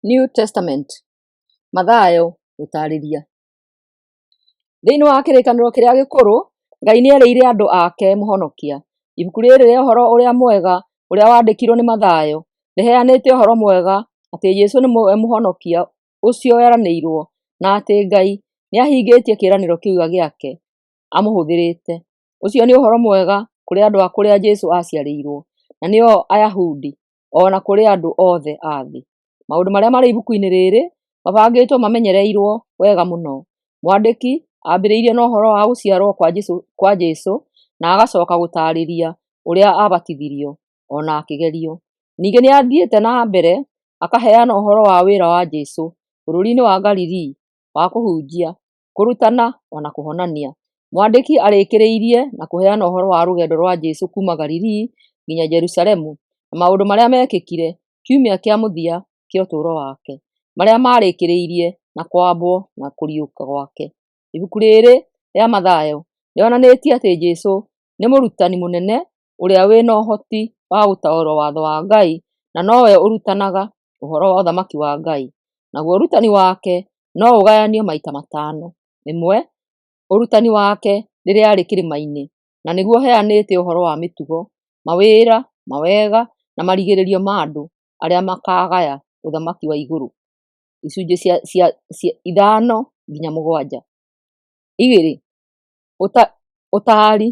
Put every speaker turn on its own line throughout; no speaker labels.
New Testament. Mathayo gũtaarĩria. Thĩinĩ wa kĩrĩkanĩro kĩrĩa gĩkũrũ, Ngai nĩerĩire andũ ake mũhonokia. Ibuku rĩrĩ rĩa ũhoro ũrĩa mwega ũrĩa wandĩkirwo nĩ Mathayo rĩheanĩte ũhoro mwega atĩ Jesũ nĩwe mũhonokia ũcio weranĩirwo na atĩ Ngai nĩahingĩtie kĩĩranĩro kĩu gĩake amũhũthĩrĩte. Ũcio nĩ ũhoro mwega kũrĩ andũ a kũrĩa Jesũ aaciarĩirwo, na nĩo Ayahudi, o na kũrĩ andũ othe a thĩ. Maũndũ marĩa marĩ ibuku-inĩ rĩrĩ mabangĩtwo mamenyereirwo wega mũno. Mwandĩki ambĩrĩirie na ũhoro wa gũciarwo kwa Jesũ na agacoka gũtaarĩria ũrĩa abatithirio o na akĩgerio. Ningĩ nĩ athiĩte na mbere akaheana ũhoro wa wĩra wa Jesũ bũrũri-inĩ wa Galili wa kũhunjia, kũrutana o na kũhonania. Mwandĩki arĩkĩrĩirie na kũheana ũhoro wa rũgendo rwa Jesũ kuuma Galili nginya Jerusalemu na maũndũ marĩa meekĩkire kiumia kĩa mũthia kĩa ũtũũro wake, marĩa marĩkĩrĩirie na kwambwo na kũriũka gwake. Ibuku rĩrĩ rĩa Mathayo rĩonanĩtie atĩ Jesũ nĩ mũrutani mũnene ũrĩa wĩna ũhoti wa gũtaũra watho wa Ngai na nowe ũrutanaga ũhoro wa ũthamaki wa Ngai. Naguo ũrutani wake no ũgayanio maita matano. Ĩmwe, ũrutani wake rĩrĩa arĩ kĩrĩma-inĩ, na nĩguo ũheanĩte ũhoro wa mĩtugo, mawĩra, mawega na marigĩrĩrio ma andũ arĩa makagaya ũthamaki wa igũrũ. Icunjĩ cia 5 nginya 7. 2, ũtaari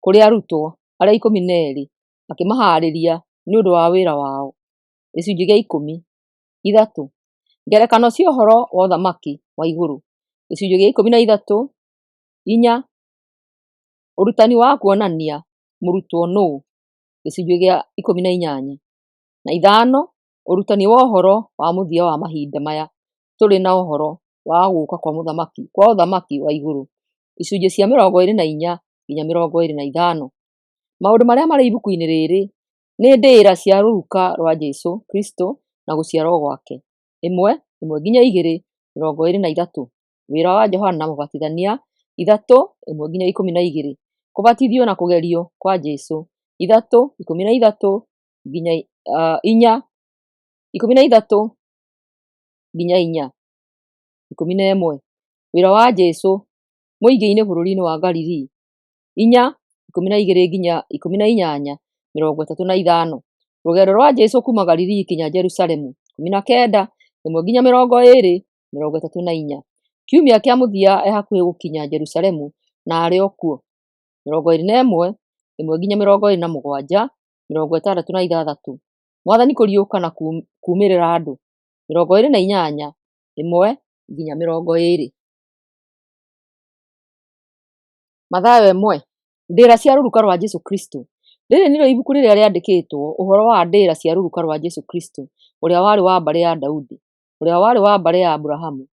kũrĩ arutwo arĩa 12 akĩmahaarĩria nĩ ũndũ wa wĩra wao. Gĩcunjĩ kĩa 10. 3, ngerekano cia ũhoro wa ũthamaki wa igũrũ. Gĩcunjĩ kĩa 13. 4, ũrutani wa kuonania mũrutwo nũũ. Gĩcunjĩ kĩa 18. Na 5, ũrutani wa ũhoro wa mũthia wa mahinda maya tũrĩ na ũhoro wa gũũka kwa ũthamaki wa igũrũ. Icunjĩ cia 24 nginya 25. Maũndũ marĩa marĩ ibuku-inĩ rĩrĩ nĩ ndĩra cia rũruka rwa Jesũ Kristo na gũciarwo gwake. 1, 1 nginya 2, 23. Wĩra wa Johana Mũbatithania. 3, 1 nginya 12. Kũbatithio na kũgerio kwa Jesũ. 3, 13 nginya 4, 13 nginya 4, 11. Wĩra wa Jesũ mũingĩ-inĩ bũrũri-inĩ wa Galili. 4, 12 nginya 18, 35. Rũgendo rwa Jesũ kuuma Galili nginya Jerusalemu. 19, 1 nginya 20, 34. Kiumia kĩa mũthia e hakuhĩ gũkinya Jerusalemu na arĩ o kuo. 21, 1 nginya 27, 66. Mwathani kũriũka na kuumĩrĩra andũ. 28, 1 nginya 20. Mathayo 1. Ndĩra cia rũruka rwa Jesũ Kristo. Rĩrĩ nĩrĩo ibuku rĩrĩa rĩandĩkĩtwo ũhoro wa ndĩra cia rũruka rwa Jesũ Kristo, ũrĩa warĩ wa mbarĩ ya Daudi, ũrĩa warĩ wa mbarĩ ya Aburahamu.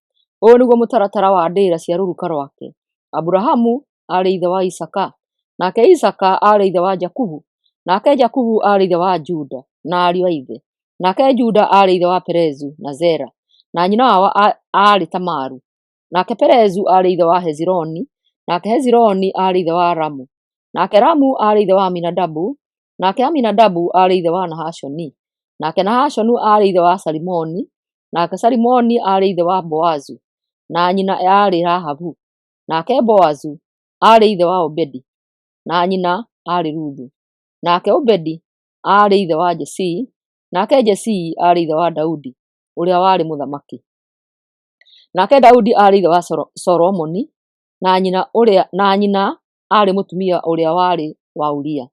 Ũyũ nĩguo mũtaratara wa ndĩra cia rũruka rwake. Aburahamu aarĩ ithe wa Isaaka, nake Isaaka aarĩ ithe wa Jakubu, nake Jakubu aarĩ ithe wa Juda na ariũ a ithe, nake Juda aarĩ ithe wa Perezu na Zera, na nyina wao aarĩ Tamaru, nake Perezu aarĩ ithe wa Hezironi, nake Hezironi aarĩ ithe wa Ramu, nake Ramu aarĩ ithe wa Aminadabu, nake Aminadabu aarĩ ithe wa Nahashoni, nake Nahashonu aarĩ ithe wa Salimoni, nake Salimoni aarĩ ithe wa Boazu, na nyina aarĩ Rahabu, nake Boazu aarĩ ithe wa Obedi, na nyina aarĩ Ruthu, nake Obedi aarĩ ithe wa Jesii, nake Jesii aarĩ ithe wa Daudi ũrĩa warĩ mũthamaki. Nake Daudi aarĩ ithe wa Solomoni, na nyina aarĩ mũtumia ũrĩa warĩ wa Uria.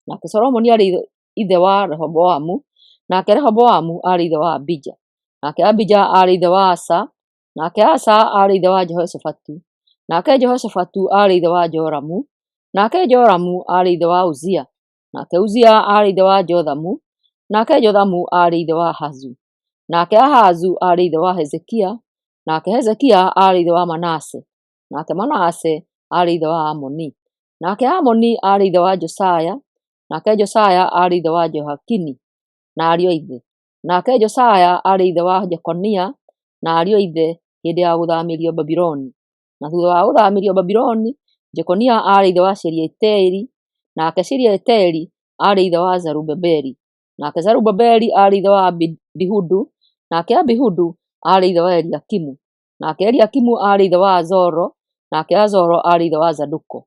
Nake Solomoni aarĩ ithe wa Rehoboamu, nake Rehoboamu aarĩ ithe wa Abija, nake Abija aarĩ ithe wa Asa, nake Asa aarĩ ithe wa Jehoshafatu, nake Jehoshafatu aarĩ ithe wa Joramu, nake Joramu aarĩ ithe wa Uzia, nake Uzia aarĩ ithe wa Jothamu, nake Jothamu aarĩ ithe wa Ahazu, nake Ahazu aarĩ ithe wa Hezekia, nake Hezekia aarĩ ithe wa Manase, nake Manase aarĩ ithe wa Amoni, nake Amoni aarĩ ithe wa Josia, nake Josia aarĩ ithe wa Jehoiakini na ariũ a ithe, nake Josia aarĩ ithe wa Jekonia na ariũ a ithe hĩndĩ ya gũthamĩrio Babuloni. Na thutha wa gũthamĩrio Babuloni, Jekonia aarĩ ithe wa Shealitieli, nake Shealitieli aarĩ ithe wa Zerubabeli, nake Zerubabeli aarĩ ithe wa Abihudu, nake Abihudu aarĩ ithe wa Eliakimu, nake Eliakimu aarĩ ithe wa Azoro, nake Azoro aarĩ ithe wa Zadoku,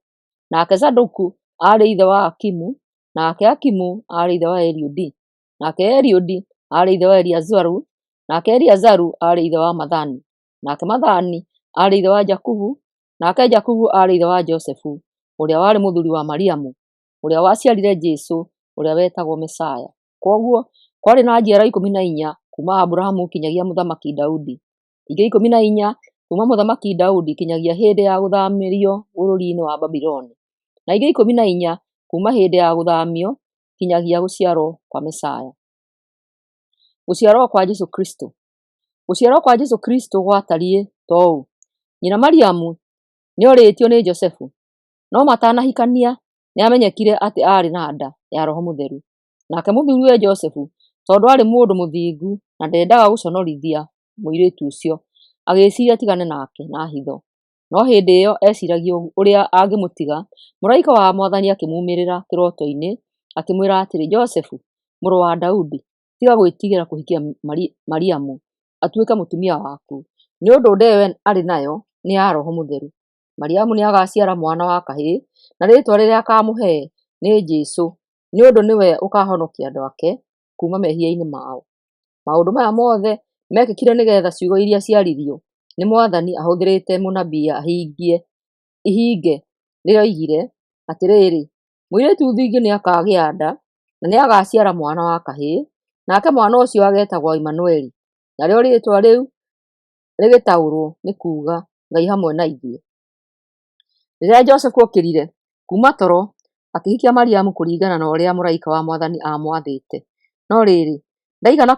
nake Zadoku aarĩ ithe wa Akimu, nake Akimu aarĩ ithe wa Eliudi, nake Eliudi aarĩ ithe wa Eleazaru, nake Eleazaru aarĩ ithe wa Mathani, nake Mathani aarĩ ithe wa Jakubu, nake Jakubu aarĩ ithe wa Josefu, ũrĩa warĩ mũthuri wa Mariamu, ũrĩa waciarire Jesũ, ũrĩa wetagwo Mesaya. Kwoguo kwarĩ na njiarwa 14 kuuma Aburahamu kinyagia Mũthamaki Daudi, ingĩ 14 kuuma Mũthamaki Daudi kinyagia hĩndĩ ya gũthamĩrio bũrũri-inĩ wa Babuloni, na ingĩ 14 kuuma hĩndĩ ya gũthamio kinyagia gũciarwo kwa Mesaya. Gũciarwo kwa Jesũ Kristo. Gũciarwo kwa Jesũ Kristo gwatariĩ ta ũũ: Nyina Mariamu nĩorĩtio nĩ Josefu, no matanahikania nĩamenyekire atĩ aarĩ na nda ya Roho Mũtheru. Nake mũthuriwe Josefu, tondũ aarĩ mũndũ mũthingu na ndendaga gũconorithia mũirĩtu ũcio, agĩĩciria atigane nake na hitho. No hĩndĩ ĩyo eeciragia ũrĩa angĩmũtiga, mũraika wa Mwathani akĩmuumĩrĩra kĩroto-inĩ akĩmwĩra atĩrĩ, "Josefu, mũrũ wa Daudi, tiga gwĩtigĩra kũhikia Mariamu atuĩke mũtumia waku, nĩ ũndũ nda ĩyo arĩ nayo nĩ ya Roho Mũtheru. Mariamu nĩagaciara mwana wa kahĩĩ, na rĩĩtwa rĩrĩa akaamũhe nĩ Jesũ, nĩ ũndũ nĩwe ũkaahonokia andũ ake kuuma mehia-inĩ mao." Maũndũ maya mothe meekĩkire nĩgeetha ciugo iria ciaririo nĩ Mwathani ahũthĩrĩte mũnabii ihinge, rĩrĩa oigire, "Atĩrĩrĩ, mũirĩtu thingi nĩakagĩa nda, na nĩagaciara mwana wa kahĩĩ, nake mwana ũcio ageetagwo Imanueli," narĩo rĩĩtwa rĩu rĩgĩtaũrwo nĩ kuuga, Ngai hamwe na ithuĩ. Rĩrĩa Josefu okĩrire kuuma toro, akĩhikia Mariamu kũringana na ũrĩa mũraika wa Mwathani aamwathĩte. No rĩrĩ, ndaigana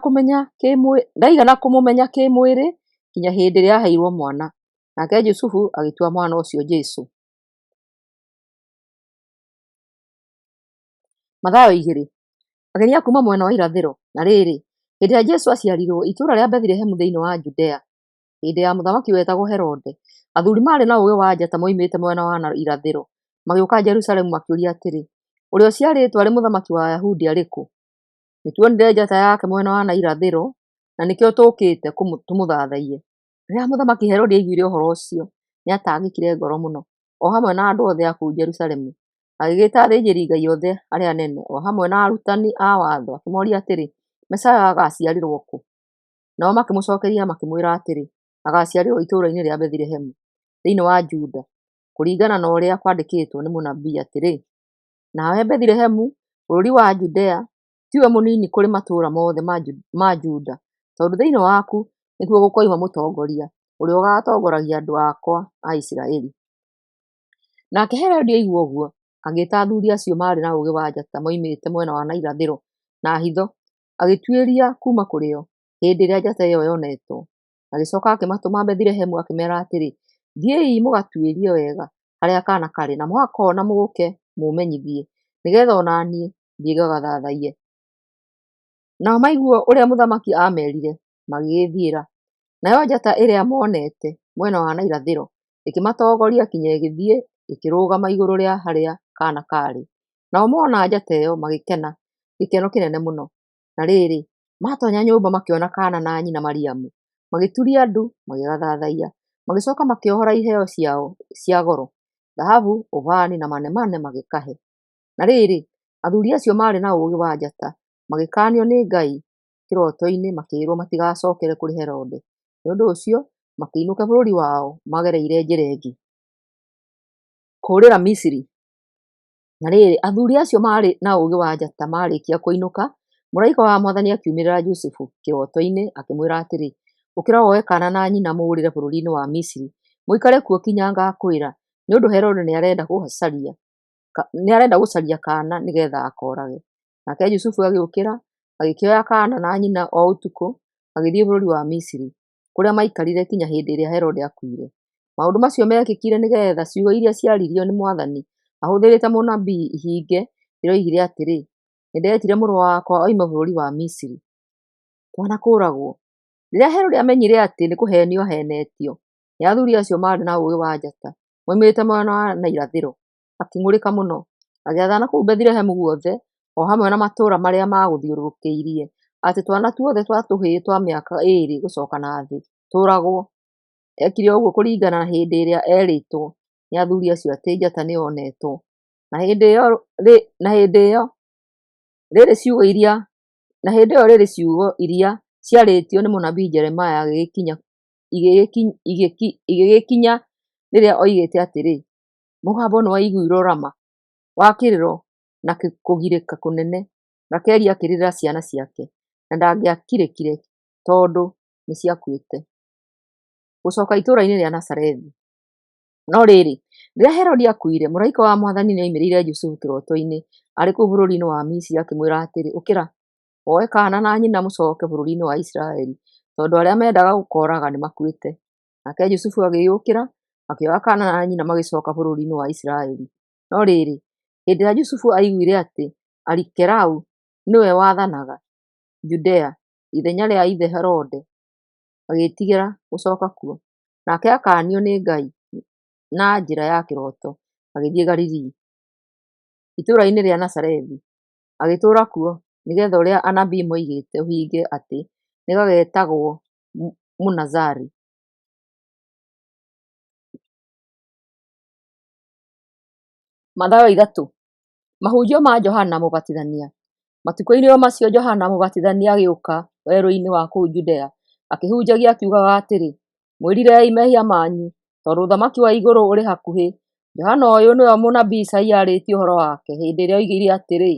kũmũmenya kĩĩmwĩrĩ kinya hĩndĩ ĩrĩa aaheirwo mwana, nake Jusufu agĩtua mwana ũcio Jesũ. Mathayo 2. Ageni a kuuma mwena wa irathĩro. Na rĩrĩ, hĩndĩ ĩrĩa Jesũ aaciarirwo itũũra rĩa Bethilehemu thĩinĩ wa Judea, hĩndĩ ya mũthamaki wetagwo Herode, athuuri maarĩ na ũũgĩ wa njata moimĩte mwena wa na irathĩro magĩũka Jerusalemu makĩũria atĩrĩ, "Ũrĩa ũciarĩtwo arĩ mũthamaki wa Ayahudi arĩ kũ? Nĩtuonire njata yake mwena wa na irathĩro, na nĩkĩo tũũkĩte tũmũthathaiye." Rĩrĩa Mũthamaki Herode aiguire ũhoro ũcio, nĩatangĩkire ngoro mũno, o hamwe na andũ othe a kũu Jerusalemu. Agĩgĩĩta athĩnjĩri-Ngai othe arĩa anene, o hamwe na arutani a watho, akĩmooria atĩrĩ, "Mesaia agaaciarĩrwo kũ?" Nao makĩmũcookeria makĩmwĩra atĩrĩ, "Agaaciarĩrwo itũũra-inĩ rĩa Bethilehemu thĩinĩ wa Juda, kũringana na ũrĩa kwandĩkĩtwo nĩ mũnabii atĩrĩ, 'Nawe Bethilehemu, bũrũri wa Judea, tiwe mũnini kũrĩ matũũra mothe ma Juda, tondũ thĩinĩ waku nĩkuo gũkoima mũtongoria, ũrĩa ũgaatongoragia andũ akwa a Isiraeli.'" Nake Herode aigua ũguo, agĩĩta athuuri acio maarĩ na ũũgĩ wa njata moimĩte mwena wa na irathĩro na hitho, agĩtuĩria kuuma kũrĩ o hĩndĩ ĩrĩa njata ĩyo yonetwo. Agĩcooka akĩmatũma Bethilehemu akĩmeera atĩrĩ, "Thiĩi mũgatuĩrie wega harĩa kaana karĩ, na mwakona mũũke mũũmenyithie, nĩgeetha o na niĩ thiĩ ngagathathaiye." Nao maigua ũrĩa mũthamaki aamerire, magĩĩthiĩra. Nayo njata ĩrĩa moonete mwena wa na irathĩro ĩkĩmatongoria kinya ĩgĩthiĩ ĩkĩrũgama igũrũ rĩa harĩa kaana kaarĩ. Nao moona njata ĩyo magĩkena gĩkeno kĩnene mũno. Na rĩrĩ, maatoonya nyũmba makĩona kaana na nyina Mariamu, magĩturia ndu magĩgathathaiya. Magĩcooka makĩohora iheo ciao cia goro, thahabu, ũbani na manemane magĩkahe. Na rĩrĩ, athuuri acio maarĩ na ũũgĩ wa njata magĩkaanio nĩ Ngai kĩroto-inĩ makĩĩrwo matigacookere kũrĩ Herode. Nĩ ũndũ ũcio makĩinũka bũrũri wao magereire njĩra ĩngĩ. Kũũrĩra Misiri. Na rĩrĩ, athuuri acio maarĩ na ũũgĩ wa njata maarĩkia kũinũka, mũraika wa Mwathani akiumĩrĩra Jusufu kĩroto-inĩ akĩmwĩra atĩrĩ, "Ũkĩra woe kaana na nyina mũũrĩre bũrũri-inĩ wa Misiri, mũikare kuo kinya ngaakwĩra, nĩ ũndũ Herode nĩarenda gũcaria kaana nĩgeetha akoorage." Nake Jusufu agĩũkĩra, agĩkĩoya kaana na nyina o ũtukũ, agĩthiĩ bũrũri wa Misiri, kũrĩa maikarire kinya hĩndĩ ĩrĩa Herode aakuire. Maũndũ macio meekĩkire nĩgeetha ciugo iria ciaririo nĩ Mwathani ahũthĩrĩte mũnabii ihinge, rĩrĩa oigire atĩrĩ, "Nĩndetire mũrũ wakwa oime bũrũri wa Misiri." Twana kũũragwo. Rĩrĩa Herode aamenyire atĩ nĩkũheenio aaheenetio nĩ athuuri acio maarĩ na ũũgĩ wa njata moimĩte mwena wa na irathĩro, akĩng'ũrĩka mũno. Agĩathana kũu Bethilehemu guothe, o hamwe na matũũra marĩa maagũthiũrũrũkĩirie, atĩ twana tuothe twa tũhĩĩ twa mĩaka 2 gũcoka na thĩ tũũragwo. Ekire ũguo kũringana na hĩndĩ ĩrĩa eerĩtwo nĩ athuri acio atĩ njata nĩyonetwo. Na hĩndĩ ĩyo rĩrĩ, ciugo iria ciarĩtio nĩ mũnabii Jeremia igĩgĩkinya rĩrĩa oigĩte atĩrĩ, Mũgambo nĩwaiguirũo Rama, wa kĩrĩro na kũgirĩka kũnene, Rakeli akĩrĩrĩra ciana ciake, na ndangĩakirĩkire, tondũ nĩciakuĩte. Gũcoka itũũra-inĩ rĩa Nazarethi. No rĩrĩ, rĩrĩa Herode aakuire, mũraika wa Mwathani nĩoimĩrĩire Jusufu kĩroto-inĩ arĩ kũu bũrũri wa Misiri, akĩmwĩra atĩrĩ, Ũkĩra, woe kaana na nyina mũcoke bũrũri wa Isiraeli, tondũ arĩa meendaga gũkooraga nĩmakuĩte. Nake Jusufu agĩũkĩra, akĩoya kaana na nyina magĩcoka bũrũri wa Isiraeli. No rĩrĩ, hĩndĩ ĩrĩa Jusufu aaiguire atĩ Arikelau nĩwe waathanaga Judea ithenya rĩa ithe Herode, agĩĩtigĩra gũcoka kuo. Nake akaanio nĩ Ngai na njĩra ya kĩroto, agĩthiĩ Galili, itũũra-inĩ rĩa Nazarethi, agĩtũũra kuo, nĩ getha ũrĩa anabii moigĩte ũhinge atĩ, Nĩgagetagwo Mũnazari. Mathayo 3. Mahunjio ma Johana Mũbatithania. Matukũ-inĩ o macio Johana Mũbatithania agĩũka werũ-inĩ wa kũu Judea, akĩhunjagia akiugaga atĩrĩ, Mwĩrirei mehia manyu, tondũ ũthamaki wa igũrũ ũrĩ hakuhĩ. Johana ũyũ nĩwe mũnabii Isaia aarĩtie ũhoro wake, hĩndĩ ĩrĩa oigire atĩrĩ,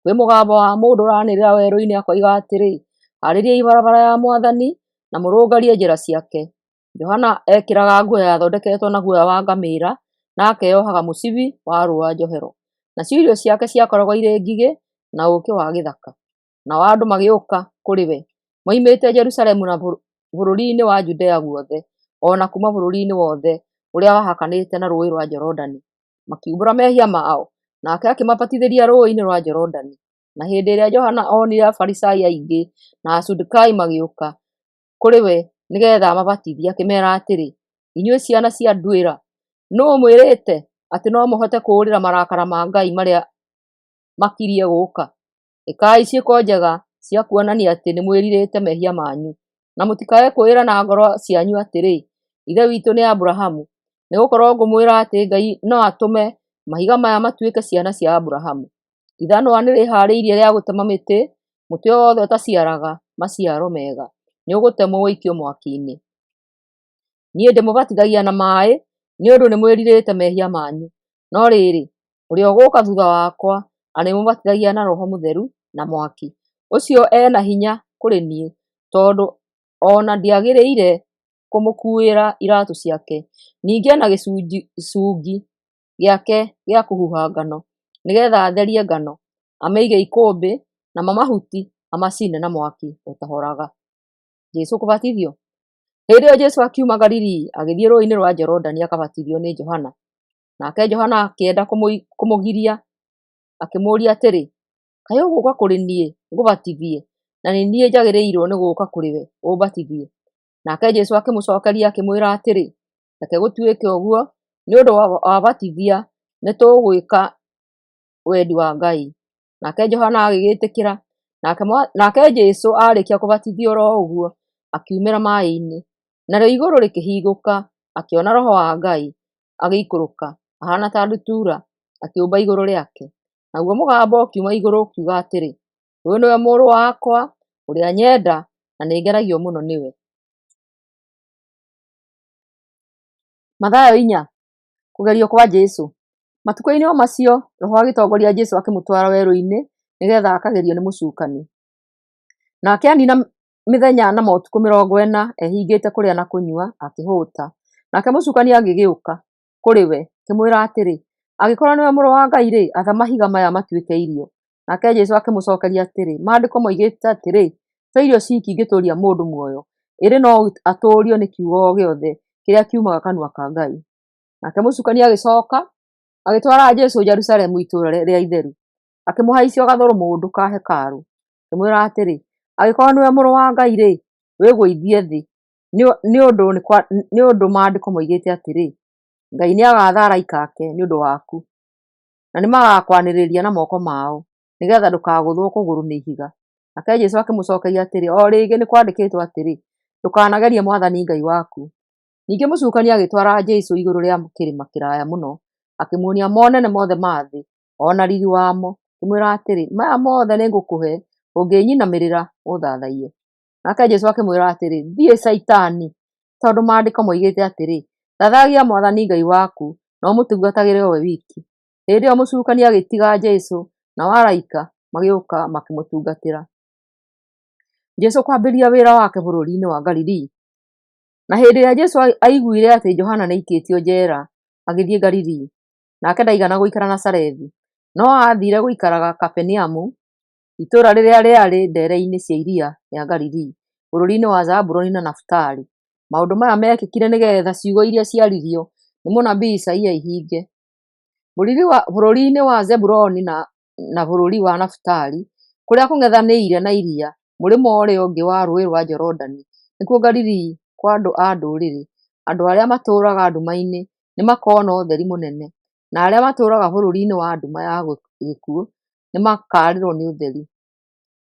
Kwĩ mũgambo wa mũndũ ũranĩrĩra werũ-inĩ akoiga atĩrĩ, Haarĩriai barabara ya Mwathani, na mũrũngarie njĩra ciake. Johana ekĩraga nguo yathondeketwo na guoya wa ngamĩĩra, na akeohaga mũcibi wa rũũa njohero. Nacio irio ciake ciakoragwo irĩ ngigĩ na ũũkĩ wa gĩthaka. Nao andũ magĩũka kũrĩ we, moimĩte Jerusalemu na bũrũri-inĩ wa Judea guothe, o na kuuma bũrũri-inĩ wothe ũrĩa wahakanĩte na rũũĩ rwa Jorodani, makiumbũra mehia mao, nake akĩmabatithĩria rũũĩ-inĩ rwa Jorodani. Na hĩndĩ ĩrĩa Johana onire Afarisai aingĩ na Asadukai magĩũka kũrĩ we nĩgeetha amabatithie, akĩmeera atĩrĩ, Inyuĩ ciana cia nduĩra, nũũ ũmwĩrĩte atĩ no mũhote kũũrĩra marakara ma Ngai marĩa makirie gũũka? Ĩkai ciĩko njega cia kuonania atĩ nĩmwĩrirĩte mehia manyu, na mũtikae kwĩĩra na ngoro cianyu atĩrĩ, 'Ithe witũ nĩ Aburahamu.' Nĩgũkorwo ngũmwĩra atĩ Ngai no atũme mahiga maya matuĩke ciana cia Aburahamu. Ithanwa nĩrĩhaarĩirie rĩa gũtema mĩtĩ, mũtĩ o wothe ũtaciaraga maciaro mega nĩũgũtemwo ũikio mwaki-inĩ. Niĩ ndĩmũbatithagia na maaĩ nĩ ũndũ nĩmwĩrirĩte mehia manyu, no rĩrĩ, ũrĩa ũgũũka thuutha wakwa arĩmũbatithagia na Roho Mũtheru na mwaki. Ũcio e na hinya kũrĩ niĩ, tondũ o na ndiagĩrĩire kũmũkuuĩra iraatũ ciake. Ningĩ e na gĩcungi gĩake gĩa kũhuha ngano, nĩgeetha atherie ngano, amĩige ikũmbĩ, namo mahuti amacine na mwaki ũtahoraga. Jesũ kũbatithio. Hĩndĩ ĩyo Jesũ akiuma Galili agĩthiĩ rũũĩ-inĩ rwa Jorodani akabatithio nĩ Johana. Nake Johana akĩenda kũmũgiria, akĩmũũria atĩrĩ, Kaĩ ũgũũka kũrĩ niĩ ngũbatithie, na nĩ niĩ njagĩrĩirwo nĩ gũũka kũrĩ we ũmbatithie? Nake Jesũ akĩmũcookeria akĩmwĩra atĩrĩ, Reke gũtuĩke ũguo, nĩ ũndũ wabatithia nĩtũgwĩka wendi wa Ngai. Nake Johana agĩgĩtĩkĩra. Nake Jesũ aarĩkia kũbatithio o ro ũguo, akiumĩra maaĩ-inĩ, narĩo igũrũ rĩkĩhingũka, akĩona Roho wa Ngai agĩikũrũka ahaana ta ndutura, akĩũmba igũrũ rĩake. Naguo mũgambo ũkiuma igũrũ ũkiuga atĩrĩ, Ũyũ nĩwe Mũrũ wakwa, ũrĩa nyenda, na nĩngenagio mũno nĩwe. Mathayo 4. Kũgerio kwa Jesũ. Matukũ-inĩ o macio, Roho agĩtongoria Jesũ akĩmũtwara werũ-inĩ nĩgeetha akagerio nĩ mũcukani. Nake aniina mĩthenya na matukũ 40 ehingĩte kũrĩa na kũnyua, akĩhũũta. Nake mũcukani agĩgĩũka kũrĩ we, akĩmwĩra atĩrĩ, Angĩkorwo nĩwe Mũrũ wa Ngai-rĩ, atha mahiga maya matuĩke irio. Nake Jesũ akĩmũcookeria atĩrĩ, Maandĩko moigĩte atĩrĩ, 'To irio ciiki ingĩtũũria mũndũ muoyo, ĩndĩ no atũũrio nĩ kiugo o gĩothe kĩrĩa kiumaga kanua ka Ngai. Nake mũcukani agĩcooka agĩtwara Jesũ Jerusalemu itũũra rĩrĩa itheru, akĩmũhaicia gathũrũmũndũ ka hekarũ, akĩmwĩra atĩrĩ, Angĩkorwo nĩwe Mũrũ wa Ngai-rĩ, wĩgũithie thĩ, nĩ ũndũ Maandĩko moigĩte atĩrĩ, 'Ngai nĩagaatha araika ake nĩ ũndũ waku, na nĩmagakwanĩrĩria na moko mao, nĩgeetha ndũkagũthwo kũgũrũ nĩ ihiga.' Nake Jesũ akĩmũcookeria atĩrĩ, O rĩngĩ nĩ kwandĩkĩtwo atĩrĩ, 'Ndũkanagerie Mwathani Ngai waku.' Ningĩ mũcukani agĩtwara Jesũ igũrũ rĩa kĩrĩma kĩraya mũno, akĩmuonia monene mothe ma thĩ, o na riiri wamo, akĩmwĩra atĩrĩ, Maya mothe nĩngũkũhe ũngĩnyinamĩrĩra ũũthathaiye. Nake Jesũ akĩmwĩra atĩrĩ, Thiĩ, Shaitani! Tondũ Maandĩko moigĩte atĩrĩ, 'Thathayagia Mwathani Ngai waku, na ũmũtungatagĩre o we wiki.' Hĩndĩ ĩyo mũcukani agĩtiga Jesũ, nao araika magĩũka makĩmũtungatĩra. Jesũ kwambĩrĩria wĩra wake bũrũri-inĩ wa Galilii. Na hĩndĩ ĩrĩa Jesũ aiguire atĩ Johana nĩaikĩtio njeera, agĩthiĩ Galilii. Nake ndaigana gũikara Nazarethi, no aathiire gũikaraga Kaperinaumu, itũũra rĩrĩa rĩarĩ ndeere-inĩ cia iria rĩa Galilii, bũrũri-inĩ wa Zebuluni na Nafitali. Maũndũ maya meekĩkire nĩgeetha ciugo iria ciaririo nĩ mũnabii Isaia ihinge: Bũrũri-inĩ wa Zebuluni na bũrũri wa Nafitali, kũrĩa kũng'ethanĩire na iria, mũrĩmo ũrĩa ũngĩ wa Rũũĩ rwa Jorodani, nĩkuo Galili kwa andũ a Ndũrĩrĩ, andũ arĩa matũũraga nduma-inĩ nĩmakona ũtheri mũnene, na arĩa matũũraga bũrũri-inĩ wa nduma ya gĩkuũ nĩmakaarĩrwo nĩ ũtheri.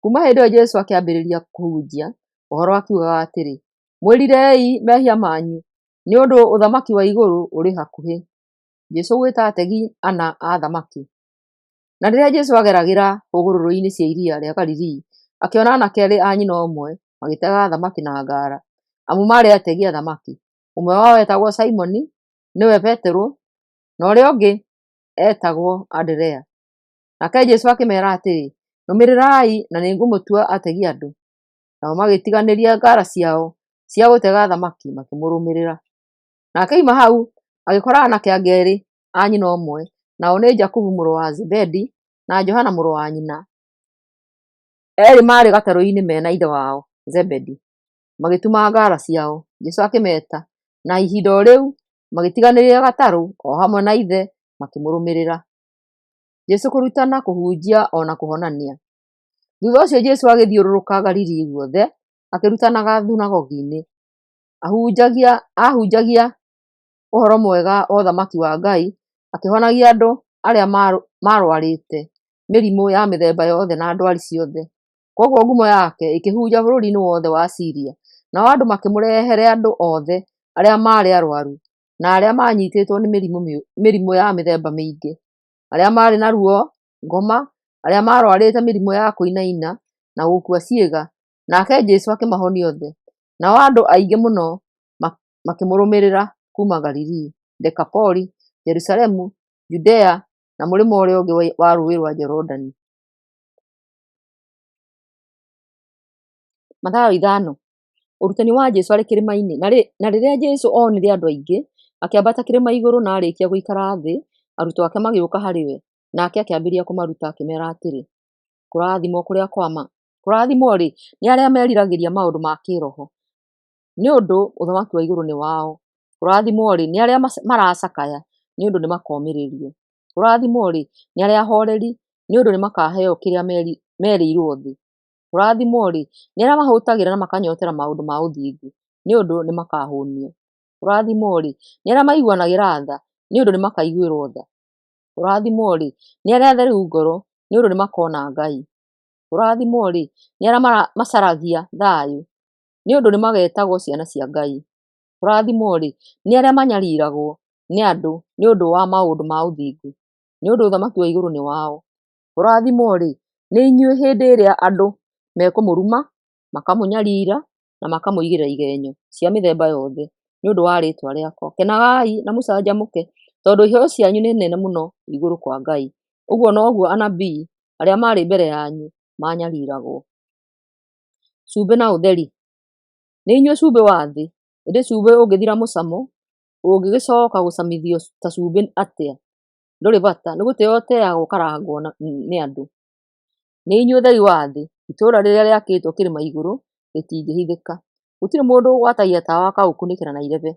Kuuma hĩndĩ ĩyo Jesũ akĩambĩrĩria kũhunjia ũhoro akiugaga atĩrĩ, Mwĩrirei mehia manyu, nĩ ũndũ ũthamaki wa igũrũ ũrĩ hakuhĩ. Jesũ gwĩta ategi ana a thamaki. Na rĩrĩa Jesũ aageragĩra hũgũrũrũ-inĩ cia iria rĩa Galili, akĩona aanake eerĩ a nyina ũmwe magĩtega thamaki na ngara, amu maarĩ ategi a thamaki. Ũmwe wao eetagwo Simoni, nĩwe Petero, na ũrĩa ũngĩ eetagwo Anderea. Nake Jesũ akĩmeera atĩrĩ, Nũmĩrĩrai, na nĩngũmũtua ategi a andũ. Nao magĩtiganĩria ngara ciao cia gũtega thamaki makĩmũrũmĩrĩra. Nake oima hau agĩkora aanake angĩ eerĩ a nyina ũmwe, nao nĩ Jakubu mũrũ wa Zebedi na Johana mũrũ wa nyina. Eerĩ maarĩ gatarũ-inĩ me na ithe wao Zebedi, magĩtuma ngara ciao. Jesũ akĩmeeta, na ihinda o rĩu magĩtiganĩria gatarũ o hamwe na ithe makĩmũrũmĩrĩra. Jesũ kũrutana, kũhunjia o na kũhonania. Thutha ũcio Jesũ agĩthiũrũrũka Galili guothe akĩrutanaga thunagogi-inĩ. Ahunjagia ũhoro mwega wa ũthamaki wa Ngai, akĩhonagia andũ arĩa maarũarĩte mĩrimũ ya mĩthemba yothe na ndwari ciothe. Kwoguo ngumo yake ĩkĩhunja bũrũri-inĩ wothe wa Siria, nao andũ makĩmũrehere andũ othe arĩa maarĩ arũaru na arĩa maanyiitĩtwo nĩ mĩrimũ ya mĩthemba mĩingĩ, arĩa maarĩ na ruo, ngoma, arĩa maarũarĩte mĩrimũ ya kũinaina na gũkua ciĩga, nake Jesũ akĩmahonia othe. Nao andũ aingĩ mũno makĩmũrũmĩrĩra kuuma Galili, Dekapoli, Jerusalemu, Judea na mũrĩmo ũrĩa ũngĩ wa Rũũĩ rwa Jorodani. Mathayo 5. Ũrutani wa Jesũ arĩ kĩrĩma-inĩ. Na rĩrĩa Jesũ onire andũ aingĩ, akĩambata kĩrĩma igũrũ, na aarĩkia gũikara thĩ, arutwo ake magĩũka harĩ we. Nake akĩambĩrĩria kũmaruta akĩmeera atĩrĩ, Kũrathimwo kũrĩa kwa ma. Kũrathimwo-rĩ, nĩ arĩa meriragĩria maũndũ ma kĩĩroho, nĩ ũndũ ũthamaki wa igũrũ nĩ wao. Kũrathimwo-rĩ, nĩ arĩa maracakaya, nĩ ũndũ nĩmakomĩrĩrio. Kũrathimwo-rĩ, nĩ arĩa ahooreri, nĩ ũndũ nĩmakaheo kĩrĩa merĩirwo thĩ. Kũrathimwo-rĩ, nĩ arĩa mahũtagĩra na makanyotera maũndũ ma ũthingu, nĩ ũndũ nĩmakahũũnio. Kũrathimwo-rĩ, nĩ arĩa maiguanagĩra tha, nĩ ũndũ nĩmakaiguĩrwo tha. Kũrathimwo-rĩ, nĩ arĩa atheru ngoro, nĩ ũndũ nĩmakona Ngai. Kũrathimwo-rĩ, nĩ arĩa macaragia thayũ, nĩ ũndũ nĩmagetagwo ciana cia Ngai. Kũrathimwo-rĩ, nĩ arĩa manyariragwo nĩ andũ nĩ ũndũ wa maũndũ ma ũthingu, nĩ ũndũ ũthamaki wa igũrũ nĩ wao. Kũrathimwo-rĩ, nĩ inyuĩ hĩndĩ ĩrĩa andũ mekũmũruma, makamũnyarira na makamũigĩrĩra igenyo cia mĩthemba yothe nĩ ũndũ wa rĩĩtwa rĩakwa. Kenagai na mũcanjamũke, tondũ iheo cianyu nĩ nene mũno igũrũ kwa Ngai. Ũguo noguo anabii arĩa maarĩ mbere yanyu maanyariragwo. Cumbĩ na ũtheri. Nĩ inyuĩ cumbĩ wa thĩ, ĩndĩ cumbĩ ũngĩthira mũcamo, ũngĩgĩcoka gũcamithio ta cumbĩ atĩa? Ndũrĩ bata, nĩ gũteo ũteagwo ũkarangwo nĩ andũ. Nĩ inyuĩ ũtheri wa thĩ, itũũra rĩrĩa rĩakĩtwo kĩrĩma igũrũ rĩtingĩhithĩka. Gũtirĩ mũndũ ũgwatagia tawa akaũkunĩkĩra na irebe.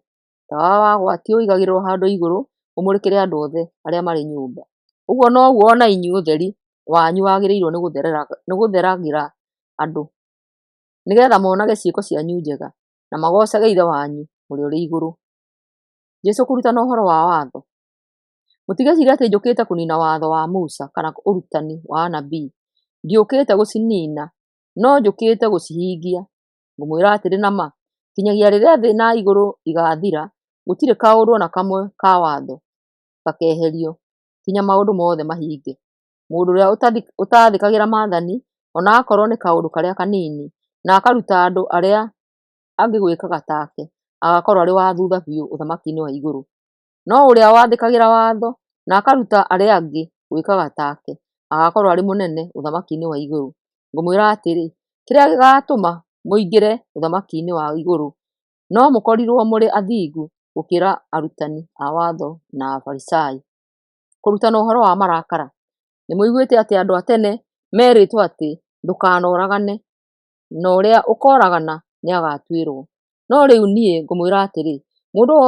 Tawa wagwatio ũigagĩrĩrwo handũ igũrũ ũmũrĩkĩre andũ othe arĩa marĩ nyũmba. Ũguo noguo o na inyuĩ ũtheri wanyu wagĩrĩirwo nĩ gũtheragĩra andũ, nĩgeetha monage ciĩko cianyu njega, na magoocage Ithe wanyu ũrĩa ũrĩ igũrũ. Jesũ kũrutana ũhoro wa watho. Mũtigecirie atĩ njũkĩte kũniina watho wa Musa kana ũrutani wa anabii. Ndiũkĩte gũciniina, no njũkĩte gũcihingia. Ngũmwĩra atĩrĩ na ma, kinyagia rĩrĩa thĩ na igũrũ igaathira, gũtirĩ kaũndũ o na kamwe ka watho gakeherio, kinya maũndũ mothe mahinge. Mũndũ ũrĩa ũtaathĩkagĩra maathani, o na akorwo nĩ kaũndũ karĩa kanini, na akaruta andũ arĩa angĩ gwĩkaga take, agaakorwo arĩ wa thutha biũ ũthamaki-inĩ wa igũrũ. No ũrĩa wathĩkagĩra watho na akaruta arĩa angĩ gwĩkaga take, agaakorwo arĩ mũnene ũthamaki-inĩ wa igũrũ. Ngũmwĩra atĩrĩ, kĩrĩa gĩgaatũma mũingĩre ũthamaki-inĩ wa igũrũ no mũkorirwo mũrĩ athingu gũkĩra arutani a watho na Afarisai. Kũrutana ũhoro wa marakara. Nĩ mũiguĩte atĩ andũ a tene merĩtwo atĩ, ndũkanoragane, na ũrĩa ũkooragana nĩ agatuĩrwo. No rĩu niĩ ngũmwĩra atĩrĩ, mũndũ o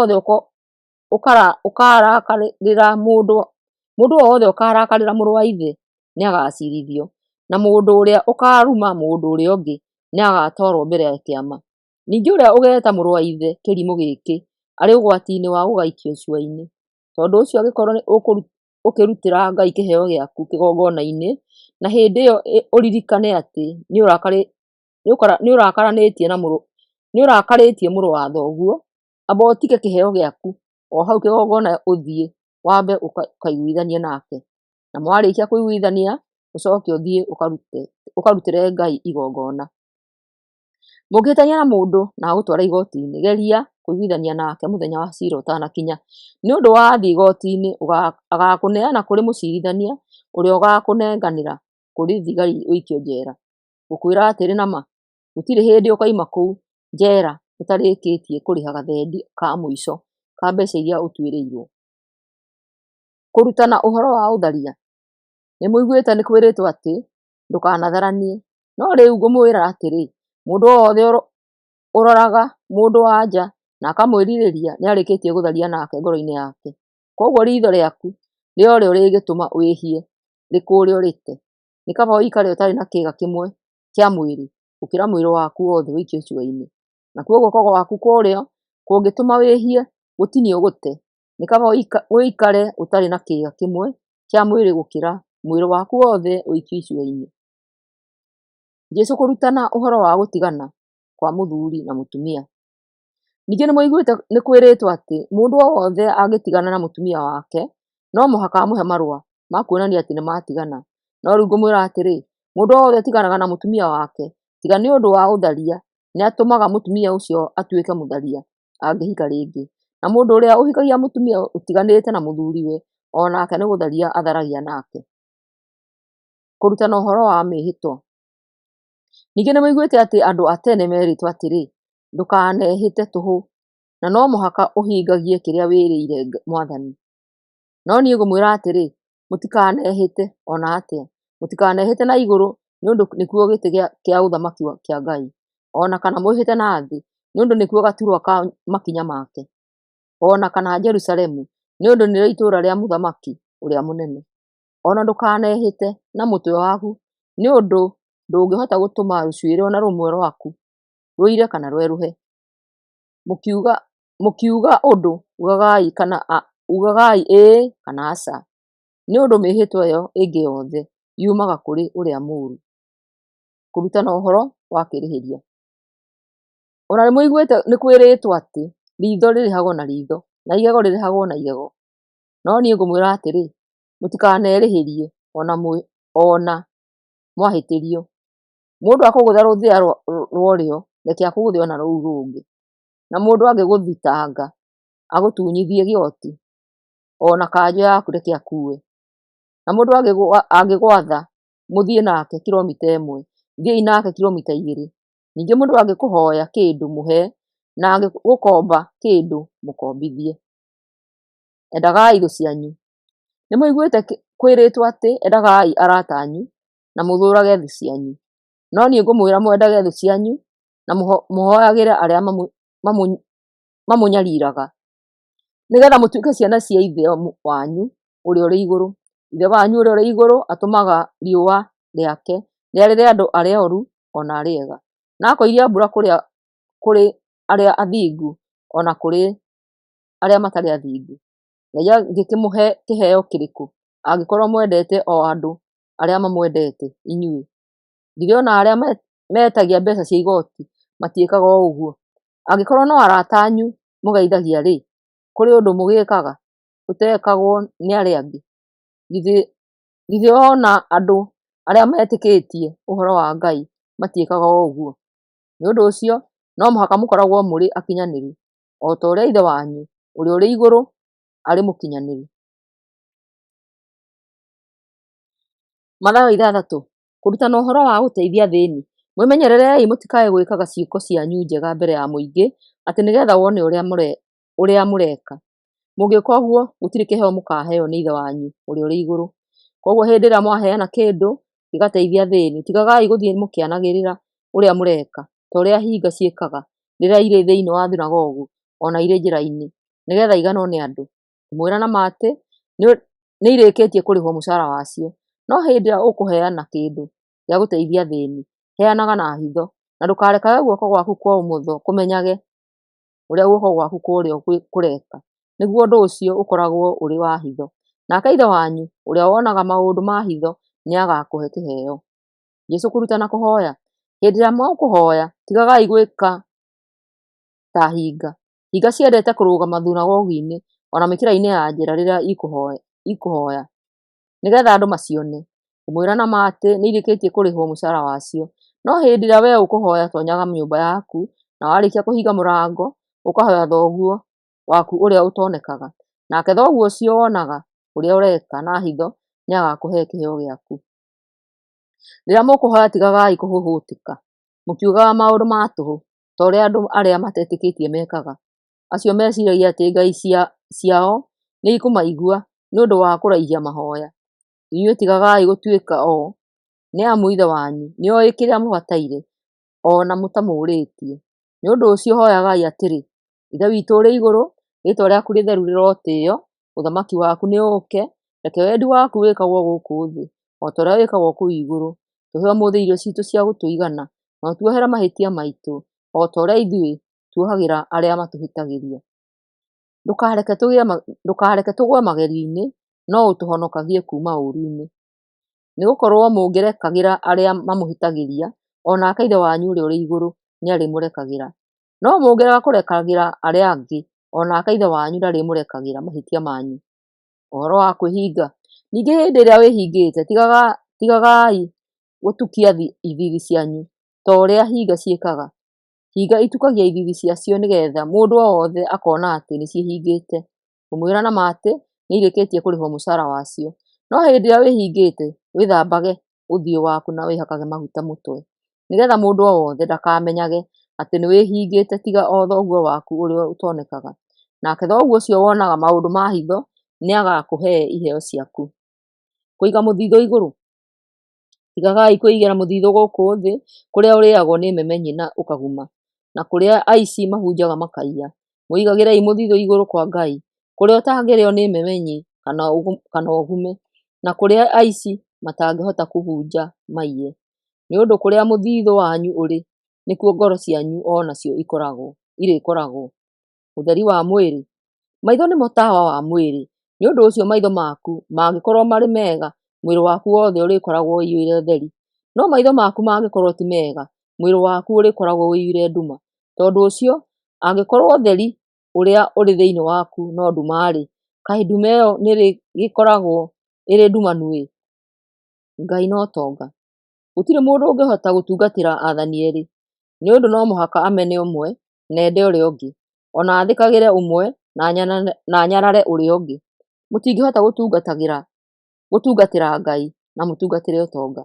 wothe ũkarakarĩra mũrũ wa ithe nĩ agaciirithio, na mũndũ ũrĩa ũkaaruma mũndũ ũrĩa ũngĩ nĩ agaatwarwo mbere ya kĩama. Ningĩ ũrĩa ũgeeta mũrũ wa ithe kĩrimũ gĩkĩ arĩ ũgwati-inĩ wa gũgaikio icua-inĩ. Tondũ ũcio angĩkorwo ũkĩrutĩra Ngai kĩheo gĩaku kĩgongona-inĩ, na hĩndĩ ĩyo ũririkane atĩ nĩũrakarĩtie mũrũ wa thoguo, amba ũtige kĩheo gĩaku o hau kĩgongona ũthiĩ wambe ũkaiguithanie nake, na mwarĩkia kũiguithania ũcoke ũthiĩ ũkarutĩre Ngai igongona. Mũngĩhĩtania na mũndũ na agũtware igoti-inĩ, geria kũiguithania nake mũthenya wa ciira ũtanakinya, nĩ ũndũ wathiĩ igoti-inĩ agakũneana kũrĩ mũciirithania, ũrĩa ũgaakũnenganĩra kũrĩ thigari ũikio njera. Ngũkwĩra atĩrĩ na ma, gũtirĩ hĩndĩ ũkoima kũu njera ũtarĩkĩtie kũrĩha gathendi ka mũico ka mbeca iria ũtuĩrĩirwo. Kũrutana ũhoro wa ũtharia. Nĩ mũiguĩte nĩ kwĩrĩtwo atĩ, ndũkanatharanie. No rĩu ngũmwĩra atĩrĩ, mũndũ o wothe ũroraga mũndũ-wa-nja na akamwĩrirĩria nĩarĩkĩtie gũtharia nake ngoro-inĩ yake. Kwoguo riitho rĩaku rĩorĩo rĩngĩtũma wĩhie, rĩkũũre ũrĩte. Nĩ kaba ũikare ũtarĩ na kĩĩga kĩmwe kĩa mwĩrĩ, gũkĩra mwĩrĩ waku wothe ũikio icua-inĩ. Nakuo guoko gwaku kwa ũrĩo kũngĩtũma wĩhie, gũtinie ũgũte. Nĩ kaba ũikare ũtarĩ na kĩĩga kĩmwe kĩa mwĩrĩ gũkĩra mwĩrĩ waku wothe ũikio icua-inĩ. Jesũ kũrutana ũhoro wa gũtigana kwa mũthuri na mũtumia. Ningĩ nĩmũiguĩte nĩ kwĩrĩtwo atĩ mũndũ o wothe angĩtigana na mũtumia wake, no mũhaka amũhe marũa ma kuonania atĩ nĩmatigana. No rĩu ngũmwĩra atĩrĩ, mũndũ o wothe ũtiganaga na mũtumia wake, tiga nĩ ũndũ wa ũtharia, nĩatũmaga mũtumia ũcio atuĩke mũtharia angĩhika rĩngĩ. Na mũndũ ũrĩa ũhikagia mũtumia ũtiganĩte na mũthuriwe, o nake nĩ gũtharia atharagia nake. Kũrutana ũhoro wa mĩĩhĩtwa. Ningĩ nĩmũiguĩte atĩ andũ a tene merĩtwo atĩrĩ, ndũkanehĩte tũhũ, na no mũhaka ũhingagie kĩrĩa wĩrĩire Mwathani. No niĩ ngũmwĩra atĩrĩ, mũtikanehĩte o na atĩa. Mũtikanehĩte na igũrũ, nĩ ũndũ nĩkuo gĩtĩ kĩa ũthamaki kĩa Ngai, o na kana mwĩhĩte na thĩ, nĩ ũndũ nĩkuo gaturwa ka makinya make, o na kana Jerusalemu, nĩ ũndũ nĩrĩo itũũra rĩa Mũthamaki ũrĩa mũnene. O na ndũkanehĩte na mũtwe waku, nĩ ũndũ ndũngĩhota gũtũma rũcuĩrĩ o na rũmwe rwaku rũire kana rwerũhe. Mũkiuga ũndũ, ugagai ĩĩ kana aca, nĩ ũndũ mĩĩhĩtwa ĩyo ĩngĩ yothe yumaga kũrĩ ũrĩa mũũru. Kũrutana ũhoro wa kĩĩrĩhĩria. O na nĩmũiguĩte nĩ kwĩrĩtwo atĩ, riitho rĩrĩhagwo na riitho, na igego rĩrĩhagwo na igego. No niĩ ngũmwĩra atĩrĩ, mũtikanerĩhĩrie o na mwahĩtĩrio. Mũndũ akũgũtha rũthĩa rwa ũrĩo, reke akũgũthe o na rũu rũngĩ. Na mũndũ angĩgũthitanga agũtunyithie igoti, o na kanjũ yaku reke akue. Na mũndũ angĩgwatha mũthiĩ nake kilomita 1, thiĩi nake kilomita 2. Ningĩ mũndũ angĩkũhooya kĩndũ mũhe, na angĩgũkomba kĩndũ mũkombithie. Endagai thũ cianyu. Nĩmũiguĩte kwĩrĩtwo atĩ, endagai arata anyu, na mũthũũrage thũ cianyu. No niĩ ngũmwĩra mwendage thũ cianyu, na mũhooyagĩre arĩa mamũnyariiraga, nĩgeetha mũtuĩke ciana cia Ithe wanyu ũrĩa ũrĩ igũrũ. Ithe wanyu ũrĩa ũrĩ igũrũ atũmaga riũa rĩake rĩarĩre andũ arĩa oru o na arĩa ega, na akoiria mbura kũrĩ arĩa athingu o na kũrĩ arĩa matarĩ athingu. Ngai angĩkĩmũhe kĩheo kĩrĩkũ angĩkorwo mwendete o andũ arĩa mamwendete inyuĩ? Githĩ o na arĩa metagia mbeca cia igooti matiĩkaga o ũguo? Angĩkorwo no arata anyu mũgeithagia-rĩ, kũrĩ ũndũ mũgĩkaga ũtekagwo nĩ arĩa angĩ? Githĩ o na andũ arĩa matetĩkĩtie ũhoro wa Ngai matiĩkaga o ũguo? Nĩ ũndũ ũcio no mũhaka mũkoragwo mũrĩ akinyanĩru, o ta ũrĩa Ithe wanyu ũrĩa ũrĩ igũrũ arĩ mũkinyanĩru. Mathayo 6. Kũrutana ũhoro wa gũteithia athĩni. Mwĩmenyererei mũtikae gwĩkaga ciĩko cianyu njega mbere ya mũingĩ atĩ nĩgetha wone ũrĩa mũreka. Mũngĩka ũguo, gũtirĩ kĩheo mũkaaheo nĩ Ithe wanyu ũrĩa ũrĩ igũrũ. Kwoguo hĩndĩ ĩrĩa mwaheana kĩndũ gĩgateithia athĩni, tigagai gũthiĩ mũkĩanagĩrĩra ũrĩa mũreka, ta ũrĩa hinga ciĩkaga rĩrĩa irĩ thĩinĩ wa thunagogi o na irĩ njĩra-inĩ, nĩgetha iganwo nĩ andũ. Ngũmwĩra na ma atĩ, nĩirĩkĩtie kũrĩhwo mũcara wacio. No hĩndĩ ĩrĩa ũkũheana kĩndũ gĩa gũteithia athĩni, heanaga na hitho, na ndũkarekage guoko gwaku kwa ũmotho kũmenyage ũrĩa guoko gwaku kwa ũrĩo kũreka, nĩguo ũndũ ũcio ũkoragwo ũrĩ wa hitho. Nake Ithe wanyu ũrĩa wonaga maũndũ ma hitho nĩagakũhe kĩheo. Jesũ kũrutana kũhoya. Hĩndĩ ĩrĩa mũkũhoya, tigagai gwĩka ta hinga. Hinga ciendete kũrũgama thunagogi-inĩ o na mĩkĩra-inĩ ya njĩra rĩrĩa ikũhoya, nĩgetha andũ macione. Ngũmwĩra na ma atĩ nĩirĩkĩtie kũrĩhwo mũcara wacio. No hĩndĩ ĩrĩa wee ũkũhoya, toonyaga nyũmba yaku, na warĩkia kũhinga mũrango, ũkahoya Thoguo waku ũrĩa ũtonekaga. Nake Thoguo ũcio wonaga ũrĩa ũreka na hitho nĩagakũhe kĩheo gĩaku. Rĩrĩa mũkũhoya tigagai kũhũhũtĩka, mũkiugaga maũndũ ma tũhũ, ta ũrĩa andũ arĩa matetĩkĩtie mekaga. Acio meciragia atĩ ngai ciao nĩikũmaigua nĩ ũndũ wa kũraihia mahooya. Inyuĩ tigagai gũtuĩka o, nĩ amu Ithe wanyu nĩoĩ kĩrĩa mũbataire o na mũtamũũrĩtie. Nĩ ũndũ ũcio hooyagai atĩrĩ: Ithe witũ ũrĩ igũrũ, rĩĩtwa rĩaku rĩtheru rĩrotĩĩo, ũthamaki waku nĩũũke, reke wendi waku wĩkagwo gũkũ thĩ o ta ũrĩa wĩkagwo kũu igũrũ. Tũhe ũmũthĩ irio ciitũ cia gũtũigana, na ũtuohere mahĩtia maitũ, o ta ũrĩa ithuĩ tuohagĩra arĩa matũhĩtagĩria. Ndũkareke tũgũe magerio-inĩ, no ũtũhonokagie kuuma ũũru-inĩ. Nĩgũkorwo mũngĩrekagĩra arĩa mamũhĩtagĩria, o nake Ithe wanyu ũrĩa ũrĩ igũrũ nĩarĩmũrekagĩra. No mũngĩrega kũrekagĩra arĩa angĩ, o nake Ithe wanyu ndarĩmũrekagĩra mahĩtia manyu. Ũhoro wa kwĩhinga. Ningĩ hĩndĩ ĩrĩa wĩhingĩte, tigagai gũtukia ithiithi cianyu, ta ũrĩa hinga ciĩkaga. Hinga itukagia ithiithi ciacio nĩgeetha mũndũ o wothe akona atĩ nĩciĩhingĩte. Ngũmwĩra na ma atĩ, nĩirĩkĩtie kũrĩhwo mũcara wacio. No hĩndĩ ĩrĩa wĩhingĩte, wĩthambage ũthiũ waku na wĩhakage maguta mũtwe, nĩgeetha mũndũ o wothe ndakamenyage atĩ nĩwĩhingĩte tiga o Thoguo waku ũrĩa ũtonekaga. Nake Thoguo ũcio wonaga maũndũ ma hitho nĩagakũhe iheo ciaku. Kũiga mũthithũ igũrũ. Tigagai kwĩigĩra mũthithũ gũkũ thĩ, kũrĩa ũrĩĩagwo nĩ memenyi na ũkaguma, na kũrĩa aici mahunjaga makaiya. Mwĩigagĩrei mũthithũ igũrũ kwa Ngai, kũrĩa ũtangĩrĩo nĩ memenyi kana ũgume, na kũrĩa aici matangĩhota kũhunja maiye. Nĩ ũndũ kũrĩa mũthithũ wanyu ũrĩ, nĩkuo ngoro cianyu o nacio irĩkoragwo. Ũtheri wa mwĩrĩ. Maitho nĩmo tawa wa mwĩrĩ. Nĩ ũndũ ũcio maitho maku mangĩkorwo marĩ mega, mwĩrĩ waku wothe ũrĩkoragwo ũiyũire ũtheri. No maitho maku mangĩkorwo ti mega, mwĩrĩ waku ũrĩkoragwo ũiyũire nduma. Tondũ ũcio, angĩkorwo ũtheri ũrĩa ũrĩ thĩinĩ waku no nduma-rĩ, kaĩ nduma ĩyo nĩrĩgĩkoragwo ĩrĩ ndumanu-ĩ! Ngai na ũtonga. Gũtirĩ mũndũ ũngĩhota gũtungatĩra aathani eerĩ, nĩ ũndũ no mũhaka amene ũmwe na ende ũrĩa ũngĩ, o na athĩkagĩre ũmwe na anyarare ũrĩa ũngĩ. Mũtingĩhota gũtungatĩra Ngai na mũtungatĩre ũtonga.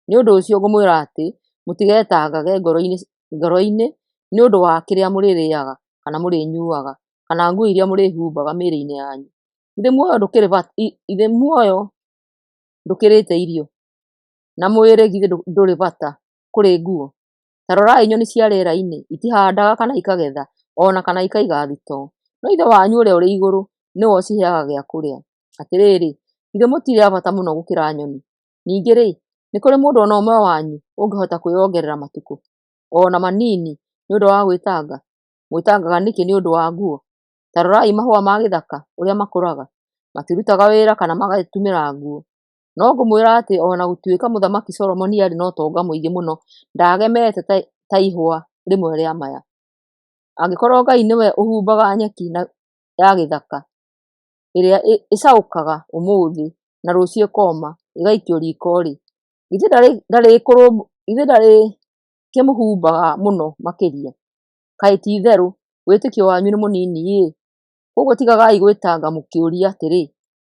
Nĩ ũndũ ũcio ngũmwĩra atĩ, mũtigetangage ngoro-inĩ nĩ ũndũ wa kĩrĩa mũrĩrĩĩaga kana mũrĩnyuuaga, kana nguo iria mũrĩhumbaga mĩĩrĩ-inĩ yanyu. Githĩ muoyo ndũkĩrĩte irio, na mwĩrĩ githĩ ndũrĩ bata kũrĩ nguo? Ta rorai nyoni cia rĩera-inĩ, itihaandaga kana ikagetha, o na kana ikaiga thitoo, no Ithe wanyu ũrĩa ũrĩ igũrũ nĩwe ũciheaga gĩa kũrĩa. Atĩrĩrĩ, githĩ mũtirĩ a bata mũno gũkĩra nyoni? Ningĩ-rĩ, nĩ kũrĩ mũndũ o na ũmwe wanyu ũngĩhota kwĩongerera matukũ o na manini nĩ ũndũ wa gwĩtanga? Mwĩtangaga nĩkĩ nĩ ũndũ wa nguo? Ta rorai mahũa ma gĩthaka ũrĩa makũraga; matirutaga wĩra kana magatumĩra nguo. No ngũmwĩra atĩ o na gũtuĩka Mũthamaki Solomoni aarĩ na ũtonga mũingĩ mũno, ndaagemete ta ihũa rĩmwe rĩa maya. Angĩkorũo Ngai nĩwe ũhumbaga nyeki ya gĩthaka, ĩrĩa ĩcaũkaga ũmũthĩ na rũciũ ĩkooma ĩgaikio riiko-rĩ, githĩ ndarĩkĩmũhumbaga mũno makĩria? Kaĩ ti-itherũ wĩtĩkio wanyu nĩ mũnini-ĩ! Kwoguo tigagai gwĩtanga mũkĩũria atĩrĩ,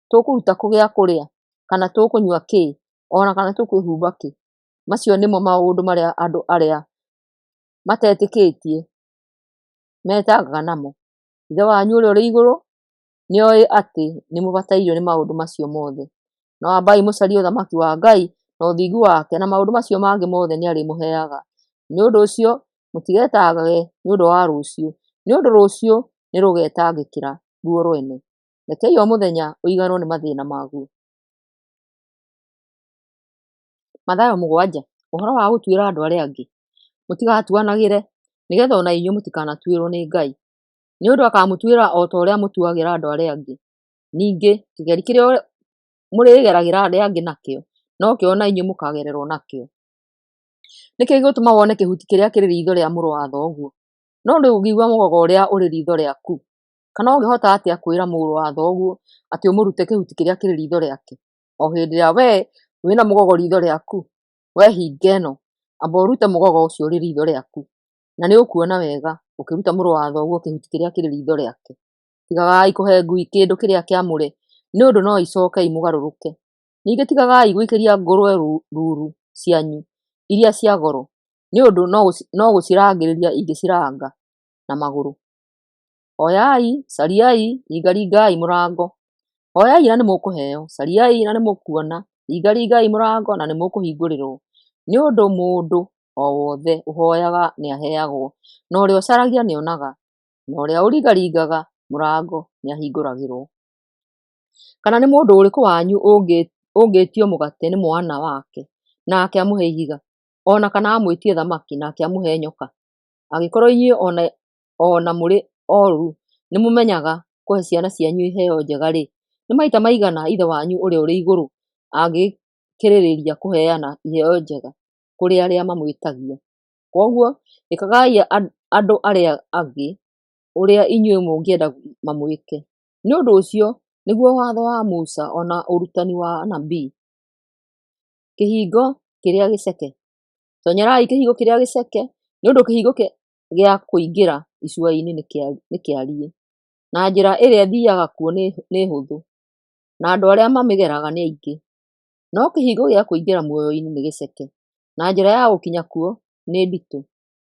'Tũkũruta kũ gĩa kũrĩa, kana tũkũnyua kĩ, o na kana tũkwĩhumba kĩ?' Macio nĩmo maũndũ marĩa andũ arĩa matetĩkĩtie metangaga namo. Ithe wanyu ũrĩa ũrĩ igũrũ nĩoĩ atĩ nĩmũbatairio nĩ maũndũ macio mothe. No ambai mũcarie ũthamaki wa Ngai na ũthingu wake, na maũndũ macio mangĩ mothe nĩarĩmũheaga. Nĩ ũndũ ũcio mũtigetangage nĩ ũndũ wa rũciũ, nĩ ũndũ rũciũ nĩrũgetangĩkĩra ruo rwene. Rekei o mũthenya ũiganwo nĩ mathĩna maguo. Mathayo 7, ũhoro wa gũtuĩra andũ arĩa angĩ. Mũtigatuanagĩre, nĩgeetha o na inyuĩ mũtikanatuĩrwo nĩ Ngai. Nĩ ũndũ akaamũtuĩra o ta ũrĩa mũtuagĩra andũ arĩa angĩ. Ningĩ kĩgeri kĩrĩa mũrĩgeragĩra arĩa angĩ nakĩo, nokĩo o na inyuĩ mũkaagererwo nakĩo. Nĩ kĩĩ gĩgũtũma wone kĩhuti kĩrĩa kĩrĩ riitho rĩa mũrũ wa thoguo, no ndũngĩigua mũgogo ũrĩa ũrĩ riitho rĩaku? Kana ũngĩhota atĩa kwĩra mũrũ wa thoguo atĩ ũmũrute kĩhuti kĩrĩa kĩrĩ riitho rĩake, o hĩndĩ ĩrĩa wee wĩ na mũgogo riitho rĩaku? Wee hinga ĩno, amba ũrute mũgogo ũcio ũrĩ riitho rĩaku, na nĩũkuona wega ũkĩruta mũrũ wa thoguo kĩhuti kĩrĩa kĩrĩ riitho rĩake. Tigagai kũhe ngui kĩndũ kĩrĩa kĩamũre, nĩ ũndũ no icooke imũgarũrũke. Ningĩ tigagai gũikĩria ngũrwe ruru cianyu iria cia goro, nĩ ũndũ no gũcirangĩrĩria ingĩciranga na magũrũ. Hoyai, cariai, ringaringai mũrango. Hoyai na nĩmũkũheo, cariai na nĩmũkuona, ringaringai mũrango na nĩmũkũhingũrĩrwo. Nĩ ũndũ mũndũ o wothe ũhoyaga nĩaheagwo, na ũrĩa ũcaragia nĩonaga, na ũrĩa ũringaringaga mũrango nĩahingũragĩrwo. Kana nĩ mũndũ ũrĩkũ wanyu ũngĩĩtio mũgate nĩ mwana wake, nake amũhe ihiga? O na kana amwĩtie thamaki, nake amũhe nyoka? Angĩkorwo inyuĩ o na mũrĩ oru nĩmũmenyaga kũhe ciana cianyu iheo njega-rĩ, nĩ maita maigana Ithe wanyu ũrĩa ũrĩ igũrũ angĩkĩrĩrĩria kũheana iheo njega kũrĩ arĩa mamwĩtagia? Kwoguo ĩkagai andũ arĩa angĩ ũrĩa inyuĩ mũngĩenda mamwĩke. Nĩ ũndũ ũcio nĩguo watho wa Musa o na ũrutani wa anabii. Kĩhingo kĩrĩa gĩceke. Tonyerai kĩhingo kĩrĩa gĩceke, nĩ ũndũ kĩhingo gĩa kũingĩra icua-inĩ nĩ kĩariĩ, na njĩra ĩrĩa ĩthiiaga kuo nĩ hũthũ, na andũ arĩa mamĩgeraga nĩ aingĩ. No kĩhingo gĩa kũingĩra muoyo-inĩ nĩ gĩceke, na njĩra ya gũkinya kuo nĩ nditũ,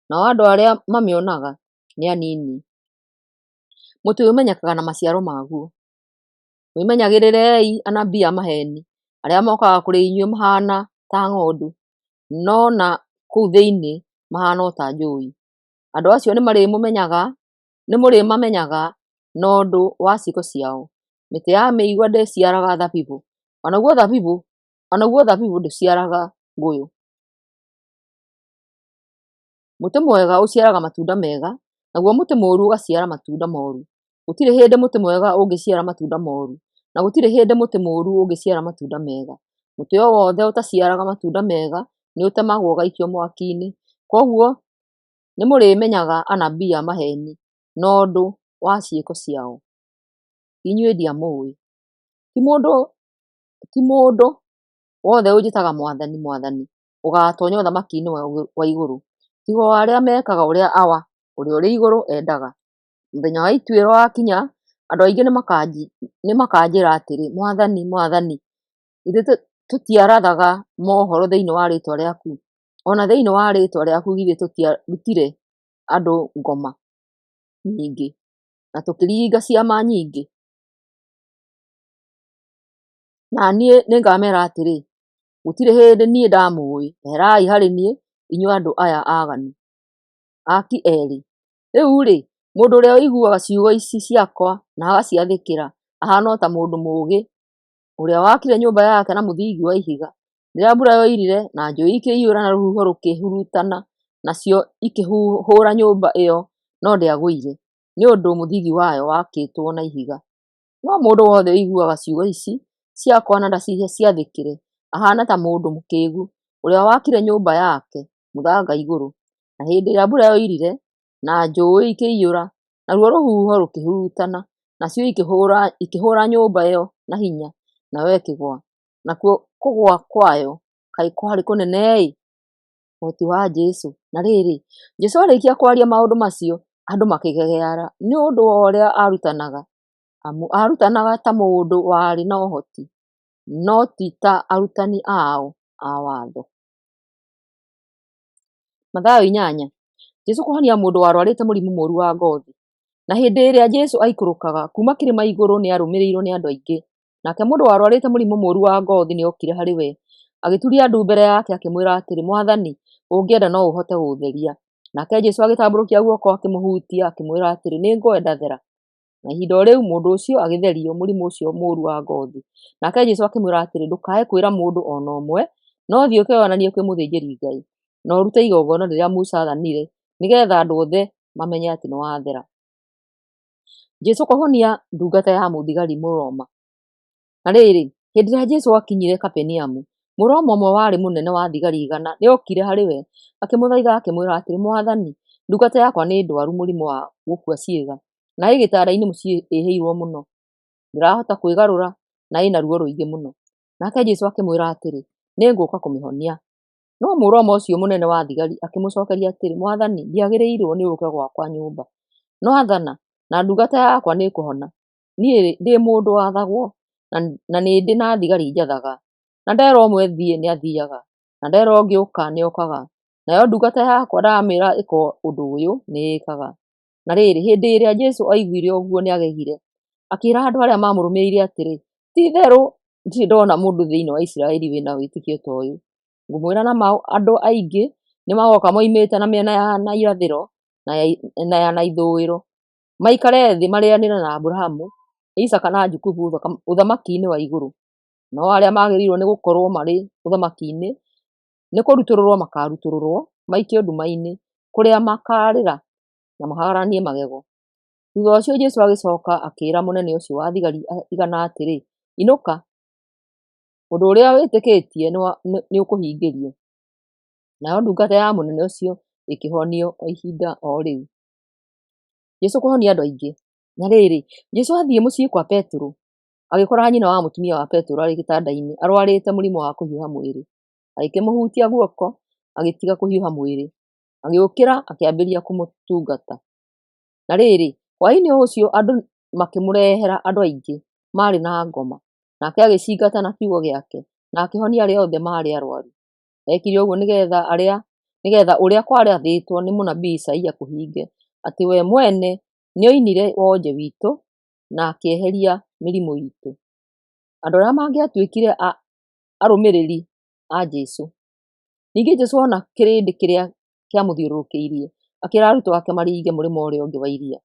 nao andũ arĩa mamĩonaga nĩ anini. Mũtĩ ũmenyekaga na maciaro maguo. Mwĩmenyagĩrĩrei anabii a maheeni, arĩa mokaga kũrĩ inyuĩ mahaana ta ng'ondu, no na kũu thĩinĩ mahaana o ta njũũi. Andũ acio nĩmũrĩmamenyaga na ũndũ wa ciĩko ciao. Mĩtĩ ya mĩigua ndĩciaraga thabibũ, o naguo thabibũ ndũciaraga ngũyũ. Mũtĩ mwega ũciaraga matunda mega, naguo mũtĩ mũũru ũgaciara matunda mooru. Gũtirĩ hĩndĩ mũtĩ mwega ũngĩciara matunda mooru, na gũtirĩ hĩndĩ mũtĩ mũũru ũngĩciara matunda mega. Mũtĩ o wothe ũtaciaraga matunda mega nĩũtemagwo ũgaikio mwaki-inĩ. Kwoguo nĩmũrĩmenyaga anabii a maheeni na ũndũ wa ciĩko ciao. Inyuĩ ndiamũũĩ. Ti mũndũ wothe ũnjĩtaga Mwathani, Mwathani, ũgaatoonya ũthamaki-inĩ wa igũrũ, tiga o arĩa mekaga ũrĩa Awa ũrĩa ũrĩ igũrũ endaga. Mũthenya wa ituĩro wakinya, andũ aingĩ nĩmakanjĩra atĩrĩ, 'Mwathani, Mwathani, githĩ tũtiarathaga mohoro thĩinĩ wa rĩĩtwa rĩaku? O na thĩinĩ wa rĩĩtwa rĩaku githĩ tũtiarutire andũ ngoma nyingĩ, na tũkĩringa ciama nyingĩ?' Na niĩ nĩngamera atĩrĩ, 'Gũtirĩ hĩndĩ niĩ ndamũũĩ, eherai harĩ niĩ, inyuĩ andũ aya aaganu.' Aaki eerĩ. Rĩu-rĩ, mũndũ ũrĩa ũiguaga ciugo ici ciakwa na agaciathĩkĩra ahaana o ta mũndũ mũũgĩ ũrĩa waakire nyũmba yake na mũthingi wa ihiga. Rĩrĩa mbura yoirire na njũũĩ ikĩiyũra na rũhuho rũkĩhurutana, nacio ikĩhũũra nyũmba ĩyo, no ndĩagũire, nĩ ũndũ mũthingi wayo waakĩtwo na ihiga. No mũndũ wothe ũiguaga ciugo ici ciakwa na ndaciathĩkĩre, Ahaana ta mũndũ mũkĩĩgu ũrĩa waakire nyũmba yake mũthanga igũrũ, na hĩndĩ ĩrĩa mbura yoirire, na njũũĩ ikĩiyũra, naruo rũhuho rũkĩhurutana, nacio ikĩhũũra nyũmba ĩyo na hinya, nayo ĩkĩgũa, nakuo kũgũa kwayo kaĩ kwarĩ kũnene-ĩ! Ũhoti wa Jesũ. Na rĩrĩ, Jesũ arĩkia kwaria maũndũ macio, andũ makĩgegeara nĩ ũndũ wa ũrĩa aarutanaga, amu aarutanaga ta mũndũ warĩ na ũhoti, no ti ta arutani ao a watho. Mathayo 8. Jesũ kũhonia mũndũ warwarĩte mũrimũ mũũru wa ngothi. Na hĩndĩ ĩrĩa Jesũ aikũrũkaga kuuma kĩrĩma igũrũ nĩarũmĩrĩirwo nĩ andũ aingĩ. Nake mũndũ warwarĩte mũrimũ mũũru wa ngothi nĩokire harĩ we, agĩturia ndu mbere yake akĩmwĩra atĩrĩ, Mwathani, ũngĩenda no ũhote gũũtheria. Nake Jesũ agĩtambũrũkia guoko akĩmũhutia, akĩmwĩra atĩrĩ, Nĩngwenda, thera. Na ihinda o rĩu mũndũ ũcio agĩtherio mũrimũ ũcio mũũru wa ngothi. Nake Jesũ akĩmwĩra atĩrĩ, Ndũkae kwĩra mũndũ o na ũmwe, no thiĩ ũkeyonanie kwĩ mũthĩnjĩri-Ngai, na ũrute igongona rĩrĩa Musa aathanire, nĩgeetha andũ othe mamenye atĩ nĩwathera. Jesũ kũhonia ndungata ya mũthigari Mũroma. Na rĩrĩ, hĩndĩ ĩrĩa Jesũ aakinyire Kapeniamu, Mũroma ũmwe warĩ mũnene wa thigari 100 nĩokire harĩ we, akĩmũthaitha akĩmwĩra atĩrĩ, Mwathani, ndungata yakwa nĩ ndwaru mũrimũ wa gũkua ciĩga, na ĩ gĩtanda-inĩ mũciĩ ĩhĩirwo mũno, ndĩrahota kwĩgarũra na ĩna ruo rũingĩ mũno. Nake Jesũ akĩmwĩra atĩrĩ, Nĩngũũka kũmĩhonia. No Mũroma ũcio mũnene wa thigari akĩmũcookeria atĩrĩ, Mwathani, ndiagĩrĩirwo nĩ ũũke gwakwa nyũmba, no athana, na ndungata yakwa nĩĩkũhona. Niĩ ndĩ mũndũ wathagwo, na nĩndĩ na thigari njathaga, na ndera ũmwe thiĩ nĩathiiaga, na ndera ũngĩ ũka nĩokaga, nayo ndungata yakwa ndamĩĩra ĩka ũndũ ũyũ nĩĩkaga. Na rĩrĩ, hĩndĩ ĩrĩa Jesũ aiguire ũguo nĩagegire, akĩĩra andũ arĩa maamũrũmĩrĩire atĩrĩ, Ti-itherũ ndirĩ ndona mũndũ thĩinĩ wa Isiraeli wĩ na wĩtĩkio ta ũyũ. Ngũmwĩra na ma andũ aingĩ nĩmagoka moimĩte na mĩena ya na irathĩro na ya na ithũĩro, maikare thĩ marĩanĩre na Aburahamu, Isaaka na Jakubu ũthamaki-inĩ wa igũrũ. No arĩa magĩrĩirwo nĩ gũkorwo marĩ ũthamaki-inĩ nĩ kũrutũrũrwo makarutũrũrwo maikio nduma-inĩ, kũrĩa makarĩra na mahagaranie magego. Thutha ũcio Jesũ agĩcoka akĩĩra mũnene ũcio wa thigari 100 atĩrĩ, Inũka, ũndũ ũrĩa wĩtĩkĩtie nĩũkũhingĩrio. Nayo ndungata ya mũnene ũcio ĩkĩhonio o ihinda o rĩu. Jesũ kũhonia andũ aingĩ. Na rĩrĩ, Jesũ athiĩ mũciĩ kwa Petero, agĩkora nyina wa mũtumia wa Petero arĩ gĩtanda-inĩ arwarĩte mũrimũ wa kũhiũha mwĩrĩ. Agĩkĩmũhutia guoko, agĩtiga kũhiũha mwĩrĩ. Agĩũkĩra akĩambĩrĩria kũmũtungata. Na rĩrĩ, hwaĩ-inĩ ũcio andũ makĩmũrehera andũ aingĩ maarĩ na ngoma, nake agĩcingata na kiugo gĩake, na akĩhonia arĩa othe maarĩ arwaru. Eekire ũguo nĩgeetha ũrĩa kwarathĩtwo nĩ mũnabii Isaia kũhinge, atĩ we mwene nĩoinire wonje witũ na akĩeheria mĩrimũ iitũ. Andũ arĩa mangĩatuĩkire arũmĩrĩri a Jesũ. Ningĩ Jesũ ona kĩrĩndĩ kĩrĩa kĩamũthiũrũrũkĩirie, akĩĩra arutwo ake maringe mũrĩmo ũrĩa ũngĩ wa iria.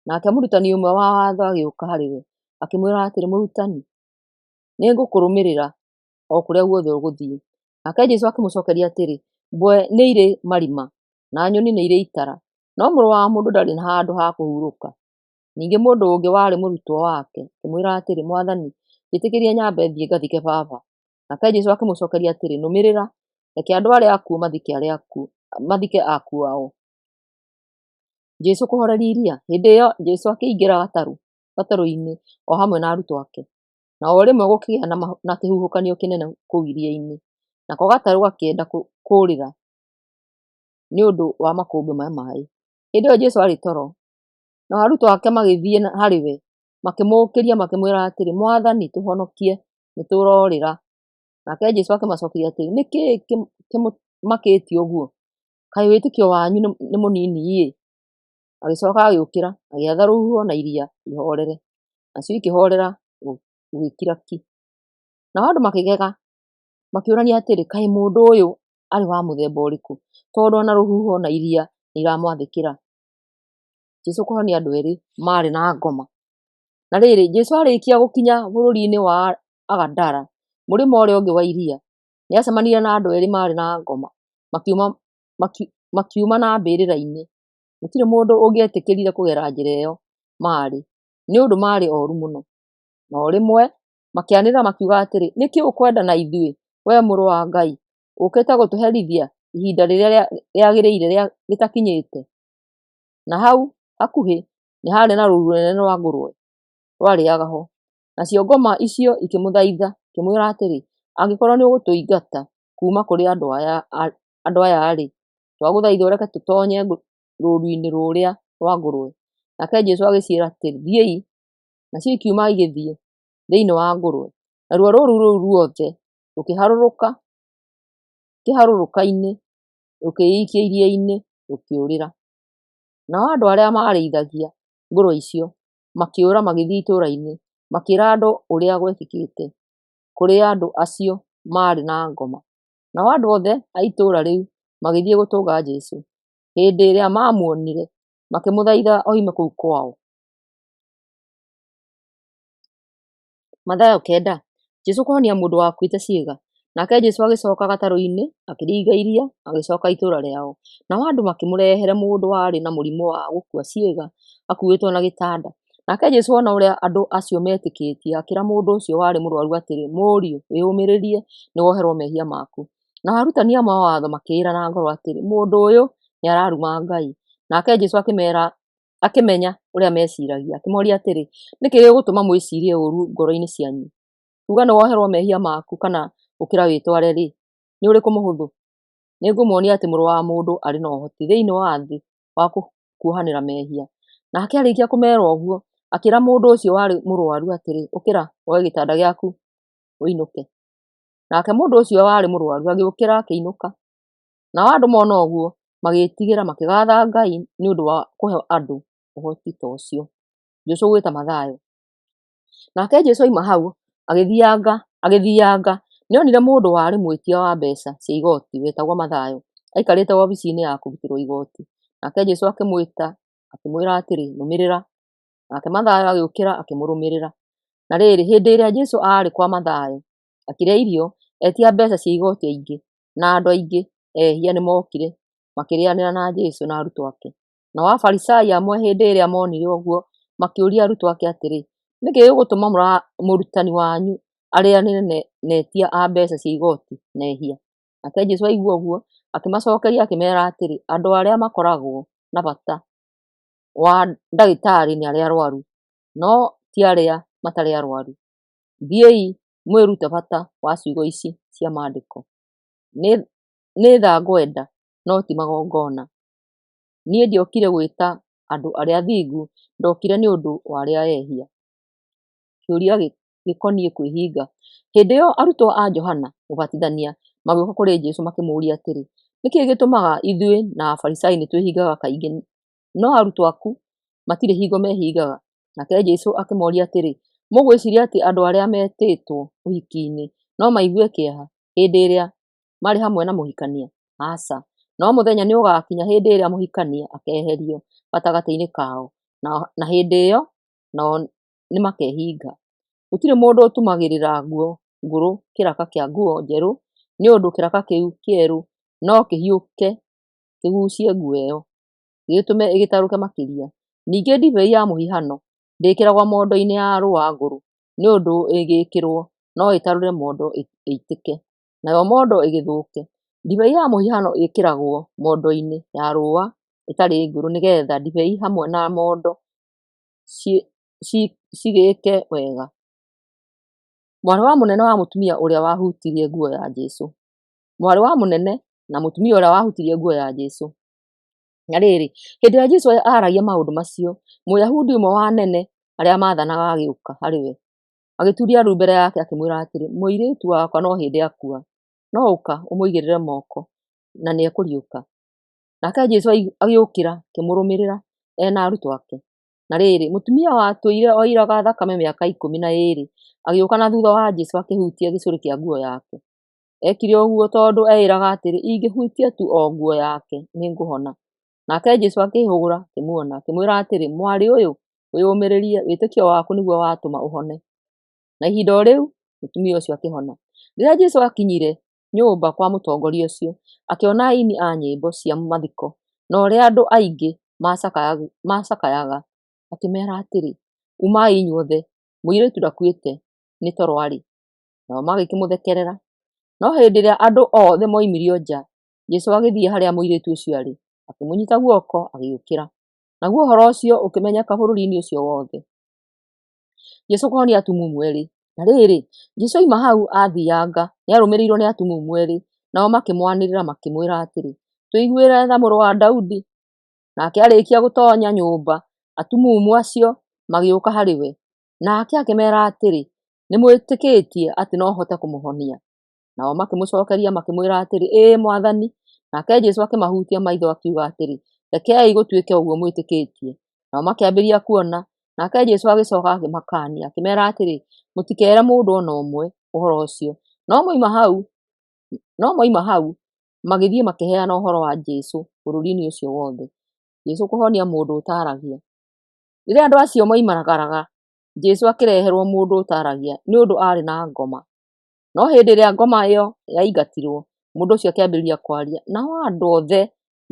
Nake mũrutani ũmwe wa watho agĩũka harĩ we, akĩmwĩra atĩrĩ, Mũrutani, nĩngũkũrũmĩrĩra o kũrĩa guothe ũgũthiĩ. Nake Jesũ akĩmũcookeria atĩrĩ, Mbwe nĩ irĩ marima, na nyoni nĩ irĩ itara, no Mũrũ wa Mũndũ ndarĩ na handũ ha kũhurũka. Ningĩ mũndũ ũngĩ warĩ mũrutwo wake akĩmwĩra atĩrĩ, Mwathani, njĩtĩkĩria nyambe thiĩ ngathike baba. Nake Jesũ akĩmũcookeria atĩrĩ, Nũmĩrĩra, reke andũ arĩa akuũ mathike akuũ ao. Jesũ kũhooreria iria. Hĩndĩ ĩyo Jesũ akĩingĩra gatarũ-inĩ o hamwe na arutwo ake, na o rĩmwe gũkĩgĩa na kĩhuhũkanio kĩnene kũu iria-inĩ, nako gatarũ gakĩenda kũũrĩra nĩ ũndũ wa makũmbĩ ma maaĩ. Hĩndĩ ĩyo Jesũ aarĩ toro, nao arutwo ake magĩthiĩ harĩ we, makĩmũũkĩria makĩmwĩra atĩrĩ, Mwathani, tũhonokie, nĩtũroorĩra. Nake Jesũ akĩmacookeria atĩrĩ, Nĩ kĩĩ kĩmũmakĩtie ũguo? Kaĩ wĩtĩkio wanyu nĩ mũnini-ĩ! Agĩcooka agĩũkĩra, agĩatha rũhuho na iria ihoorere, nacio ikĩhoorera, gũgĩkira ki. Nao andũ makĩgega, makĩũrania atĩrĩ, Kaĩ mũndũ ũyũ arĩ wa mũthemba ũrĩkũ, tondũ o na rũhuho na iria nĩiramwathĩkĩra? Jesũ kũhonia andũ eerĩ maarĩ na ngoma. Na rĩrĩ, Jesũ arĩkia gũkinya bũrũri-inĩ wa Agadara, mũrĩmo ũrĩa ũngĩ wa iria, nĩacemanirie na andũ eerĩ maarĩ na ngoma, makiuma na mbĩrĩra-inĩ. Gũtirĩ mũndũ ũngĩetĩkĩrire kũgera njĩra ĩyo maarĩ, nĩ ũndũ maarĩ ooru mũno. Na o rĩmwe makĩanĩrĩra makiuga atĩrĩ, Nĩ kĩĩ ũkwenda na ithuĩ, Wee Mũrũ wa Ngai, ũũkĩte gũtũherithia ihinda rĩrĩa rĩagĩrĩire rĩtakinyĩte?" Na hau hakuhĩ nĩ haarĩ na rũũru rũnene rwa ngũrwe rwarĩĩaga ho. Nacio ngoma icio ikĩmũthaitha, ikĩmwĩra atĩrĩ, "Angĩkorwo nĩũgũtũingata kuuma kũrĩ andũ aya-rĩ, twagũthaitha ũreke tũtoonye rũũru-inĩ rũrĩa rwa ngũrwe." Nake Jesũ agĩciĩra atĩrĩ, "Thiĩi." Nacio ikiuma igĩthiĩ thĩinĩ wa ngũrwe, naruo rũũru rũu ruothe rũkĩharũrũka kĩharũrũka-inĩ, rũkĩĩikia iria-inĩ, rũkĩũrĩra. Nao andũ arĩa maarĩithagia ngũrwe icio makĩũra magĩthiĩ itũũra-inĩ, makĩĩra andũ ũrĩa gwekĩkĩte kũrĩ andũ acio maarĩ na ngoma. Nao andũ othe a itũũra rĩu magĩthiĩ gũtũnga Jesũ. Hĩndĩ ĩrĩa maamuonire, makĩmũthaitha oime kũu kwao. Mathayo 9, Jesũ kũhonia mũndũ wakuĩte ciĩga. Nake Jesũ agĩcoka gatarũ-inĩ, akĩringa iria, agĩcoka itũũra rĩao. Nao andũ makĩmũrehere mũndũ warĩ na mũrimũ wa gũkua ciĩga, akuuĩtwo na gĩtanda. Nake Jesũ ona ũrĩa andũ acio meetĩkĩtie, akĩĩra mũndũ ũcio warĩ mũrũaru atĩrĩ, "Mũriũ, wĩyũmĩrĩrie, nĩwoherwo mehia maku." Nao arutani amwe a watho makĩĩra na ngoro atĩrĩ, "Mũndũ ũyũ nĩararuma Ngai." Nake Jesũ akĩmenya ũrĩa meeciiragia, akĩmooria atĩrĩ, "Nĩ kĩĩ gĩgũtũma mwĩciirie ũũru ngoro-inĩ cianyu? Kuuga nĩwoherwo mehia maku kana ũkĩra wĩtware-rĩ, nĩ ũrĩkũ mũhũthũ? Nĩngũmuonia atĩ Mũrũ wa Mũndũ arĩ na ũhoti thĩinĩ wa thĩ wa kũkuohanĩra mehia." Nake arĩkia kũmeera ũguo, akĩĩra mũndũ ũcio warĩ mũrũaru atĩrĩ, "Ũkĩra, woe gĩtanda gĩaku, ũinũke." Nake mũndũ ũcio warĩ mũrũaru agĩũkĩra akĩinũka. Nao andũ mona ũguo magĩĩtigĩra, makĩgaatha Ngai nĩ ũndũ wa kũhe andũ ũhoti ta ũcio. Jesũ gwĩta Mathayo. Nake Jesũ oima hau agĩthianga, nĩonire mũndũ warĩ mwĩtia wa mbeeca cia igooti wetagwo Mathayo, aikarĩte wabici-inĩ ya kũrutĩrwo igooti. Nake Jesũ akĩmwĩta, akĩmwĩra atĩrĩ, "Nũmĩrĩra." Nake Mathayo agĩũkĩra akĩmũrũmĩrĩra. Na rĩrĩ, hĩndĩ ĩrĩa Jesũ aarĩ kwa Mathayo akĩrĩa irio, etia mbeeca cia igooti aingĩ na andũ aingĩ ehia nĩmookire makĩrĩĩanĩra na Jesũ na arutwo ake. Nao Afarisai amwe hĩndĩ ĩrĩa moonire ũguo makĩũria arutwo ake atĩrĩ, "Nĩ kĩĩ gĩgũtũma mũrutani wanyu arĩĩanĩre na etia a mbeeca cia igooti na ehia?" Nake Jesũ aigua ũguo, akĩmacookeria akĩmeera atĩrĩ, "Andũ arĩa makoragwo na bata wa ndagĩtarĩ nĩ arĩa arũaru, no ti arĩa matarĩ arũaru. Thiĩi mwĩrute bata wa ciugo ici cia Maandĩko: Nĩ tha ngwenda, no ti magongona. Niĩ ndiokire gwĩta andũ arĩa athingu, ndokire nĩ ũndũ wa arĩa ehia." Kĩũria gĩkoniĩ kwĩhinga. Hĩndĩ ĩyo arutwo a Johana Mũbatithania magĩũka kũrĩ Jesũ makĩmũũria atĩrĩ, "Nĩ kĩĩ gĩtũmaga ithuĩ na Afarisai nĩtwĩhingaga kaingĩ, no arutwo aku matirĩ hingo mehingaga?" Nake Jesũ akĩmooria atĩrĩ, "Mũgwĩciiria atĩ andũ arĩa metĩtwo ũhiki-inĩ no maigue kĩeha hĩndĩ ĩrĩa marĩ hamwe na mũhikania? Aca, no mũthenya nĩũgakinya hĩndĩ ĩrĩa mũhikania akeeherio gatagatĩ-inĩ kao, na hĩndĩ ĩyo nao nĩmakehinga. Gũtirĩ mũndũ ũtumagĩrĩra nguo ngũrũ kĩraka kĩa nguo njerũ, nĩ ũndũ kĩraka kĩu kĩerũ no kĩhiũke kĩguucie nguo ĩyo, gĩgĩtũme ĩgĩtarũke makĩria. Ningĩ ndibei ya mũhihano ndĩĩkĩragwo mondo-inĩ ya rũũa ngũrũ, nĩ ũndũ ĩngĩĩkĩrwo no ĩtarũre mondo ĩitĩke, nayo mondo ĩgĩthũke. Ndibei ya mũhihano ĩĩkĩragwo mondo-inĩ ya rũũa ĩtarĩ ngũrũ nĩgeetha ndibei hamwe na mondo cigĩĩke wega." Mwarĩ wa mũnene wa mũtumia ũrĩa wahutirie nguo ya Jesũ. Mwarĩ wa mũnene na mũtumia ũrĩa wahutirie nguo ya Jesũ. Na rĩrĩ, hĩndĩ ĩrĩa Jesũ aaragia maũndũ macio, Mũyahudi ũmwe wa anene arĩa maathanaga agĩũka harĩ we, agĩturia ndu mbere yake akĩmwĩra atĩrĩ, "Mũirĩtu wakwa no hĩndĩ akua, no ũka ũmũigĩrĩre moko, na nĩekũriũka." Nake Jesũ agĩũkĩra akĩmũrũmĩrĩra e na arutwo ake. Na rĩrĩ, mũtumia watũire oiraga thakame mĩaka 12 agĩũka na thutha wa Jesũ akĩhutia gĩcũrĩ kĩa nguo yake. Eekire ũguo tondũ eĩĩraga atĩrĩ, "Ingĩhutia tu o nguo yake, nĩngũhona." Nake Jesũ akĩĩhũgũra akĩmuona, akĩmwĩra atĩrĩ, "Mwarĩ ũyũ, wĩyũmĩrĩrie, wĩtĩkio waku nĩguo watũma ũhone." Na ihinda o rĩu mũtumia ũcio akĩhona. Rĩrĩa Jesũ aakinyire nyũmba kwa mũtongoria ũcio, akĩona aini a nyĩmbo cia mathiko na ũrĩa andũ aingĩ maacakayaga, akĩmeera atĩrĩ, "Umai inyuothe, mũirĩtu ndakuĩte, nĩ toro arĩ." Nao magĩkĩmũthekerera. No hĩndĩ ĩrĩa andũ othe moimirio nja, Jesũ agĩthiĩ harĩa mũirĩtu ũcio aarĩ, akĩmũnyita guoko, agĩũkĩra. Naguo ũhoro ũcio ũkĩmenyeka bũrũri-inĩ ũcio wothe. Jesũ kũhonia atumumu erĩ. Na rĩrĩ, Jesũ oima hau aathianga, nĩarũmĩrĩirwo nĩ atumumu erĩ, nao makĩmwanĩrĩra makĩmwĩra atĩrĩ, Tũiguĩre tha, mũrũ wa Daudi. Nake arĩkia gũtoonya nyũmba, atumumu acio magĩũka harĩ we. Nake akĩmeera atĩrĩ, Nĩmwĩtĩkĩtie atĩ no hote kũmũhonia? Nao makĩmũcookeria makĩmwĩra atĩrĩ, Ĩĩ, Mwathani. Nake Jesũ akĩmahutia maitho akiuga atĩrĩ, Rekei gũtuĩke ũguo mwĩtĩkĩtie. Nao makĩambĩrĩria kuona. Nake Jesũ agĩcooka akĩmakaania, akĩmeera atĩrĩ, Mũtikeere mũndũ o na ũmwe ũhoro ũcio. No moima hau, magĩthiĩ makĩheana ũhoro wa Jesũ bũrũri-inĩ ũcio wothe. Jesũ kũhonia mũndũ ũtaaragia. Rĩrĩa andũ acio moimagaraga, Jesũ akĩreherwo mũndũ ũtaaragia nĩ ũndũ aarĩ na ngoma. No hĩndĩ ĩrĩa ngoma ĩyo yaingatirwo, mũndũ ũcio akĩambĩrĩria kwaria, nao andũ othe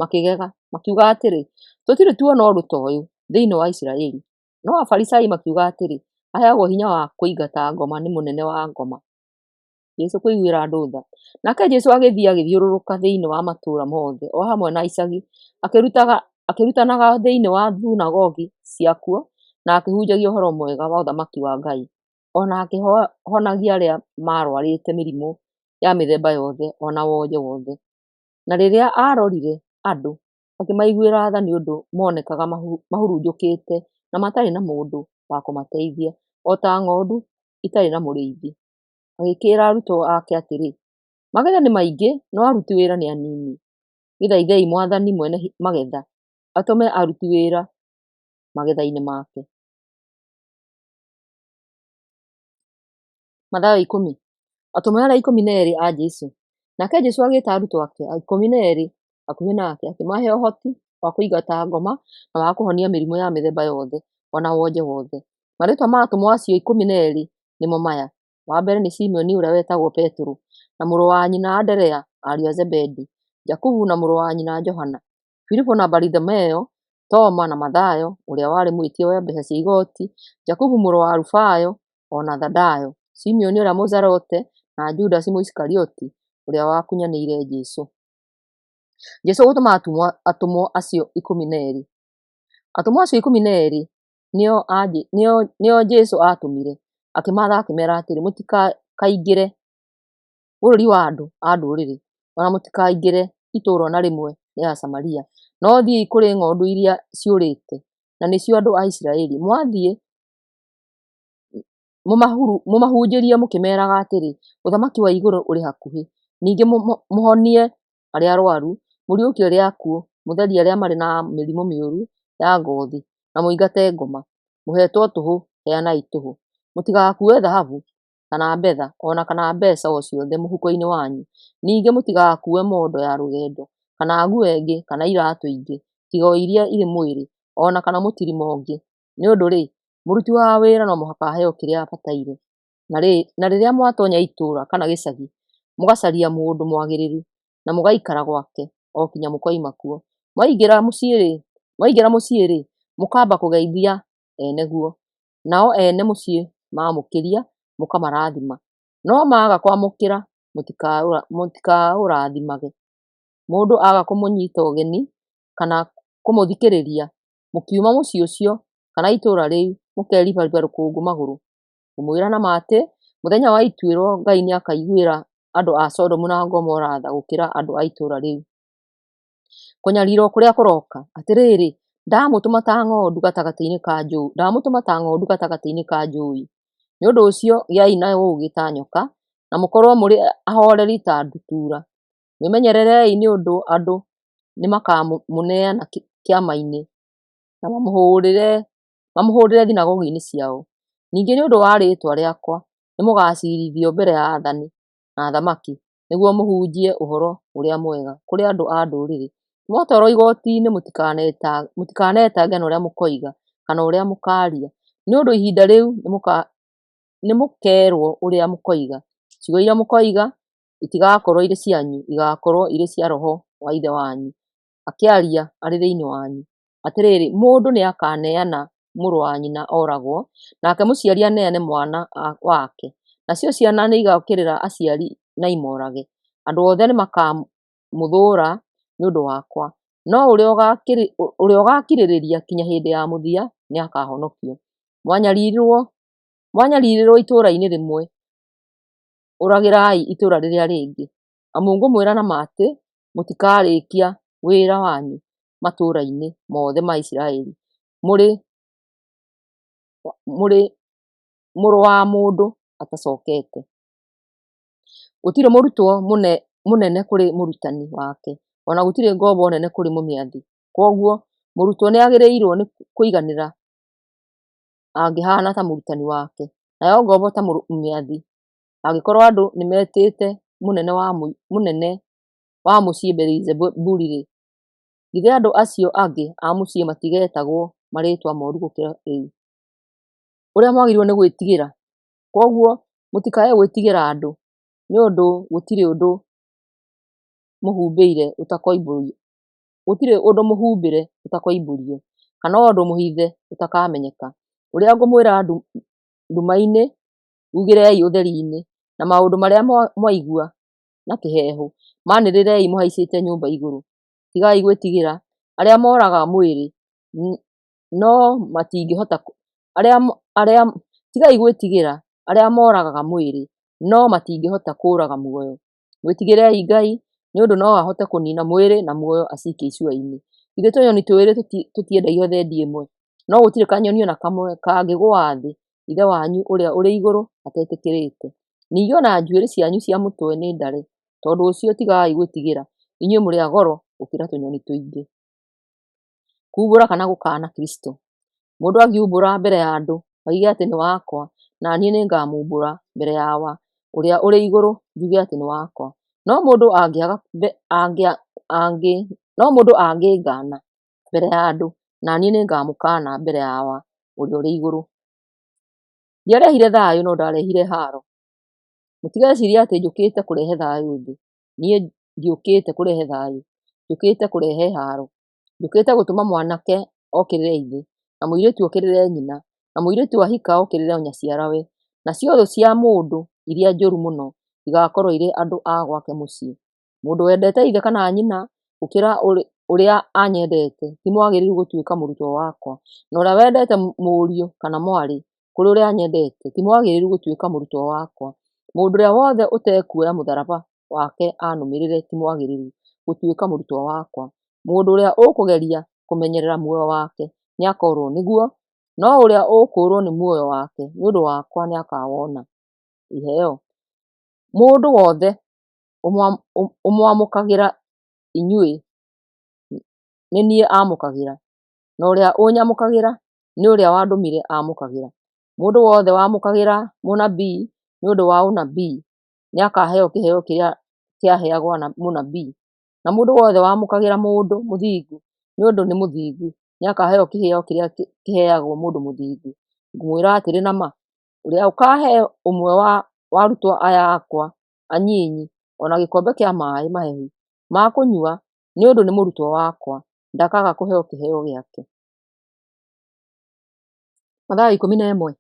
makĩgega, makiuga atĩrĩ, Tũtirĩ tuona ũndũ ta ũyũ thĩinĩ wa Isiraeli. No Afarisai makiuga atĩrĩ, Aheagwo hinya wa kũingata ngoma nĩ mũnene wa ngoma. Jesũ kũiguĩra andũ tha. Nake Jesũ agĩthiĩ agĩthiũrũrũka thĩinĩ wa matũũra mothe o hamwe na icagi, akĩrutanaga thĩinĩ wa thunagogi ciakuo na akĩhunjagia ũhoro mwega wa ũthamaki wa Ngai, o na akĩhonagia arĩa maarũarĩte mĩrimũ ya mĩthemba yothe o na wonje wothe. Na rĩrĩa aarorire andũ, akĩmaiguĩra tha nĩ ũndũ monekaga mahurunjũkĩte na matarĩ na mũndũ wa kũmateithia, o ta ng'ondu itarĩ na mũrĩithi. Agĩkĩĩra arutwo ake atĩrĩ, Magetha nĩ maingĩ, no aruti wĩra nĩ anini. Gĩthaithei Mwathani mwene magetha atũme aruti wĩra magetha-inĩ make. Mathayo 10. Atũmwo arĩa 12 a Jesũ. Nake Jesũ agĩĩta arutwo ake 12 hakuhĩ nake, akĩmahe ũhoti wa kũingata ngoma na wa kũhonia mĩrimũ ya mĩthemba yothe o na wonje wothe. Marĩĩtwa ma atũmwo acio 12 nĩmo maya: wa mbere nĩ Simoni ũrĩa wetagwo Petero, na mũrũ wa nyina Anderea, ariũ a Zebedi, Jakubu na mũrũ wa nyina Johana, Filipu na Baritholomeo, Toma na Mathayo ũrĩa warĩ mwĩtia wa mbeeca cia igooti, Jakubu mũrũ wa Alufayo o na Thadayo, Simoni ũrĩa Mũzelote, na Judasi Mũisikarioti ũrĩa wakunyanĩire Jesũ. Jesũ gũtũma atũmwo acio 12. Atũmwo acio 12 nĩo Jesũ aatũmire, akĩmaatha akĩmeera atĩrĩ, Mũtikaingĩre bũrũri wa andũ a ndũrĩrĩ, o na mũtikaingĩre itũũra o na rĩmwe rĩa Asamaria, no thiĩi kũrĩ ng'ondu iria ciũrĩte, na nĩcio andũ a Isiraeli. Mwathiĩ, mũmahunjĩrie mũkĩmeeraga atĩrĩ, 'Ũthamaki wa igũrũ ũrĩ hakuhĩ.' Ningĩ mũhonie arĩa arũaru, mũriũkie arĩa akuũ, mũtherie arĩa marĩ na mĩrimũ mĩũru ya ngothi, na mũingate ngoma. Mũheetwo tũhũ, heanai tũhũ. Mũtigakuue thahabu kana betha o na kana mbeeca o ciothe mũhuko-inĩ wanyu. Ningĩ mũtigakuue mondo ya rũgendo, kana nguo ĩngĩ, kana iraatũ ingĩ, tiga o iria irĩ mwĩrĩ, o na kana mũtirima ũngĩ. Nĩ ũndũ-rĩ, mũruti wa wĩra no mũhaka aheo kĩrĩa abataire. Na rĩrĩa mwatoonya itũũra kana gĩcagi, mũgacaria mũndũ mwagĩrĩru, na mũgaikara gwake o kinya mũkoima kuo. Mwaingĩra mũciĩ-rĩ, mũkamba kũgeithia ene guo, nao ene mũciĩ maamũkĩria, mũkamarathima. No maaga kwamũkĩra, mũtikaũrathimage. Mũndũ aaga kũmũnyita ũgeni kana kũmũthikĩrĩria, mũkiuma mũciĩ ũcio kana itũũra rĩu, mũkeribariba rũkũngũ magũrũ. Ngũmwĩra na ma atĩ, mũthenya wa ituĩro Ngai nĩakaiguĩra andũ a Sodomu na Gomora tha gũkĩra andũ a itũũra rĩu. Kũnyarirwo kũrĩa kũroka. Atĩrĩrĩ, ndamũtũma ta ng'ondu gatagatĩ-inĩ ka njũũi. Nĩ ũndũ ũcio gĩai na ũũgĩ ta nyoka, na mũkorwo mũrĩ ahooreri ta ndutura. Mwĩmenyererei nĩ ũndũ andũ nĩmakamũneana kĩama-inĩ na mamũhũũrĩre thunagogi-inĩ ciao. Ningĩ nĩ ũndũ wa rĩĩtwa rĩakwa nĩmũgaciirithio mbere ya aathani na athamaki, nĩguo mũhunjie ũhoro ũrĩa mwega kũrĩ andũ a ndũrĩrĩ. Mwatwarwo igooti-inĩ, mũtikanetange na ũrĩa mũkoiga kana ũrĩa mũkaaria, nĩ ũndũ ihinda rĩu nĩmũkeerwo ũrĩa mũkoiga. Ciugo iria mũkoiga itigakorwo irĩ cianyu, igaakorwo irĩ cia Roho wa Ithe wanyu akĩaria arĩ thĩinĩ wanyu. Atĩrĩrĩ, mũndũ nĩakaneana mũrũ wa nyina ooragwo, nake mũciari aneane mwana wake, nacio ciana nĩigookĩrĩra aciari na imorage. Andũ othe nĩmakamũthũũra nĩ ũndũ wakwa, no ũrĩa ũgaakirĩrĩria kinya hĩndĩ ya mũthia nĩakahonokio. Mwanyarirĩrwo itũũra-inĩ rĩmwe, ũragĩrai itũũra rĩrĩa rĩngĩ. Amu ngũmwĩra na ma atĩ, mũtikarĩkia wĩra wanyu matũũra-inĩ mothe ma Isiraeli Mũrũ wa Mũndũ atacokete. Gũtirĩ mũrutwo mũnene kũrĩ mũrutani wake, o na gũtirĩ ngombo nene kũrĩ mũmĩathi. Kwoguo mũrutwo nĩagĩrĩirwo nĩ kũiganĩra angĩhaana ta mũrutani wake, nayo ngombo ta mũmĩathi. Angĩkorwo andũ nĩmetĩte mũnene wa mũciĩ Beelizebuli-rĩ, githĩ andũ acio angĩ a mũciĩ matigetagwo marĩĩtwa moru gũkĩra rĩu! Ũrĩa mwagĩrĩirwo nĩ gwĩtigĩra. Kwoguo mũtikae gwĩtigĩra andũ, nĩ ũndũ gũtirĩ ũndũ mũhumbĩre ũtakoimbũrio, kana ũndũ mũhithe ũtakamenyeka. Ũrĩa ngũmwĩra nduma-inĩ, ugĩrei ũtheri-inĩ, na maũndũ marĩa mwaigua na kĩheehũ, maanĩrĩrei mũhaicĩte nyũmba igũrũ. Tigai gwĩtigĩra arĩa moragaga mwĩrĩ, no matingĩhota tigai gwĩtigĩra arĩa moragaga mwĩrĩ, no matingĩhota kũũraga muoyo. Mwĩtigĩrei Ngai, nĩ ũndũ no ahote kũniina mwĩrĩ na muoyo aciikie icua-inĩ. Githĩ tũnyoni twĩrĩ tũtiendagio thendi ĩmwe? No gũtirĩ kanyoni o na kamwe kangĩgũa thĩ Ithe wanyu ũrĩa ũrĩ igũrũ atetĩkĩrĩte. Ningĩ o na njuĩrĩ cianyu cia mũtwe nĩ ndare. Tondũ ũcio tigai gwĩtigĩra, inyuĩ mũrĩ a goro gũkĩra tũnyoni tũingĩ. Kuumbũra kana gũkaana Kristũ. Mũndũ angiumbũra mbere ya andũ oige atĩ nĩ wakwa, na niĩ nĩngamumbũra mbere ya Awa ũrĩa ũrĩ igũrũ njuge atĩ nĩ wakwa. No mũndũ angĩngaana mbere ya andũ, na niĩ nĩngamũkaana mbere ya Awa ũrĩa ũrĩ igũrũ. Ndiarehire thayũ, no ndarehire haaro. Mũtigecirie atĩ njũkĩte kũrehe thayũ thĩ. Niĩ ndiũkĩte kũrehe thayũ, njũkĩte kũrehe haaro. Njũkĩte gũtũma mwanake okĩrĩre ithe, na mũirĩtu okĩrĩre nyina, na mũirĩtu ahika okĩrĩre nyaciarawe. Nacio thũ cia mũndũ iria njũru mũno igaakorwo irĩ andũ a gwake mũciĩ. Mũndũ wendete ithe kana nyina gũkĩra ũrĩa anyendete ti mwagĩrĩru gũtuĩka mũrutwo wakwa, na ũrĩa wendete mũriũ kana mwarĩ kũrĩ ũrĩa anyendete ti mwagĩrĩru gũtuĩka mũrutwo wakwa. Mũndũ ũrĩa wothe ũtekuoya mũtharaba wake anũmĩrĩre ti mwagĩrĩru gũtuĩka mũrutwo wakwa. Mũndũ ũrĩa ũkũgeria kũmenyerera muoyo wake nĩakoorwo nĩguo, no ũrĩa ũkũũrwo nĩ muoyo wake nĩ ũndũ wakwa nĩakawona. Iheo. Mũndũ wothe ũmwamũkagĩra inyuĩ nĩ niĩ aamũkagĩra, na ũrĩa ũnyamũkagĩra nĩ ũrĩa wandũmire aamũkagĩra. Mũndũ wothe wamũkagĩra mũnabii nĩ ũndũ wa ũnabii nĩakaheo kĩheo kĩrĩa kĩaheagwo mũnabii, na mũndũ wothe wamũkagĩra mũndũ mũthingu nĩ ũndũ nĩ mũthingu nĩakaheo kĩheo kĩrĩa kĩheagwo mũndũ mũthingu. Ngũmwĩra atĩrĩ na ma, ũrĩa ũkaahe ũmwe wa arutwo aya akwa anyinyi o na gĩkombe kĩa maaĩ mahehu ma kũnyua nĩ ũndũ nĩ mũrutwo wakwa, ndakaaga kũheo kĩheo gĩake. Mathayo 11.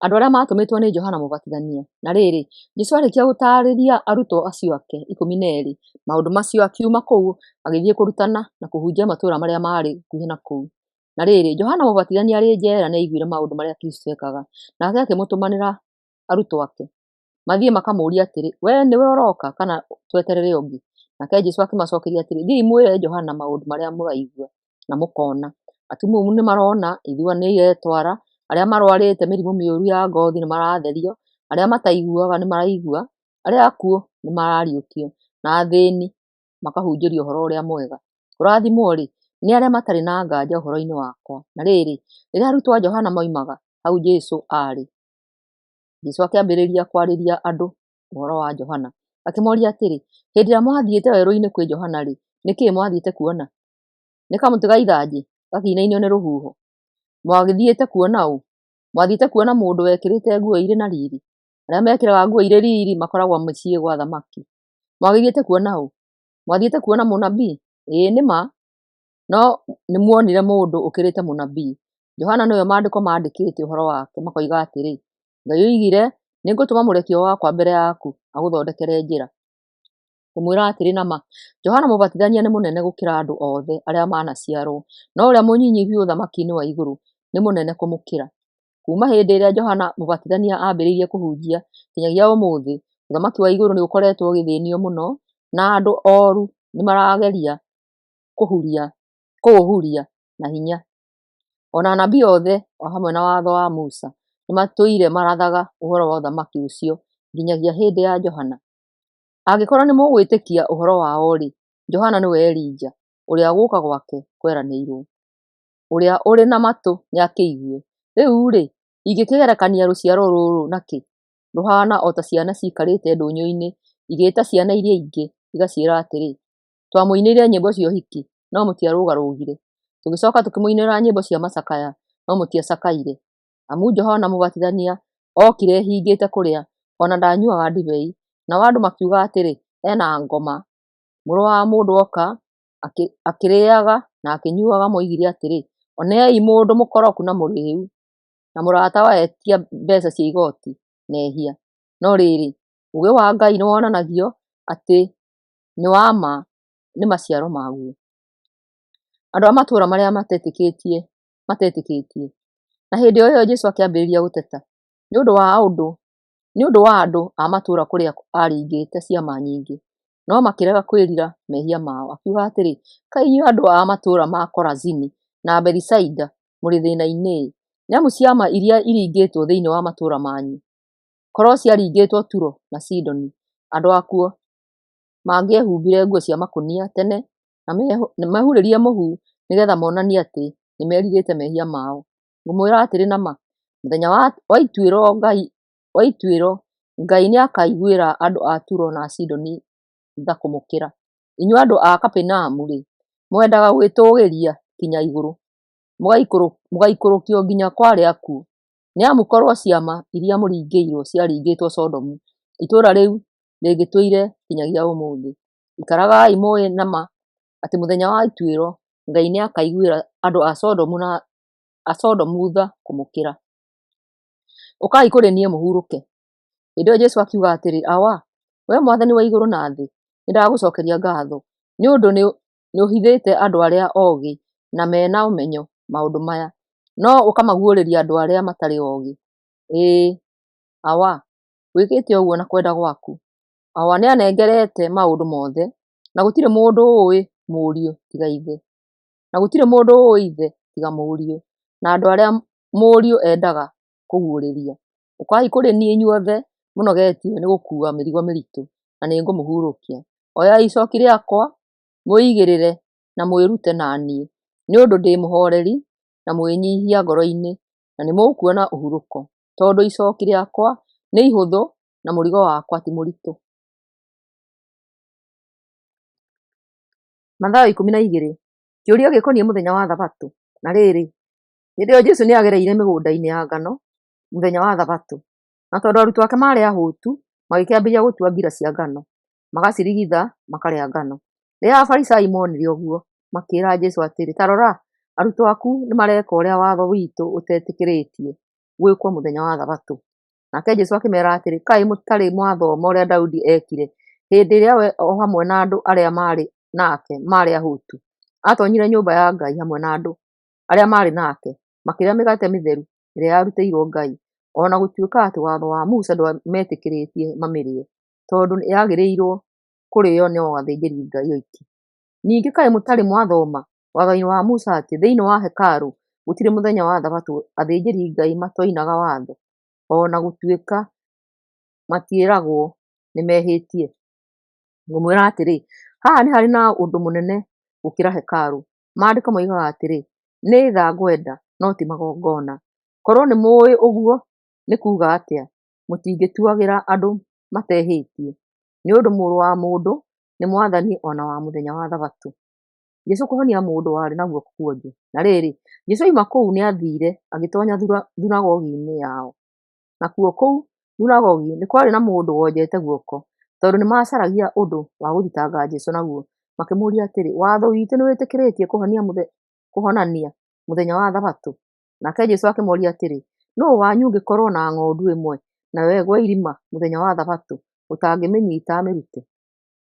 Andũ arĩa maatũmĩtwo nĩ Johana Mũbatithania. Na rĩrĩ, Jesũ aarĩkia gũtaarĩria arutwo acio ake 12 maũndũ macio, akiuma kũu agĩthiĩ kũrutana na kũhunjia matũũra marĩa maarĩ gũkuhĩ na kũu. Na rĩrĩ, Johana Mũbatithania arĩ njeera nĩaiguire maũndũ marĩa Kristũ ekaga, nake akĩmũtũmanĩra arutwo ake, mathiĩ makamũũrie atĩrĩ, “Wee nĩwe ũroka, kana tweterere ũngĩ?” Nake Jesũ akĩmacookeria atĩrĩ, “Thiĩi mwĩre Johana maũndũ marĩa mũraigua na mũkoona: atumumu nĩmarona, ithua nĩiretwara, arĩa marũarĩte mĩrimũ mĩũru ya ngoothi nĩmaratherio, arĩa mataiguaga nĩmaraigua, arĩa akuũ nĩmarariũkio, na athĩĩni makahunjĩrio Ũhoro-ũrĩa-Mwega. Kũrathimwo-rĩ, nĩ arĩa matarĩ na nganja ũhoro-inĩ wakwa.” Na rĩrĩ, rĩrĩa arutwo a Johana moimaga hau Jesũ aarĩ, Jesũ akĩambĩrĩria kwarĩria andũ ũhoro wa Johana, akĩmooria atĩrĩ, “Hĩndĩ ĩrĩa mwathiĩte werũ-inĩ kwĩ Johana-rĩ, nĩ kĩĩ mwathiĩte kuona? Nĩ kamũtĩ ga ithanjĩ gakĩinainio nĩ rũhuho? Mwagĩthiĩte kuona ũ? Mwathiĩte kuona mũndũ wekĩrĩte nguo irĩ na riiri? Arĩa mekĩraga nguo irĩ riiri makoragwo mĩciĩ gwa athamaki. Mwagĩthiĩte kuona ũ? Mwathiĩte kuona mũnabii? Ĩĩ nĩ ma, no nĩmuonire mũndũ ũkĩrĩte mũnabii. Johana nĩwe maandĩko maandĩkĩte ũhoro wake makoiga atĩrĩ, Ngai oigire, Nĩngũtũma mũrekio wakwa mbere yaku agũthondekere njĩra. Ngũmwĩra atĩrĩ na ma, Johana Mũbatithania nĩ mũnene gũkĩra andũ othe arĩa manaciarwo, no ũrĩa mũnyinyi biũ ũthamaki-inĩ wa igũrũ nĩ mũnene kũmũkĩra. Kuuma hĩndĩ ĩrĩa Johana Mũbatithania aambĩrĩirie kũhunjia nginyagia ũmũthĩ, ũthamaki wa igũrũ nĩũkoretwo ũgĩthĩnio mũno, na andũ oru nĩmarageria kũũhuria na hinya. O na anabii othe, o hamwe na Watho wa Musa, nĩmatũire marathaga ũhoro wa ũthamaki ũcio nginyagia hĩndĩ ya Johana. Angĩkorwo nĩmũgwĩtĩkia ũhoro wao-rĩ, Johana nĩwe Elija, ũrĩa gũũka gwake kweranĩirwo. Ũrĩa ũrĩ na matũ nĩakĩigue. Rĩu-rĩ, ingĩkĩgerekania rũciaro rũrũ na kĩ? Rũhaana o ta ciana ciikarĩte ndũnyũ-inĩ igĩĩta ciana iria ingĩ igaciĩra atĩrĩ, 'Twamũinĩire nyĩmbo cia ũhiki, no mũtiarũgarũgire; tũgĩcoka tũkĩmũinĩra nyĩmbo cia macakaya, no mũtiacakaire.' Amu Johana Mũbatithania ookire ehingĩte kũrĩa, o na ndaanyuaga ndibei, nao andũ makiuga atĩrĩ, 'E na ngoma.' Mũrũ wa Mũndũ oka akĩrĩĩaga na akĩnyuuaga, moigire atĩrĩ, 'Onei mũndũ mũkoroku na mũrĩĩu, na mũrata wa etia mbeeca cia igooti na ehia.' No rĩrĩ, ũũgĩ wa Ngai nĩwonanagio atĩ nĩ wa ma nĩ maciaro maguo. Andũ a matũũra marĩa matetĩkĩtie. Na hĩndĩ o ĩyo Jesũ akĩambĩrĩria gũteta nĩ ũndũ wa andũ a matũũra kũrĩa aaringĩte ciama nyingĩ, no makĩrega kwĩrira mehia mao, akiuga atĩrĩ, “Kaĩ inyuĩ andũ a matũũra ma Korazini na Bethisaida mũrĩ thĩĩna-inĩ-ĩ! Nĩ amu ciama iria iringĩtwo thĩinĩ wa matũũra manyu, korwo ciaringĩtwo Turo na Sidoni, andũ akuo mangĩehumbire nguo cia makũnia tene na mehurĩrie mũhu nĩgeetha monanie atĩ nĩmerirĩte mehia mao. Ngũmwĩra atĩrĩ na ma, mũthenya wa ituĩro Ngai nĩakaiguĩra andũ a Turo na Sidoni tha kũmũkĩra. Inyuĩ andũ a Kaperinaumu-rĩ, mwendaga gwĩtũũgĩria nginya igũrũ, mũgaikũrũkio nginya kwa arĩa akuũ. Nĩ amu korwo ciama iria mũringĩirwo ciaringĩtwo Sodomu, itũũra rĩu rĩngĩtũire nginyagia ũmũthĩ. Ikaragai mũũĩ na ma atĩ mũthenya wa ituĩro Ngai nĩakaiguĩra andũ a Sodomu tha kũmũkĩra. Ũkai kũrĩ niĩ mũhurũke.” Hĩndĩ ĩyo Jesũ akiuga atĩrĩ, “Awa, wee Mwathani wa igũrũ na thĩ, nĩndagũcookeria ngaatho, nĩ ũndũ nĩũhithĩte andũ arĩa oogĩ na me na ũmenyo maũndũ maya, no ũkamaguũrĩria andũ arĩa matarĩ oogĩ. Ĩĩ, Awa, wĩkĩte ũguo na kwenda gwaku. Awa nĩanengerete maũndũ mothe, na gũtirĩ mũndũ ũũĩ Mũriũ tiga Ithe, na gũtirĩ mũndũ ũũĩ Ithe tiga Mũriũ, na andũ arĩa Mũriũ endaga kũguũrĩria. Ũkai kũrĩ niĩ inyuothe mũnogetio nĩ gũkuua mĩrigo mĩritũ, na nĩngũmũhurũkia. Oyai icooki rĩakwa mwĩigĩrĩre na mwĩrute na niĩ, nĩ ũndũ ndĩ mũhooreri na mwĩnyiihia ngoro-inĩ, na nĩmũkuona ũhurũko, tondũ icooki rĩakwa nĩ ihũthũ na mũrigo wakwa ti mũritũ.” Mathayo 12. Kĩũria gĩkoniĩ mũthenya wa Thabatũ. Na rĩrĩ, hĩndĩ ĩyo Jesũ nĩagereire mĩgũnda-inĩ ya ngano mũthenya wa Thabatũ, na tondũ arutwo ake maarĩ ahũtu, magĩkĩambĩrĩria gũtua ngira cia ngano, magacirigitha makarĩa ngano. Rĩrĩa Afarisai moonire ũguo, makĩĩra Jesũ atĩrĩ, “Ta rora, arutwo aku nĩmareka ũrĩa watho witũ ũtetĩkĩrĩtie gwĩkwo mũthenya wa Thabatũ.” Nake Jesũ akĩmeera atĩrĩ, “Kaĩ mũtarĩ mwathoma ũrĩa Daudi eekire hĩndĩ ĩrĩa we o hamwe na andũ arĩa maarĩ nake maarĩ ahũtu? Aatoonyire nyũmba ya Ngai hamwe na andũ arĩa maarĩ nake, makĩrĩa mĩgate mĩtheru ĩrĩa yarutĩirwo Ngai, o na gũtuĩka atĩ watho wa Musa ndwametĩkĩrĩtie mamĩrĩe, tondũ yagĩrĩirwo kũrĩĩo no athĩnjĩri-Ngai oiki. Ningĩ kaĩ mũtarĩ mwathoma watho-inĩ wa Musa atĩ thĩinĩ wa hekarũ gũtirĩ mũthenya wa Thabatũ athĩnjĩri-Ngai matoinaga watho, o na gũtuĩka matiĩragwo nĩmehĩtie? Ngũmwĩra atĩrĩ, haha nĩ harĩ na ũndũ mũnene gũkĩra hekarũ. Maandĩko moigaga atĩrĩ, 'Nĩ tha ngwenda, no ti magongona.' Korwo nĩmũũĩ ũguo nĩ kuuga atĩa, mũtingĩtuagĩra andũ matehĩtie. Nĩ ũndũ Mũrũ wa Mũndũ nĩ Mwathani o na wa mũthenya wa Thabatũ.” Jesũ kũhonia mũndũ warĩ na guoko kuonju. Na rĩrĩ, Jesũ oima kũu nĩathiire agĩtoonya thunagogi-inĩ yao. Nakuo kũu thunagogi nĩ kwarĩ na mũndũ wonjete guoko. Tondũ nĩmacaragia ũndũ wa gũthitanga Jesũ naguo, makĩmũũria atĩrĩ, “Watho witũ nĩwĩtĩkĩrĩtie kũhonania mũthenya wa Thabatũ?” Nake Jesũ akĩmooria atĩrĩ, “Nũũ wanyu ũngĩkorwo na ng'ondu ĩmwe, nayo ĩgwe irima mũthenya wa Thabatũ ũtangĩmĩnyita amĩrute?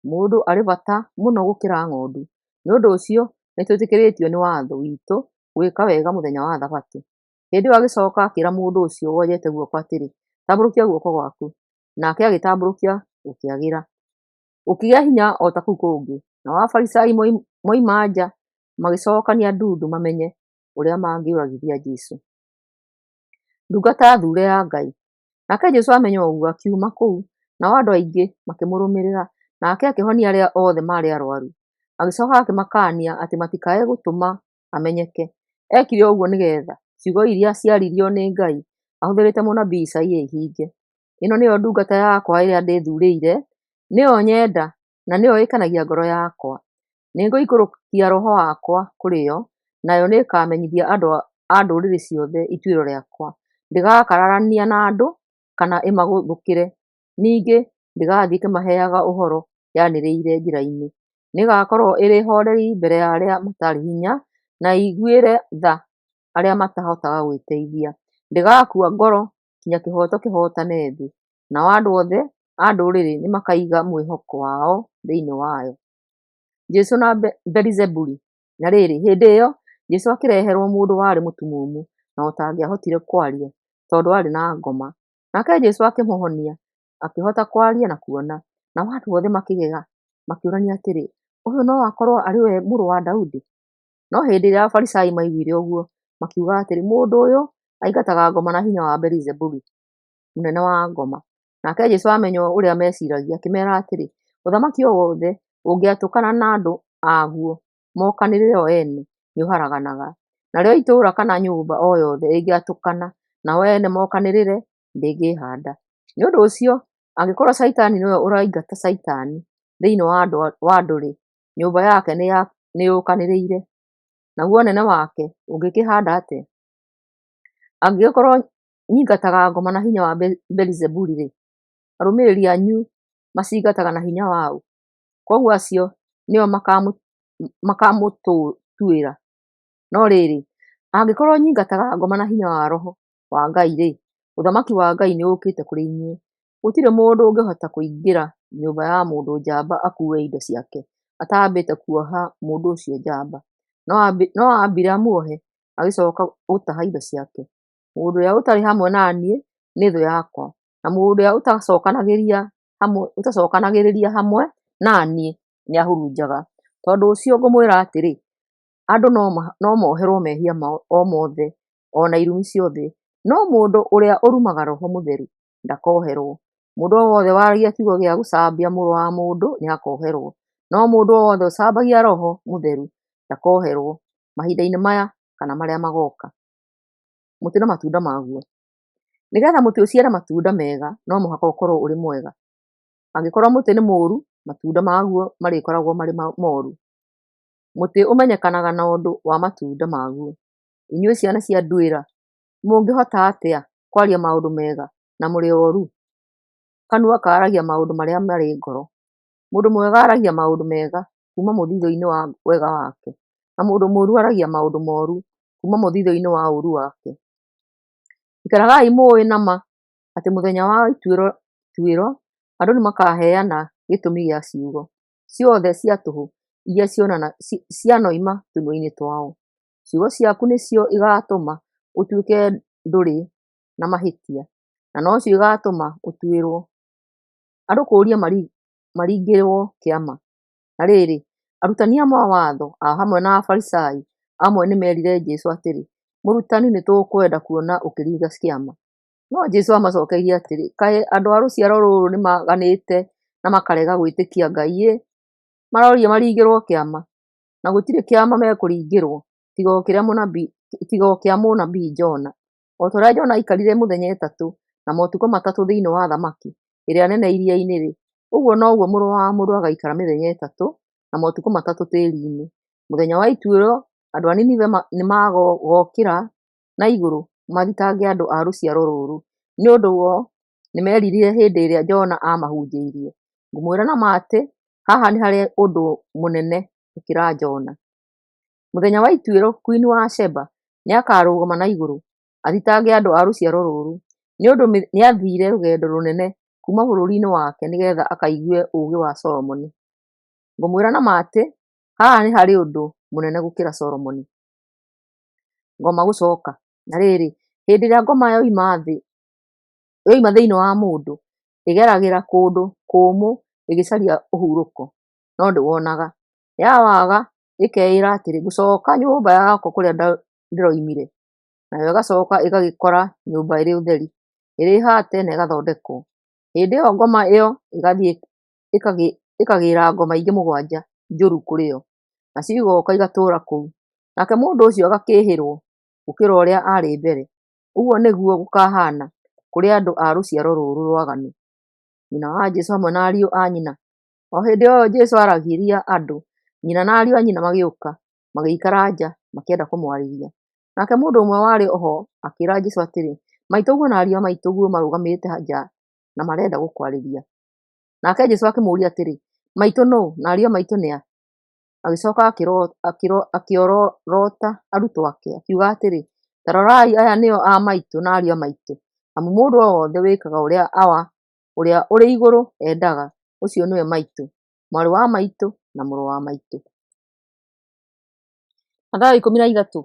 Mũndũ arĩ bata mũno gũkĩra ng'ondu! Nĩ ũndũ ũcio nĩtwĩtĩkĩrĩtio nĩ watho witũ gwĩka wega mũthenya wa Thabatũ. Hĩndĩ ĩyo agĩcoka akĩĩra mũndũ ũcio wonjete guoko atĩrĩ, Tambũrũkia guoko gwaku. Nake agĩgũtambũrũkia, gũkĩagĩra, gũkĩgĩa hinya o ta kũu kũngĩ. Nao Afarisai moima nja, magĩcokania ndundu mamenye ũrĩa mangĩũragithia Jesũ. Ndungata thure ya Ngai. Nake Jesũ amenya ũguo, akiuma kũu, nao andũ aingĩ makĩmũrũmĩrĩra, nake akĩhonia arĩa othe maarĩ arwaru. Agĩcoka akĩmakaania atĩ matikae gũtũma amenyeke. Eekire ũguo nĩgetha ciugo iria ciaririo nĩ Ngai ahũthĩrĩte mũnabii Isaia ihinge: Ĩno nĩyo ndungata yakwa ĩrĩa ndĩthuurĩire, nĩyo nyenda na nĩyo ĩkenagia ngoro yakwa. Nĩngũikũrũkia Roho wakwa kũrĩ yo, nayo nĩĩkamenyithia andũ a ndũrĩrĩ ciothe ituĩro rĩakwa. Ndĩgakararania na andũ kana ĩmaguthũkĩre, ningĩ ndĩgathiĩ ĩkĩmaheaga ũhoro yanĩrĩire njĩra-inĩ. Nĩĩgakorwo ĩrĩ hooreri mbere ya arĩa matarĩ hinya, na ĩiguĩre tha arĩa matahotaga gwĩteithia. Ndĩgakua ngoro nginya kĩhooto kĩhootane thĩ, nao andũ othe a ndũrĩrĩ nĩmakaiga mwĩhoko wao thĩinĩ wayo. Jesũ na Beelizebuli. Na rĩrĩ, hĩndĩ ĩyo Jesũ akĩreherwo mũndũ warĩ mũtumumu na ũtangĩahotire kwaria, tondũ aarĩ na ngoma. Nake Jesũ akĩmũhonia, akĩhota kwaria na kuona. Nao andũ othe makĩgega, makĩũrania atĩrĩ, Ũyũ no akorwo arĩ we Mũrũ wa Daudi? No hĩndĩ ĩrĩa Afarisai maaiguire ũguo, makiuga atĩrĩ, Mũndũ ũyũ aingataga ngoma na hinya wa Beelizebuli, mũnene wa ngoma. Nake Jesũ aamenya ũrĩa meeciiragia, akĩmeera atĩrĩ, Ũthamaki o wothe ũngĩatũkana na andũ aguo mokanĩrĩre o ene, nĩũharaganaga; narĩo itũũra kana nyũmba o yothe ĩngĩatũkana nao ene mokanĩrĩre, ndĩngĩĩhaanda. Nĩ ũndũ ũcio, angĩkorwo Shaitani nĩwe ũraingata Shaitani thĩinĩ wa andũ-rĩ, nyũmba yake nĩyũkanĩrĩire, naguo ũnene wake ũngĩkĩĩhaanda atĩa? Angĩgĩkorwo nyingataga ngoma na hinya wa Beelizebuli-rĩ, arũmĩrĩri anyu maciingataga na hinya wa ũ? Kwoguo acio nĩo makamũtuĩra. No rĩrĩ, angĩkorwo nyingataga ngoma na hinya wa Roho wa Ngai-rĩ, ũthamaki wa Ngai nĩũũkĩte kũrĩ inyuĩ. Gũtirĩ mũndũ ũngĩhota kũingĩra nyũmba ya mũndũ njamba akuue indo ciake atambĩte kuoha mũndũ ũcio njamba. No aambire amuohe, agĩcoka gũtaha indo ciake. Mũndũ ũrĩa ũtarĩ hamwe na niĩ nĩ thũ yakwa, na mũndũ ũrĩa ũtacokanagĩrĩria hamwe na niĩ nĩahurunjaga. Tondũ ũcio ngũmwĩra atĩrĩ, andũ no moherwo mehia mao o mothe o na irumi ciothe, no mũndũ ũrĩa ũrumaga Roho Mũtheru ndakoherwo. Mũndũ o wothe waragia kiugo gĩa gũcambia Mũrũ wa Mũndũ nĩakoherwo, no mũndũ o wothe ũcambagia Roho Mũtheru ndakoherwo, mahinda-inĩ maya kana marĩa magooka. Mũtĩ na matunda maguo. Nĩgetha mũtĩ ũciare matunda mega no mũhaka ũkorwo ũrĩ mwega. Angĩkorwo mũtĩ nĩ mũũru, matunda maguo marĩkoragwo marĩ moru. Mũtĩ ũmenyekanaga na ũndũ wa matunda maguo. Inyuĩ ciana cia nduĩra, mũngĩhota atĩa kwaria maũndũ mega na mũrĩ oru? Kanua kaaragia maũndũ marĩa marĩ ngoro. Mũndũ mwega aragia maũndũ mega kuuma mũthithũ-inĩ wa wega wake, na mũndũ mũũru aragia maũndũ moru kuuma mũthithũ-inĩ wa ũũru wake. Ikaragai mũũĩ na ma atĩ mũthenya wa ituĩro andũ nĩmakaheana gĩtũmi gĩa ciugo ciothe cia tũhũ iria cianoima tũnua-inĩ twao. Ciugo ciaku nĩcio igaatũma ũtuĩke ndũrĩ na mahĩtia, na nocio igaatũma ũtuĩrwo. Andũ kũũria maringĩrwo kĩama. Na rĩrĩ, arutani amwe a watho o hamwe na Afarisai amwe nĩmeerire Jesũ atĩrĩ, Mũrutani, nĩtũkwenda kuona ũkĩringa kĩama. No Jesũ aamacookeirie atĩrĩ, Kaĩ andũ a rũciaro rũrũ nĩmaganĩte na makarega gwĩtĩkia Ngai-ĩ! Maroria maringĩrwo kĩama, na gũtirĩ kĩama mekũringĩrwo tiga o kĩa mũnabii Jona. O ta ũrĩa Jona aikarire mĩthenya ĩtatũ na matukũ matatũ thĩinĩ wa thamaki ĩrĩa nene iria-inĩ-rĩ, ũguo noguo Mũrũ wa Mũndũ agaikara mĩthenya ĩtatũ na matukũ matatũ tĩĩri-inĩ. Mũthenya wa ituĩro andũ a Nineve nĩmagookĩra na igũrũ mathitange andũ a rũciaro rũrũ, nĩ ũndũ o nĩmeririre hĩndĩ ĩrĩa Jona aamahunjĩirie. Ngũmwĩra na ma atĩ, haha nĩ harĩ ũndũ mũnene gũkĩra Jona. Mũthenya wa ituĩro, Kwini wa Sheba nĩakarũgama na igũrũ athitange andũ a rũciaro rũrũ, nĩ ũndũ nĩaathiire rũgendo rũnene kuuma bũrũri-inĩ wake nĩ getha akaigue ũũgĩ wa Solomoni. Ngũmwĩra na ma atĩ, haha nĩ harĩ ũndũ mũnene gũkĩra Solomoni. Ngoma gũcoka. Na rĩrĩ, hĩndĩ ĩrĩa ngoma yoima thĩinĩ wa mũndũ, ĩgeragĩra kũndũ kũũmũ ĩgĩcaria ũhurũko, no ndĩwonaga. Yawaga ĩkeĩĩra atĩrĩ, 'Ngũcoka nyũmba yakwa kũrĩa ndĩroimire.' Nayo ĩgacoka ĩgagĩkora nyũmba ĩrĩ theri, ĩrĩ hate na ĩgathondekwo. Hĩndĩ ĩyo ngoma ĩyo ĩgathiĩ ĩkagĩra ngoma ingĩ mũgwanja njũru kũrĩ yo, nacio igoka igatũũra kũu. Nake mũndũ ũcio agakĩĩhĩrwo gũkĩra ũrĩa aarĩ mbere. Ũguo nĩguo gũkahaana kũrĩ andũ a rũciaro rũrũ rwaganu. Nyina wa Jesũ hamwe na ariũ a nyina. O hĩndĩ o ĩyo Jesũ aaragĩria andũ, nyina na ariũ a nyina magĩũka, magĩikara nja, makĩenda kũmwarĩria. Nake mũndũ ũmwe warĩ ho akĩĩra Jesũ atĩrĩ, “Maitũguo na ariũ a maitũguo marũgamĩte nja na marenda gũkwarĩria.” Nake Jesũ akĩmũũria atĩrĩ, “Maitũ nũũ, na ariũ a maitũ nĩa?” Agĩcoka akĩorota arutwo ake, akiuga atĩrĩ, “Ta rorai, aya nĩo a maitũ na ariũ a maitũ! Amu mũndũ o wothe wĩkaga ũrĩa Awa ũrĩa ũrĩ igũrũ endaga, ũcio nĩwe maitũ, mwarĩ wa maitũ, na mũrũ wa maitũ.” Mathayo 13.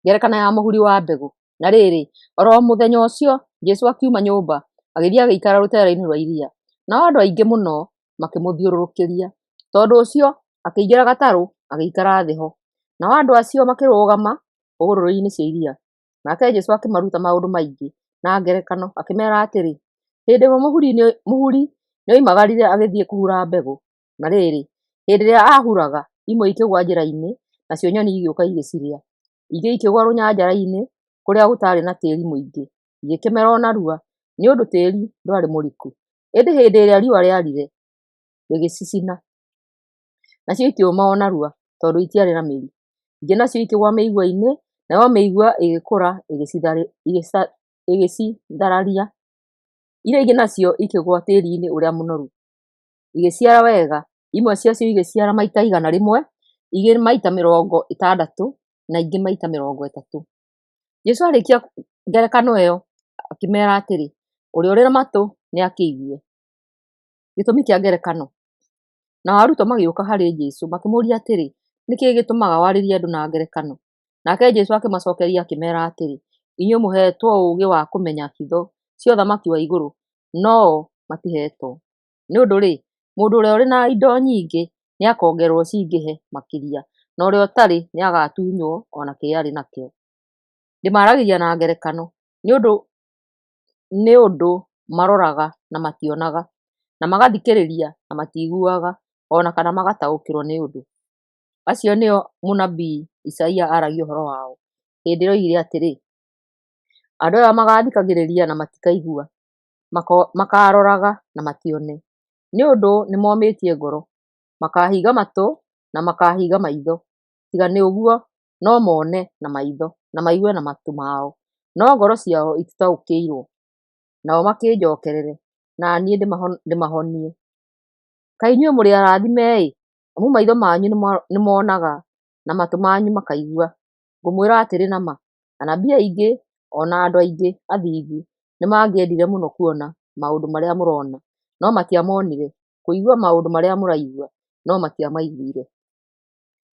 Ngerekano ya mũhuri wa mbegũ. Na rĩrĩ, o ro mũthenya ũcio, Jesũ akiuma nyũmba, agĩthiĩ agĩikara rũteere-inĩ rwa iria. Nao andũ aingĩ mũno makĩmũthiũrũrũkĩria. Tondũ ũcio akĩingĩra gatarũ, agĩikara thĩ ho. Nao andũ acio makĩrũgama hũgũrũrũ-inĩ cia iria. Nake Jesũ akĩmaruta maũndũ maingĩ na ngerekano, akĩmeera atĩrĩ, Hĩndĩ ĩmwe mũhuri nĩoimagarire agĩthiĩ kũhura mbegũ. Na rĩrĩ, hĩndĩ ĩrĩa aahuraga, imwe ikĩgũa njĩra-inĩ, nacio nyoni igĩũka igĩcirĩa. Ingĩ ikĩgũa rũnyanjara-inĩ kũrĩa gũtaarĩ na tĩĩri mũingĩ, igĩkĩmera o narua, nĩ ũndũ tĩĩri ndwarĩ mũriku. Ĩndĩ hĩndĩ ĩrĩa riũa rĩarire, rĩgĩcicina, nacio ikĩũma o narua, tondũ itiarĩ na mĩri. Ingĩ nacio ikĩgũa mĩigua-inĩ, nayo mĩigua ĩgĩkũra ĩgĩcithararia. Iria ingĩ nacio ikĩgũa tĩĩri-inĩ ũrĩa mũnoru, igĩciara wega, imwe ciacio igĩciara maita 100, ingĩ maita 60, na ingĩ maita 30. Jesũ aarĩkia ngerekano ĩyo, akĩmeera atĩrĩ, “Ũrĩa ũrĩ na matũ nĩakĩigue.” Gĩtũmi kĩa ngerekano. Nao arutwo magĩũka harĩ Jesũ makĩmũũria atĩrĩ, “Nĩ kĩĩ gĩtũmaga warĩrie andũ na ngerekano?” Nake Jesũ akĩmacookeria akĩmeera atĩrĩ, “Inyuĩ mũheetwo ũũgĩ wa kũmenya hitho cia ũthamaki wa igũrũ, no-o matiheetwo. Nĩ ũndũ-rĩ, mũndũ ũrĩa ũrĩ na indo nyingĩ nĩakongererwo cingĩhe makĩria, na ũrĩa ũtarĩ nĩagatunywo o na kĩrĩa arĩ nakĩo. Ndĩmaaragĩria na ngerekano, nĩ ũndũ maroraga na mationaga, na magathikĩrĩria na matiiguaga, o na kana magataũkĩrwo nĩ ũndũ. Acio nĩo mũnabii Isaia aaragia ũhoro wao, hĩndĩ ĩrĩa oigire atĩrĩ, “Andũ aya magaathikagĩrĩria na matikaigua, makaaroraga na matione, nĩ ũndũ nĩmomĩtie ngoro, makahinga matũ na makahinga maitho, tiga nĩ ũguo no mone na maitho, na maigue na matũ mao, no ngoro ciao ititaũkĩirwo, nao makĩnjookerere, na niĩ ndĩmahonie. Kaĩ inyuĩ mũrĩ arathime-ĩ, amu maitho manyu nĩmonaga, na matũ manyu makaigua. Ngũmwĩra atĩrĩ na ma, anabii aingĩ o na andũ aingĩ athingu nĩmangĩendire mũno kuona maũndũ marĩa mũrona, no matiamonire, kũigua maũndũ marĩa mũraigua, no matiamaiguire.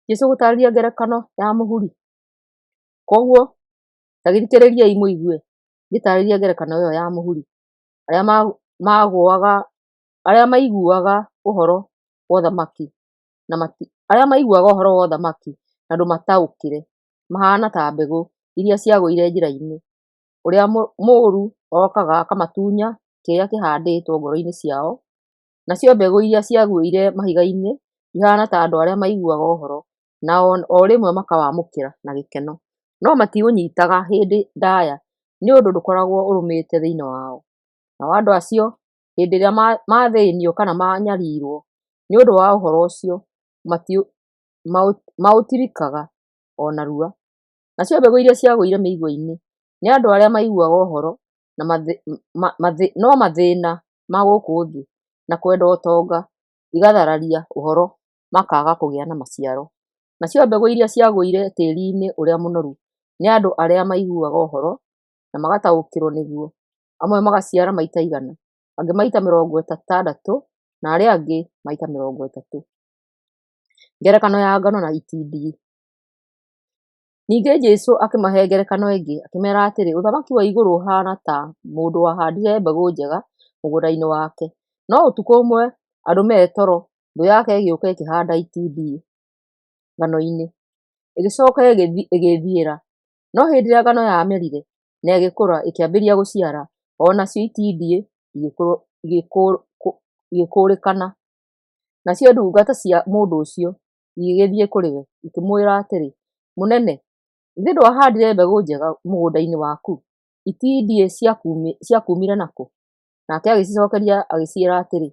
Jesũ gũtaarĩria ngerekano ya mũhuri. Kwoguo ta gĩthikĩrĩriei mũigue ngĩtaarĩria ngerekano ĩyo ya mũhuri. Arĩa maiguaga ũhoro wa ũthamaki na ndũmataũkĩre, mahaana ta mbegũ iria ciagũire njĩra-inĩ. Ũrĩa mũũru okaga akamatunya kĩrĩa kĩhandĩtwo ngoro-inĩ ciao. Nacio mbegũ iria ciagũire mahiga-inĩ ihaana ta andũ arĩa maiguaga ũhoro, na o rĩmwe makawamũkĩra na gĩkeno, no matiũnyiitaga hĩndĩ ndaaya nĩ ũndũ ndũkoragwo ũrũmĩte thĩinĩ wao. Nao andũ acio, hĩndĩ ĩrĩa maathĩĩnio kana maanyariirwo nĩ ũndũ wa ũhoro ũcio, maũtirikaga o narua. Nacio mbegũ iria ciagũire mĩigua-inĩ nĩ andũ arĩa maiguaga ũhoro, no mathĩĩna ma gũkũ thĩ na kwenda ũtonga igathararia ũhoro, makaaga kũgĩa na maciaro. Nacio mbegũ iria ciagũire tĩĩri-inĩ ũrĩa mũnoru nĩ andũ arĩa maiguaga ũhoro, na magataũkĩrwo nĩguo. Amwe magaciara maita 100, angĩ maita 60, na arĩa angĩ maita 30. Ngerekano ya ngano na itindiĩ. Ningĩ Jesũ akĩmahe ngerekano ĩngĩ, akĩmeera atĩrĩ, Ũthamaki wa igũrũ ũhaana ta mũndũ wahaandire mbegũ njega mũgũndainĩ wake. No ũtukũ ũmwe, andũ me toro, thũ yake ĩgĩũka ĩkĩhaanda itindiĩ nganoinĩ, ĩgĩcooka ĩgĩĩthiĩra. No hĩndĩ ĩrĩa ngano yamerire na ĩgĩkũra, ĩkĩambĩrĩria gũciara, o nacio itindiĩ igĩkũrĩkana. Nacio ndungata cia mũndũ ũcio igĩgĩthiĩ kũrĩ we, ikĩmwĩra atĩrĩ, Mũnene, githĩ ndwahaandire mbegũ njega mũgũndainĩ waku? Itindiĩ ciakuumire na kũ? Nake agĩcicookeria agĩciĩra atĩrĩ,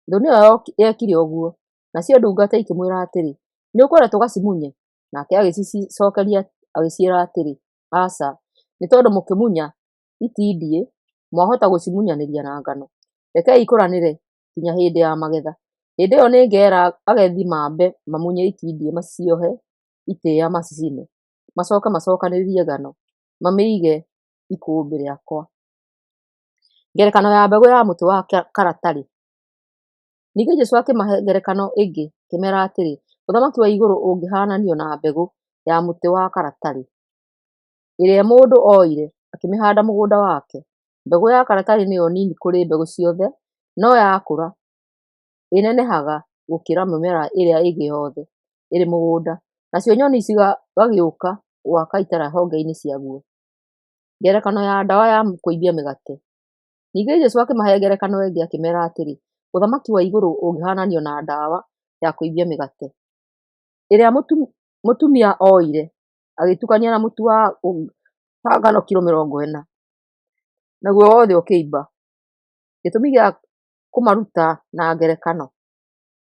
Thũ nĩyo yekire ũguo. Nacio ndungata ikĩmwĩra atĩrĩ, Nĩũkwenda tũgacimunye? Nake agĩcicookeria agĩciĩra atĩrĩ, Aca, nĩ tondũ mũkĩmunya itindiĩ, mwahota gũcimunyanĩria na ngano. Rekei ikũranĩre nginya hĩndĩ ya magetha. Hĩndĩ ĩyo nĩngeera agethi mambe mamunye itindiĩ maciohe itĩĩa macicine, macoke macokanĩrĩrie ngano, mamĩige ikũmbĩ rĩakwa. Ngerekano ya mbegũ ya mũtĩ wa karatarĩ. Ningĩ Jesũ akĩmahe ngerekano ĩngĩ, akĩmeera atĩrĩ, Ũthamaki wa igũrũ ũngĩhaananio na mbegũ ya mũtĩ wa karatarĩ, ĩrĩa mũndũ oire akĩmĩhaanda mũgũnda wake. Mbegũ ya karatarĩ nĩyo nini kũrĩ mbegũ ciothe, no yakũra, ĩnenehaga gũkĩra mĩmera ĩrĩa ĩngĩ yothe ĩrĩ mũgũnda, nacio nyoni cigagĩũka gwaka itara honge-inĩ ciaguo. Ngerekano ya ndawa ya kũimbia mĩgate. Ningĩ Jesũ akĩmahe ngerekano ĩngĩ, akĩmeera atĩrĩ, Ũthamaki wa igũrũ ũngĩhaananio na ndawa ya kũimbia mĩgate, ĩrĩa mũtumia oire agĩtukania na mũtu wa ngano kilo 40, naguo wothe ũkĩimba. Gĩtũmi gĩa kũmaruta na ngerekano.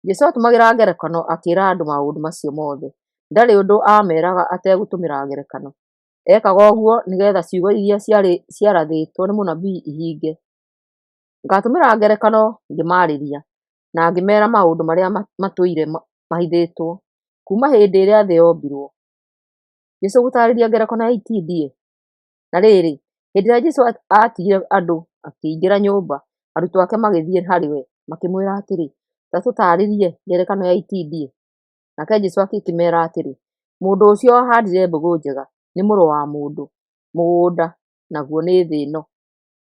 Jesũ aatũmagĩra ngerekano akĩĩra andũ maũndũ macio mothe. Ndarĩ ũndũ aameeraga ategũtũmĩra ngerekano. Ekaga ũguo nĩgeetha ciugo iria ciarathĩtwo nĩ mũnabii ihinge: Ngaatũmĩra ngerekano ngĩmaarĩria, na ngĩmeera maũndũ marĩa matũire mahithĩtwo kuuma hĩndĩ ĩrĩa thĩ yombirwo. Jesũ gũtaarĩria ngerekano ya itindiĩ. Na rĩrĩ, hĩndĩ ĩrĩa Jesũ aatigire andũ akĩingĩra nyũmba, arutwo ake magĩthiĩ harĩ we, makĩmwĩra atĩrĩ, Ta tũtaarĩrie ngerekano ya itindiĩ. Nake Jesũ akĩmeera atĩrĩ, Mũndũ ũcio wahaandire mbegũ njega nĩ Mũrũ wa Mũndũ, mũgũnda naguo nĩ thĩ ĩno.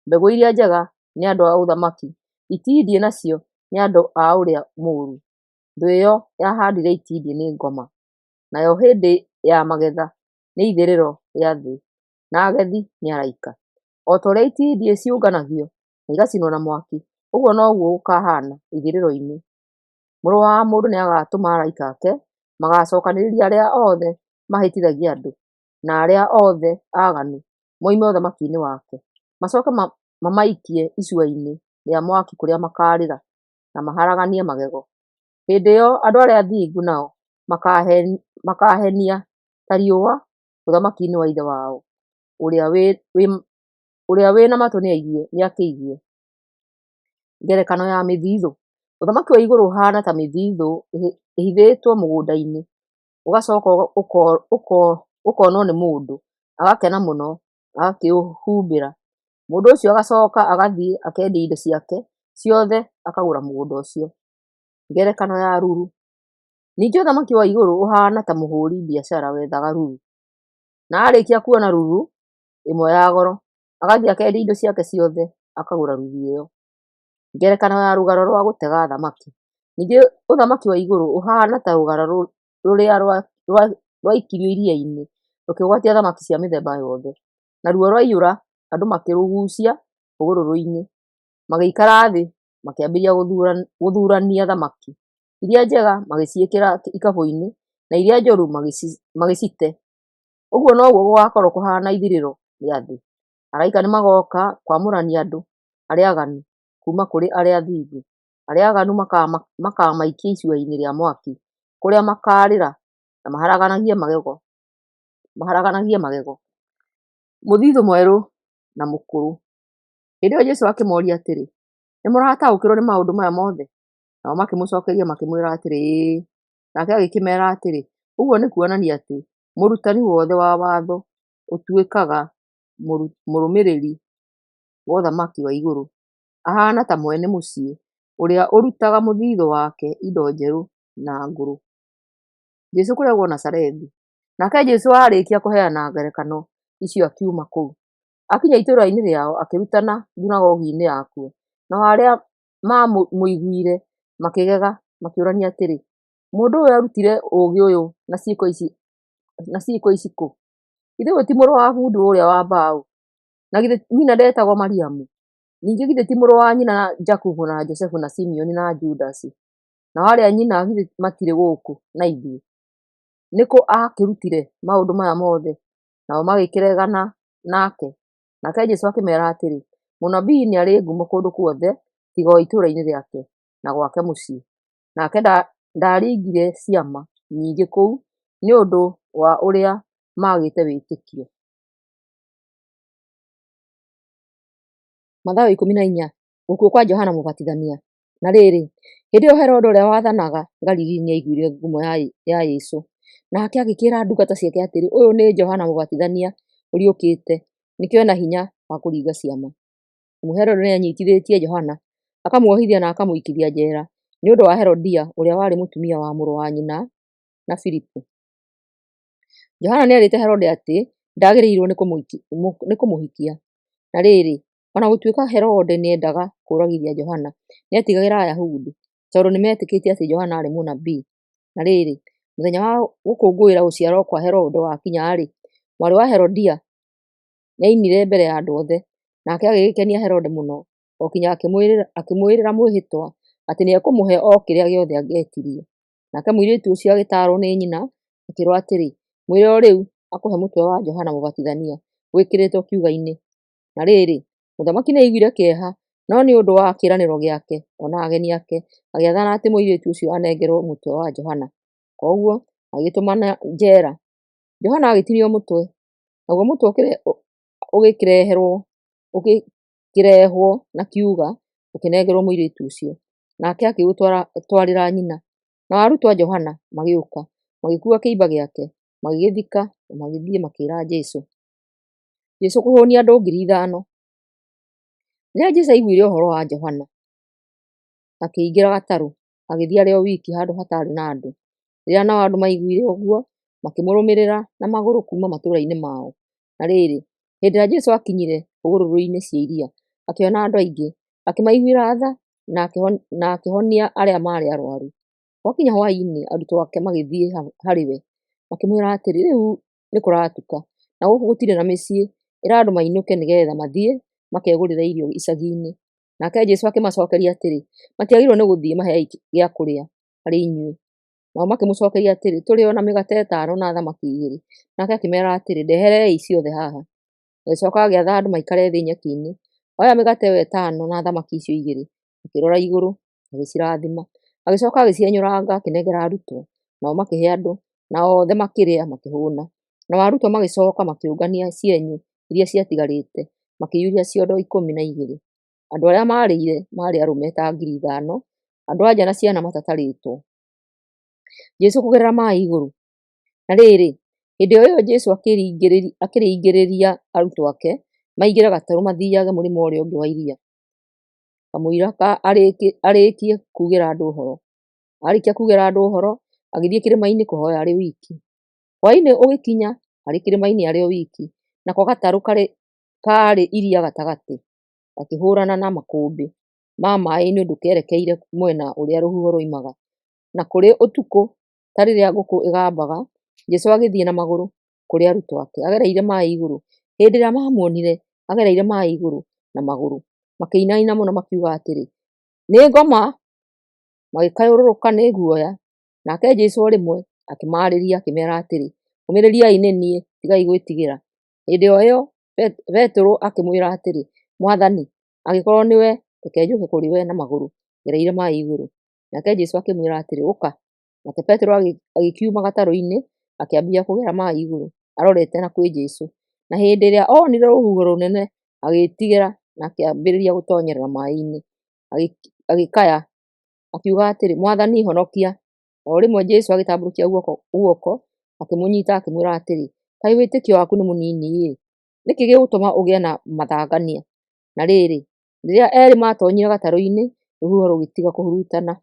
Mbegũ iria njega nĩ andũ a ũthamaki, itindiĩ nacio nĩ andũ a ũrĩa mũũru. Thũ ĩyo yahaandire itindiĩ nĩ ngoma. Nayo hĩndĩ ya magetha nĩ ithirĩro rĩa thĩ, na agethi nĩ araika. O ta ũrĩa itindiĩ ciũnganagio na igacinwo na mwaki, ũguo noguo gũkahaana ithirĩro-inĩ. Mũrũ wa Mũndũ nĩagatũma araika ake, magaacookanĩrĩria arĩa othe mahĩtithagia andũ, na arĩa othe aaganu moime ũthamaki-inĩ wake, macooke mamaikie icua-inĩ rĩa mwaki kũrĩa makaarĩra na maharaganie magego. Hĩndĩ ĩyo andũ arĩa athingu nao makaahenia ta riũa ũthamaki-inĩ wa Ithe wao. Ũrĩa wĩ na matũ nĩakĩigue. Ngerekano ya mĩthithũ. Ũthamaki wa igũrũ ũhaana ta mĩthithũ ĩhithĩtwo mũgũnda-inĩ, ũgacooka ũkonwo nĩ mũndũ, agakena mũno, agakĩũhumbĩra. Mũndũ ũcio agacooka agathiĩ akendia indo ciake ciothe akagũra mũgũnda ũcio. Ngerekano ya ruru. Ningĩ ũthamaki wa igũrũ ũhaana ta mũhũũri biacara wethaga ruru. Na aarĩkia kuona ruru ĩmwe ya goro, agathiĩ akendia indo ciake ciothe akagũra ruru ĩyo. Ngerekano ya rũgaro rwa gũtega thamaki. Ningĩ ũthamaki wa igũrũ ũhaana ta rũgaro rũrĩa rwaikirio iria-inĩ rũkĩgwatia thamaki cia mĩthemba yothe. Naruo rwaiyũra, andũ makĩrũgucia hũgũrũrũ-inĩ, magĩikara thĩ makĩambĩrĩria gũthuurania thamaki. Iria njega magĩciĩkĩra ikabũ-inĩ, na iria njũru magĩcite. Ũguo noguo gũgaakorwo kũhaana ithirĩro rĩa thĩ. Araika nĩmagooka kwamũrania andũ arĩa aaganu kuuma kũrĩ arĩa athingu. Arĩa aaganu makaamaikia icua-inĩ rĩa mwaki, kũrĩa makaarĩra na maharaganagie magego. Mũthithũ mwerũ na mũkũrũ. Hĩndĩ ĩyo Jesũ akĩmooria atĩrĩ, Nĩmũrataũkĩrwo nĩ maũndũ maya mothe? Nao makĩmũcookeria makĩmwĩra atĩrĩ, Ĩĩ. Nake agĩkĩmeera atĩrĩ, Ũguo nĩ kuonania atĩ mũrutani wothe wa watho ũtuĩkaga mũrũmĩrĩri wa ũthamaki wa igũrũ ahaana ta mwene mũciĩ ũrĩa ũrutaga mũthithũ wake indo njerũ na ngũrũ. Jesũ kũregwo Nazarethi. Nake Jesũ aarĩkia kũheana ngerekano icio akiuma kũu. Akinya itũũra-inĩ rĩao, akĩrutana thunagogi-inĩ yakuo. Nao arĩa maamũiguire makĩgega, makĩũrania atĩrĩ, Mũndũ ũyũ aarutire ũũgĩ ũyũ na ciĩko ici kũ? Githĩ ũyũ ti mũrũ wa bundi ũrĩa wa mbaũ? Na githĩ nyina ndetagwo Mariamu? Ningĩ githĩ ti mũrũ wa nyina na Jakubu na Josefu na Simeoni na Judasi? Nao aarĩ a nyina githĩ matirĩ gũkũ na ithuĩ? Nĩ kũ aakĩrutire maũndũ maya mothe? Nao magĩkĩregana nake. Nake Jesũ akĩmeera atĩrĩ, Mũnabii nĩ arĩ ngumo kũndũ guothe tiga o itũũra-inĩ rĩake na gwake mũciĩ. Nake ndaaringire ciama nyingĩ kũu nĩ ũndũ wa ũrĩa maagĩte wĩtĩkio. Mathayo 14. Gũkua kwa Johana Mũbatithania. Na rĩrĩ, hĩndĩ ĩyo Herode ũrĩa waathanaga Galili nĩaiguire ngumo ya Jesũ. Nake agĩkĩĩra ndungata ciake atĩrĩ, Ũyũ nĩ Johana Mũbatithania ũriũkĩte, nĩkĩo e na hinya wa kũringa ciama. Amu Herode nĩanyiitithĩtie Johana, akamuohithia na akamũikithia njeera nĩ ũndũ wa Herodia ũrĩa warĩ mũtumia wa mũrũ wa nyina na Filipu. Johana nĩerĩte Herode atĩ ndaagĩrĩirwo nĩ kũmũhikia. Na rĩrĩ, o na gũtuĩka Herode nĩendaga kũũragithia Johana, nĩetigagĩra Ayahudi, tondũ nĩmetĩkĩtie atĩ Johana aarĩ mũnabii. Na rĩrĩ, mũthenya wa gũkũngũĩra gũciarwo kwa Herode wakinya-rĩ, mwarĩ wa Herodia nĩainire mbere ya andũ othe, nake agĩgĩkenia Herode mũno, o kinya akĩmwĩrĩra mwĩhĩtwa atĩ nĩekũmũhe o kĩrĩa gĩothe angĩetirie. Nake mũirĩtu ũcio agĩtaarwo nĩ nyina, akĩĩrwo atĩrĩ, Mwĩre o rĩu akũhe mũtwe wa Johana Mũbatithania wĩkĩrĩtwo kiuga-inĩ. Na rĩrĩ, mũthamaki nĩaiguire kĩeha, no nĩ ũndũ wa kĩĩranĩro gĩake, o na ageni ake, agĩathana atĩ mũirĩtu ũcio anengerwo mũtwe wa Johana. Kwoguo agĩgĩtũmana njeera. Johana agĩtinio mũtwe, naguo mũtwe ũgĩkĩrehwo na kiuga, ũkĩnengerwo mũirĩtu ũcio, nake akĩũtwarĩra nyina. Nao arutwo a Johana magĩũka, magĩkuua kĩimba gĩake, magĩgĩthika, na magĩthiĩ makĩĩra Jesũ. Jesũ kũhũnia andũ 5,000. Rĩrĩa Jesũ aiguire ũhoro wa Johana, akĩingĩra gatarũ, agĩthiĩ arĩ o wiki handũ hataarĩ na andũ. Rĩrĩa nao andũ maiguire ũguo, makĩmũrũmĩrĩra na magũrũ kuuma matũũra-inĩ mao. Na rĩrĩ, hĩndĩ ĩrĩa Jesũ aakinyire hũgũrũrũ-inĩ cia iria, akĩona andũ aingĩ, akĩmaiguĩra tha na akĩhonia arĩa maarĩ arũaru. Gwakinya hwaĩ-inĩ, arutwo ake magĩthiĩ harĩ we, makĩmwĩra atĩrĩ, Rĩu nĩkũratuka, na gũkũ gũtirĩ na mĩciĩ, ĩra andũ mainũke nĩgeetha mathiĩ makegũrĩre irio icagi-inĩ. Nake Jesũ akĩmacookeria atĩrĩ, Matiagĩrĩirwo nĩ gũthiĩ, mahei gĩa kũrĩa arĩ inyuĩ. Nao makĩmũcookeria atĩrĩ, Tũrĩ o na mĩgate ĩtano na thamaki igĩrĩ. Nake akĩmeera atĩrĩ, Ndeherei ciothe haha. Agĩcooka agĩatha andũ maikare thĩ nyeki-inĩ. Oya mĩgate ĩyo ĩtano na thamaki icio igĩrĩ, akĩrora igũrũ, agĩcirathima. Agĩcooka agĩcienyũranga akĩnengera arutwo, nao makĩhe andũ, na othe makĩrĩa makĩhũũna. Nao arutwo magĩcooka makĩũngania cienyũ iria ciatigarĩte, makĩiyũria ciondo 12. Andũ arĩa maarĩire maarĩ arũme ta 5,000, andũ-a-nja na ciana matatarĩtwo. Jesũ kũgerera maaĩ igũrũ. Na rĩrĩ, hĩndĩ o ĩyo Jesũ akĩringĩrĩria arutwo ake maingĩre gatarũ mathiiage mũrĩmo ũrĩa ũngĩ wa iria, kamũira arĩkie kuugĩra andũ ũhoro. Aarĩkia kuugĩra andũ ũhoro, agĩthiĩ kĩrĩma-inĩ kũhooya arĩ wiki. Hwaĩ-inĩ ũgĩkinya, arĩ kĩrĩma-inĩ arĩ o wiki, nako gatarũ kaarĩ iria gatagatĩ, gakĩhũũrana na makũmbĩ ma maaĩ nĩ ũndũ kerekeire mwena ũrĩa rũhuho ruoimaga. Na kũrĩ ũtukũ, ta rĩrĩa ngũkũ ĩgambaga, Jesũ agĩthiĩ na magũrũ kũrĩ arutwo ake, agereire maaĩ igũrũ. Hĩndĩ ĩrĩa maamuonire agereire maaĩ igũrũ na magũrũ, makĩinaina mũno makiuga atĩrĩ, Nĩ ngoma! Magĩkayũrũrũka nĩ guoya. Nake Jesũ o rĩmwe akĩmaarĩria akĩmeera atĩrĩ, Ũmĩrĩriai, nĩ niĩ, tigai gwĩtigĩra. Hĩndĩ o ĩyo Petero akĩmwĩra atĩrĩ, Mwathani, angĩkorwo nĩwe, reke njũke kũrĩ we na magũrũ ngereire maaĩ igũrũ. Nake Jesũ akĩmwĩra atĩrĩ, Ũka. Nake Petero agĩkiuma gatarũ-inĩ, akĩambia kũgera maaĩ igũrũ, arorete na kwĩ Jesũ. Na hĩndĩ ĩrĩa oonire rũhuho rũnene, agĩĩtigĩra na akĩambĩrĩria gũtoonyerera maaĩ-inĩ, agĩkaya, akiuga atĩrĩ, Mwathani, honokia! O rĩmwe Jesũ agĩtambũrũkia guoko, akĩmũnyiita, akĩmwĩra atĩrĩ, Kaĩ wĩtĩkio waku nĩ mũnini-ĩ! Nĩ kĩĩ gĩgũtũma ũgĩe na mathangania? Na rĩrĩ, rĩrĩa eerĩ maatoonyire gatarũ-inĩ, rũhuho rũgĩtiga kũhurutana.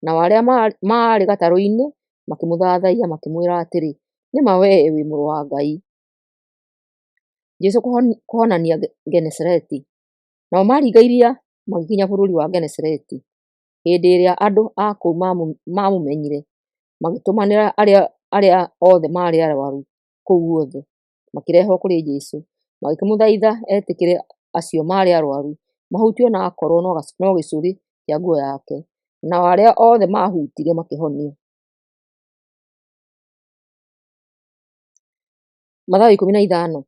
Nao arĩa maarĩ gatarũ-inĩ makĩmũthathaiya, makĩmwĩra atĩrĩ, Nĩ ma wee wĩ Mũrũ wa Ngai. Jesũ kũhonania Genesareti. Nao maaringa iria magĩkinya bũrũri wa Genesareti. Hĩndĩ ĩrĩa andũ a kũu maamũmenyire, magĩtũmanĩra arĩa othe maarĩ arũaru kũu guothe, makĩrehwo kũrĩ Jesũ. Magĩkĩmũthaitha etĩkĩre acio maarĩ arũaru mahutie o na akorwo no gĩcũrĩ kĩa nguo yake. Nao arĩa othe maahutirie makĩhonio. Mathayo 15.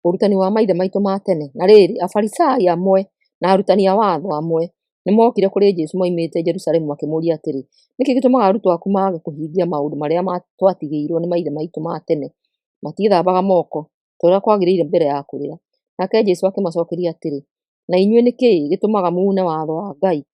Ũrutani wa maithe maitũ ma tene. Na rĩrĩ, Afarisai amwe na arutani a watho amwe nĩmookire kũrĩ Jesũ moimĩte Jerusalemu makĩmũũria atĩrĩ, Nĩ kĩĩ gĩtũmaga arutwo aku mage kũhingia maũndũ marĩa twatigĩirwo nĩ maithe maitũ ma tene? Matiĩthambaga moko ta ũrĩa kwagĩrĩire mbere ya kũrĩa. Nake Jesũ akĩmacookeria atĩrĩ, Na inyuĩ nĩ kĩĩ gĩtũmaga muune watho wa Ngai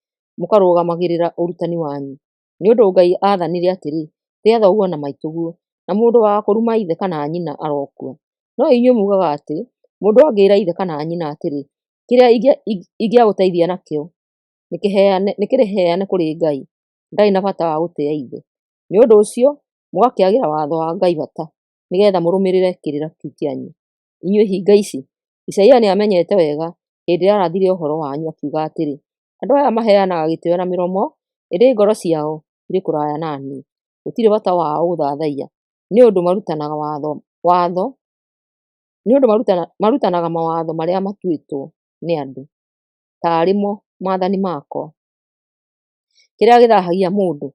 mũkarũgamagĩrĩra ũrutani wanyu? Nĩ ũndũ Ngai aathanire atĩrĩ, 'Tĩa thoguo na maitũguo,' na 'Mũndũ wa kũruma ithe kana nyina arokua.' No inyuĩ muugaga atĩ mũndũ angĩĩra ithe kana nyina atĩrĩ, 'Kĩrĩa ingĩagũteithia nakĩo nĩkĩrĩheane kũrĩ Ngai,' ndarĩ na bata wa gũtĩĩa ithe. Nĩ ũndũ ũcio mũgakĩagĩra watho wa Ngai bata, nĩgeetha mũrũmĩrĩre kĩrĩra kĩu kĩanyu. Inyuĩ hinga ici, Isaia nĩamenyete wega hĩndĩ ĩrĩa aarathire ũhoro wanyu akiuga atĩrĩ, 'Andũ aya maheanaga gĩtĩĩo na mĩromo, ĩndĩ ngoro ciao irĩ kũraya na niĩ. Gũtirĩ bata wao gũthathaiya, nĩ ũndũ marutanaga mawatho marĩa matuĩtwo nĩ andũ, taarĩ mo maathani makwa. Kĩrĩa gĩthaahagia mũndũ.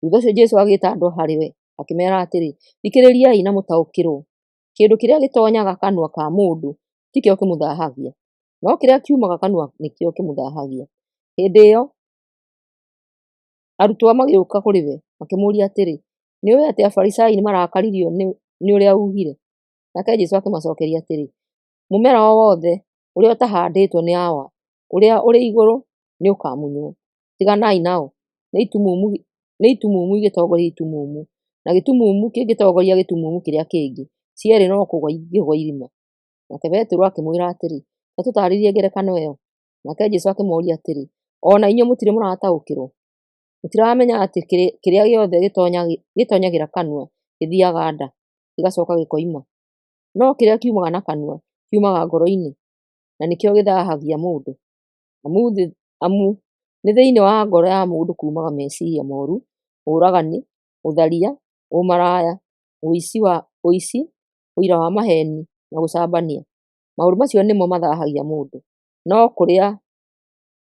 Thuutha ũcio Jesũ agĩĩta andũ harĩ we, akĩmeera atĩrĩ, Thikĩrĩriai na mũtaũkĩrwo. Kĩndũ kĩrĩa gĩtoonyaga kanua ka mũndũ tikĩo kĩmũthaahagia, no kĩrĩa kiumaga kanua nĩkĩo kĩmũthaahagia. Hĩndĩ ĩyo arutwo magĩũka kũrĩ we, makĩmũũria atĩrĩ, Nĩũũĩ atĩ Afarisai nĩmarakaririo nĩ ũrĩa uugire? Nake Jesũ akĩmacookeria atĩrĩ, Mũmera o wothe ũrĩa ũtahaandĩtwo nĩ Awa ũrĩa ũrĩ igũrũ nĩũkamunywo. Tiganai nao, nĩ itumumu igĩtongoria itumumu, na gĩtumumu kĩngĩtongoria gĩtumumu kĩrĩa kĩngĩ, cierĩ no kũgũa ingĩgũa irima. Nake Petero akĩmwĩra atĩrĩ, Ta tũtaarĩrie ngerekano ĩyo. Nake Jesũ akĩmooria atĩrĩ, O na inyuĩ mũtirĩ mũrataũkĩrwo? Mũtiramenya atĩ kĩrĩa gĩothe gĩtoonyagĩra kanua gĩthiiaga nda, gĩgacooka gĩkoima? No kĩrĩa kiumaga na kanua kiumaga ngoro-inĩ, na nĩkĩo gĩthaahagia mũndũ. Amu nĩ thĩinĩ wa ngoro ya mũndũ kuumaga meciiria mooru, ũragani, ũtharia, ũmaraya, ũici, ũira wa maheeni, na gũcambania. Maũndũ macio nĩmo mathaahagia mũndũ, no kũrĩa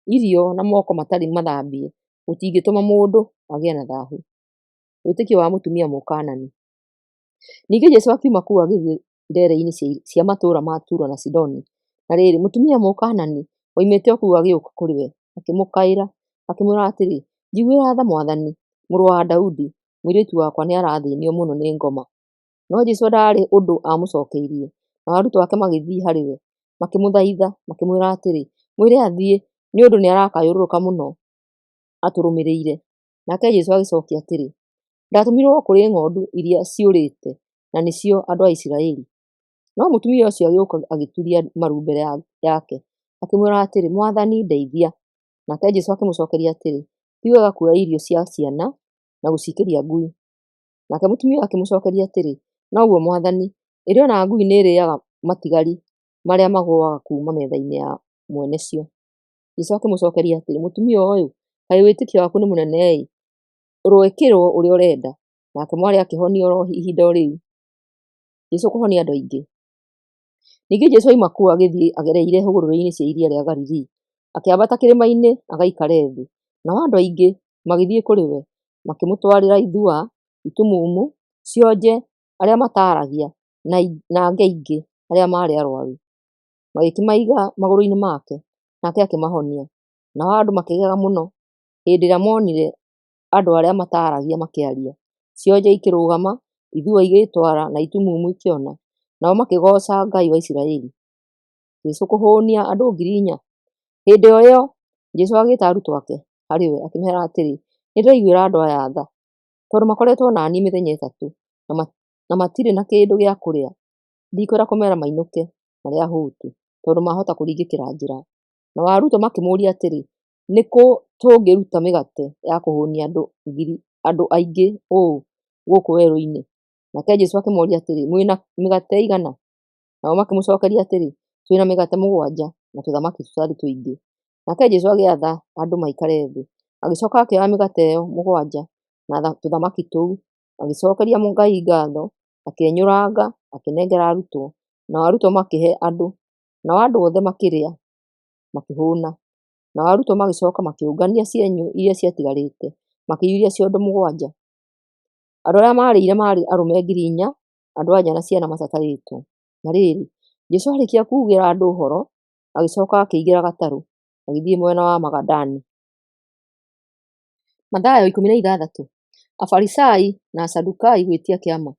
irio na moko matarĩ mathambie gũtingĩtũma mũndũ agĩe na thaahu. Wĩtĩkio wa mũtumia Mũkaanani. Ningĩ Jesũ akiuma kũu agĩthiĩ ndeere-inĩ cia matũũra ma Turo na Sidoni. Na rĩrĩ, mũtumia Mũkaanani woimĩte o kũu agĩũka kũrĩ we, akĩmũkaĩra, akĩmwĩra atĩrĩ, Njiguĩra tha, Mwathani, mũrũ wa Daudi, mũirĩtu wakwa nĩarathĩĩnio mũno nĩ ngoma. No Jesũ ndaarĩ ũndũ aamũcookeirie. Nao arutwo ake magĩthiĩ harĩ we, makĩmũthaitha, makĩmwĩra atĩrĩ, Mwĩre athiĩ, nĩ ũndũ nĩarakayũrũrũka mũno atũrũmĩrĩire. Nake Jesũ agĩcookia atĩrĩ, Ndatũmirwo kũrĩ ng'ondu iria ciũrĩte, na nĩcio andũ a Isiraeli. No mũtumia ũcio agĩũka agĩturia maru mbere yake, akĩmwĩra atĩrĩ, Mwathani, ndeithia. Nake Jesũ akĩmũcookeria atĩrĩ, Ti wega kuoya irio cia ciana na gũciikĩria ngui. Nake mũtumia ũyũ akĩmũcookeria atĩrĩ, Noguo Mwathani, ĩndĩ o na ngui nĩirĩĩaga matigari marĩa magũaga kuuma metha-inĩ ya mwene cio. Jesũ akĩmũcookeria atĩrĩ, Mũtumia ũyũ, kaĩ wĩtĩkio waku nĩ mũnene-ĩ! Ũroĩkĩrwo ũrĩa ũrenda. Nake mwarĩ akĩhonio o ihinda o rĩu. Jesũ kũhonia andũ aingĩ. Ningĩ Jesũ oima kũu agĩthiĩ agereire hũgũrũrũ-inĩ cia iria rĩa Galili, akĩambata kĩrĩma-inĩ agaikare thĩ. Nao andũ aingĩ magĩthiĩ kũrĩ we, makĩmũtwarĩra ithua, itumumu, cionje, arĩa mataaragia, na angĩ aingĩ arĩa maarĩ arũaru. Magĩkĩmaiga magũrũ-inĩ make, nake akĩmahonia. Nao andũ makĩgega mũno hĩndĩ ĩrĩa moonire andũ arĩa mataaragia makĩaria, cionje ikĩrũgama, ithua igĩĩtwara, na itumumu ikĩona. Nao makĩgooca Ngai wa Isiraeli. Jesũ kũhũũnia andũ 4,000. Hĩndĩ o ĩyo Jesũ agĩĩta arutwo ake harĩ we, akĩmeera atĩrĩ, Nĩndĩraiguĩra andũ aya tha, tondũ makoretwo na niĩ mĩthenya ĩtatũ, na matirĩ na kĩndũ gĩa kũrĩa. Ndikwenda kũmeera mainũke marĩ ahũtu, tondũ mahota kũringĩkĩra njĩra. Nao arutwo makĩmũũria atĩrĩ, Nĩ kũ tũngĩruta mĩgate ya kũhũnia andũ aingĩ ũũ gũkũ werũ-inĩ? Nake Jesũ akĩmooria atĩrĩ, Mwĩ na mĩgate ĩigana? Nao makĩmũcookeria atĩrĩ, Twĩ na mĩgate 7 na tũthamaki tũtarĩ tũingĩ. Nake Jesũ agĩatha andũ maikare thĩ. Agĩcooka akĩoya mĩgate ĩyo 7 na tũthamaki tũu, agĩcookeria Ngai ngaatho, akĩenyũranga, akĩnengera arutwo, nao arutwo makĩhe andũ. Nao andũ othe makĩrĩa, makĩhũũna. Nao arutwo magĩcooka makĩũngania cienyũ iria ciatigarĩte, makĩiyũria ciondo 7. Andũ arĩa maarĩire maarĩ arũme 4,000, andũ-a-nja na ciana matatarĩtwo. Na rĩrĩ, Jesũ aarĩkia kuugĩra andũ ũhoro, agĩcooka akĩingĩra gatarũ, agĩthiĩ mwena wa Magadani. Mathayo 16. Afarisai na Asadukai gwĩtia kĩama.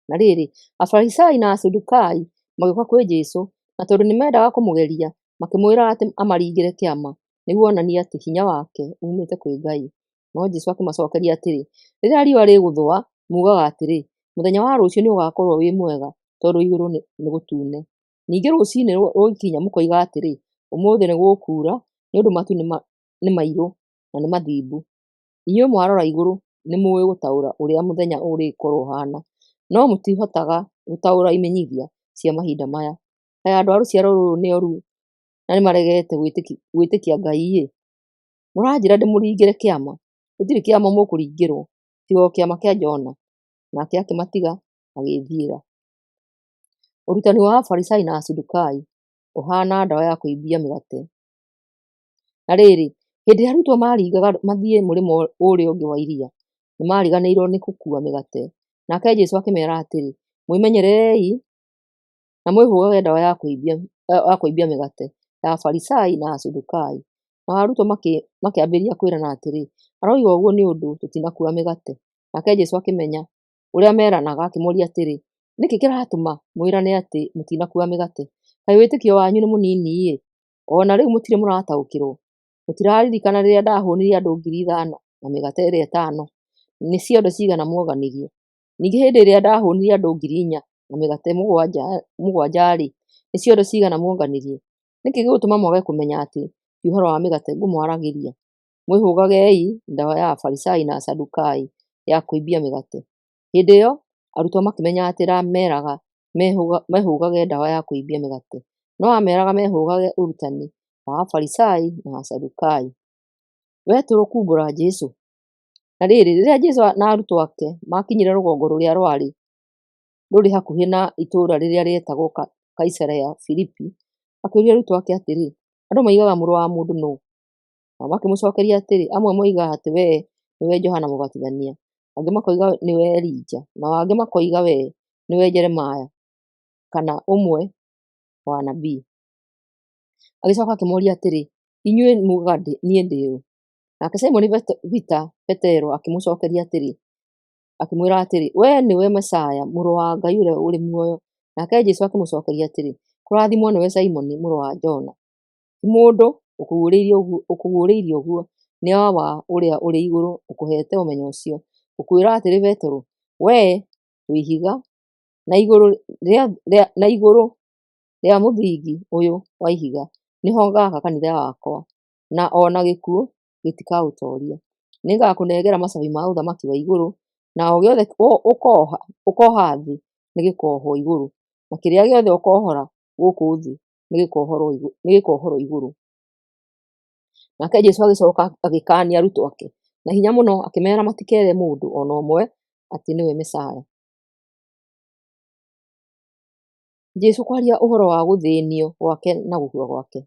Na rĩrĩ, Afarisai na Asadukai magĩũka kwĩ Jesũ, na tondũ nĩmendaga kũmũgeria, makĩmwĩra atĩ amaringĩre kĩama, nĩguo onanie atĩ hinya wake uumĩte kwĩ Ngai. No Jesũ akĩmacookeria atĩrĩ, Rĩrĩa riũa rĩgũthũa, muugaga atĩrĩ, 'Mũthenya wa rũciũ nĩũgaakorwo wĩ mwega, tondũ igũrũ nĩ gũtune.' Ningĩ rũciinĩ rũgĩkinya mũkoiga atĩrĩ, 'Ũmũthĩ nĩgũkuura, nĩ ũndũ matu nĩ mairũ na nĩ mathimbu.' Inyuĩ mwarora igũrũ nĩmũũĩ gũtaũra ũrĩa mũthenya ũrĩkorwo ũhaana, no mũtihotaga gũtaũra imenyithia cia mahinda maya. Kaĩ andũ a rũciaro rũrũ nĩ oru na nĩmaregete gwĩtĩkia Ngai-ĩ! Mũranjĩra ndĩmũringĩre kĩama? Gũtirĩ kĩama mũkũringĩrwo, tiga o kĩama kĩa Jona. Nake akĩmatiga agĩĩthiĩra. Ũrutani wa Afarisai na Asadukai ũhaana ndawa ya kũimbia mĩgate. Na rĩrĩ, hĩndĩ ĩrĩa arutwo maaringaga mathiĩ mũrĩmo ũrĩa ũngĩ wa iria, nĩmariganĩirwo nĩ gũkuua mĩgate. Nake Jesũ akĩmeera atĩrĩ, Mwĩmenyererei na mwĩhũgage ndawa ya kũimbia mĩgate ya Afarisai na Asadukai. Nao arutwo makĩambĩrĩria kwĩrana atĩrĩ, Aroiga ũguo nĩ ũndũ tũtinakuua mĩgate. Nake Jesũ akĩmenya ũrĩa meeranaga, akĩmooria atĩrĩ, Nĩ kĩĩ kĩratũma mwĩrane atĩ mũtinakuua mĩgate? Kaĩ wĩtĩkio wanyu nĩ mũnini-ĩ? O na rĩu mũtirĩ mũrataũkĩrwo? Mũtiraririkana rĩrĩa ndaahũũnirie andũ 5,000 na mĩgate ĩrĩa ĩtano? Nĩ ciondo ciigana muonganirie? Ningĩ hĩndĩ ĩrĩa ndaahũũnirie andũ 4,000 na mĩgate 7-rĩ, nĩ ciondo ciigana muonganirie? Nĩ kĩĩ gĩgũtũma mwage kũmenya atĩ ti ũhoro wa mĩgate ngũmwaragĩria? Mwĩhũgagei ndawa ya Afarisai na Asadukai ya kũimbia mĩgate. Hĩndĩ ĩyo arutwo makĩmenya atĩ ndaameeraga mehũgage ndawa ya kũimbia mĩgate, no aameeraga mehũgage ũrutani wa Afarisai na Asadukai. Petero kuumbũra Jesũ. Na rĩrĩ, rĩrĩa Jesũ na arutwo ake maakinyire rũgongo rũrĩa rwarĩ rũrĩ hakuhĩ na itũũra rĩrĩa rĩetagwo Kaisarea Filipi, akĩũria arutwo ake atĩrĩ, Andũ moigaga Mũrũ wa Mũndũ nũũ? Nao makĩmũcookeria atĩrĩ, Amwe moigaga atĩ wee nĩwe Johana Mũbatithania, angĩ makoiga nĩwe Elija, nao angĩ makoiga wee nĩwe Jeremia kana ũmwe wa anabii. Agĩcooka akĩmooria atĩrĩ, Inyuĩ muugaga niĩ ndĩ ũ? Nake Simoni Petero akĩmũcookeria atĩrĩ, akĩmwĩra atĩrĩ, Wee nĩwe Mesaaya, Mũrũ wa Ngai ũrĩa ũrĩ muoyo. Nake Jesũ akĩmũcookeria atĩrĩ, Kũrathimwo nĩwe Simoni mũrũ wa Jona. Ti mũndũ ũkũguũrĩirie ũguo, nĩ Awa ũrĩa ũrĩ igũrũ ũkũheete ũmenyo ũcio. Ngũkwĩra atĩrĩ Petero, wee wĩ ihiga, na igũrũ rĩa mũthingi ũyũ wa ihiga nĩho ngaaka kanitha wakwa, na o na gĩkuũ gĩtikaũtooria. Nĩngakũnengera macabi ma ũthamaki wa igũrũ, na o gĩothe ũkooha thĩ nĩgĩkoohwo igũrũ, na kĩrĩa gĩothe ũkoohora gũkũ thĩ nĩgĩkohorwo igũrũ. Nake Jesũ agĩcooka agĩkaania arutwo ake na hinya mũno, akĩmeera matikeere mũndũ o na ũmwe atĩ nĩwe Mesaaya. Jesũ kwaria ũhoro wa gũthĩĩnio gwake na gũkua gwake.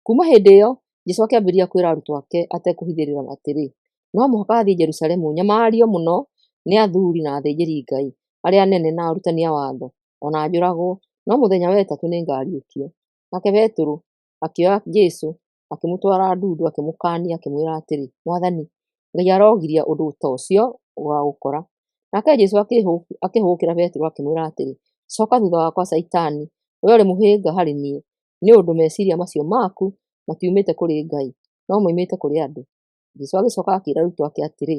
Kuuma hĩndĩ ĩyo Jesũ akĩambĩrĩria kwĩra arutwo ake atekũhithĩrĩra atĩrĩ, no mũhaka athiĩ Jerusalemu, nyamario mũno nĩ athuuri na athĩnjĩri-Ngai arĩa anene na arutani a watho, o na njũragwo, no mũthenya wa ĩtatũ nĩngariũkio. Nake Petero akĩoya Jesũ akĩmũtwara ndundu akĩmũkaania akĩmwĩra atĩrĩ, Mwathani, Ngai arogiria ũndũ ta ũcio ũgaagũkora. Nake Jesũ akĩhũgũkĩra Petero akĩmwĩra atĩrĩ, Cooka thutha wakwa, Shaitani, wee ũrĩ mũhĩnga harĩ niĩ, nĩ ũndũ meciiria macio maku matiumĩte kũrĩ Ngai, no moimĩte kũrĩ andũ. Jesũ agĩcooka akĩĩra arutwo ake atĩrĩ,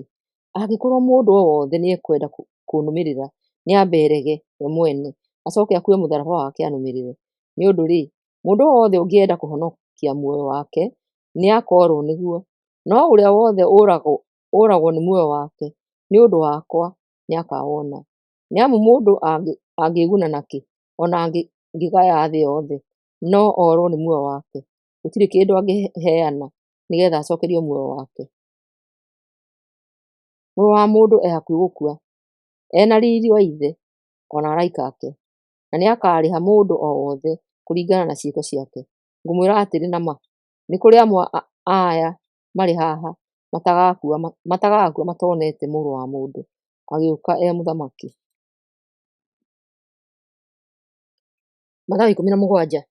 Angĩkorwo mũndũ o wothe nĩekwenda kũnũmĩrĩra, nĩambe erege we mwene, acooke akuue mũtharaba wake anũmĩrĩre. Nĩ ũndũ-rĩ, mũndũ o wothe ũngĩenda kũhonokia kũhonokia muoyo wake nĩakoorwo nĩguo, no ũrĩa wothe ũragwo nĩ muoyo wake nĩ ũndũ wakwa nĩakawona. Nĩ amu mũndũ angĩĩguna nakĩ, o na angĩgaya thĩ yothe, no orwo nĩ muoyo wake? Gũtirĩ kĩndũ angĩheana nĩ getha acokerio muoyo wake. Mũrũ wa Mũndũ e hakuhĩ gũkua, e na riri wa Ithe o na araika ake, na nĩakarĩha mũndũ o wothe kũringana na ciĩko ciake. Ngũmwĩra atĩrĩ na ma, nĩ kũrĩ amwe a aya marĩ haha matagakua matonete Mũrũ wa Mũndũ agĩũka e mũthamaki. Mathayo 17.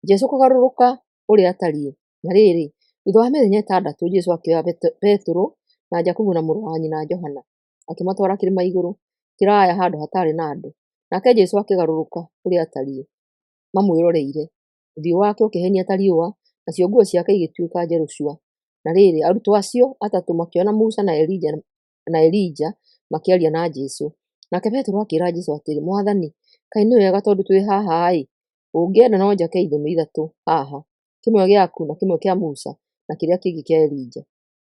Jesũ kũgarũrũka ũrĩa atariĩ. Na rĩrĩ, thutha wa mĩthenya 6, Jesũ akĩoya Petero na Jakubu na mũrũ wa nyina Johana, akĩmatwara kĩrĩma igũrũ kĩraya handũ hataarĩ na andũ. Nake Jesũ akĩgarũrũka ũrĩa atariĩ mamwĩroreire, ũthiũ wake ũkĩhenia ta riũa, nacio nguo ciake igĩtuĩka njerũ cua. Na rĩrĩ, arutwo acio atatũ makĩona Musa na Elija makĩaria na Jesũ. Nake Petero akĩĩra Jesũ atĩrĩ, Mwathani, kaĩ nĩ wega tondũ twĩ haha-ĩ! Ũngĩenda no njake ithũnũ ithatũ haha, kĩmwe gĩaku na kĩmwe kĩa Musa na kĩrĩa kĩngĩ kĩa Elija.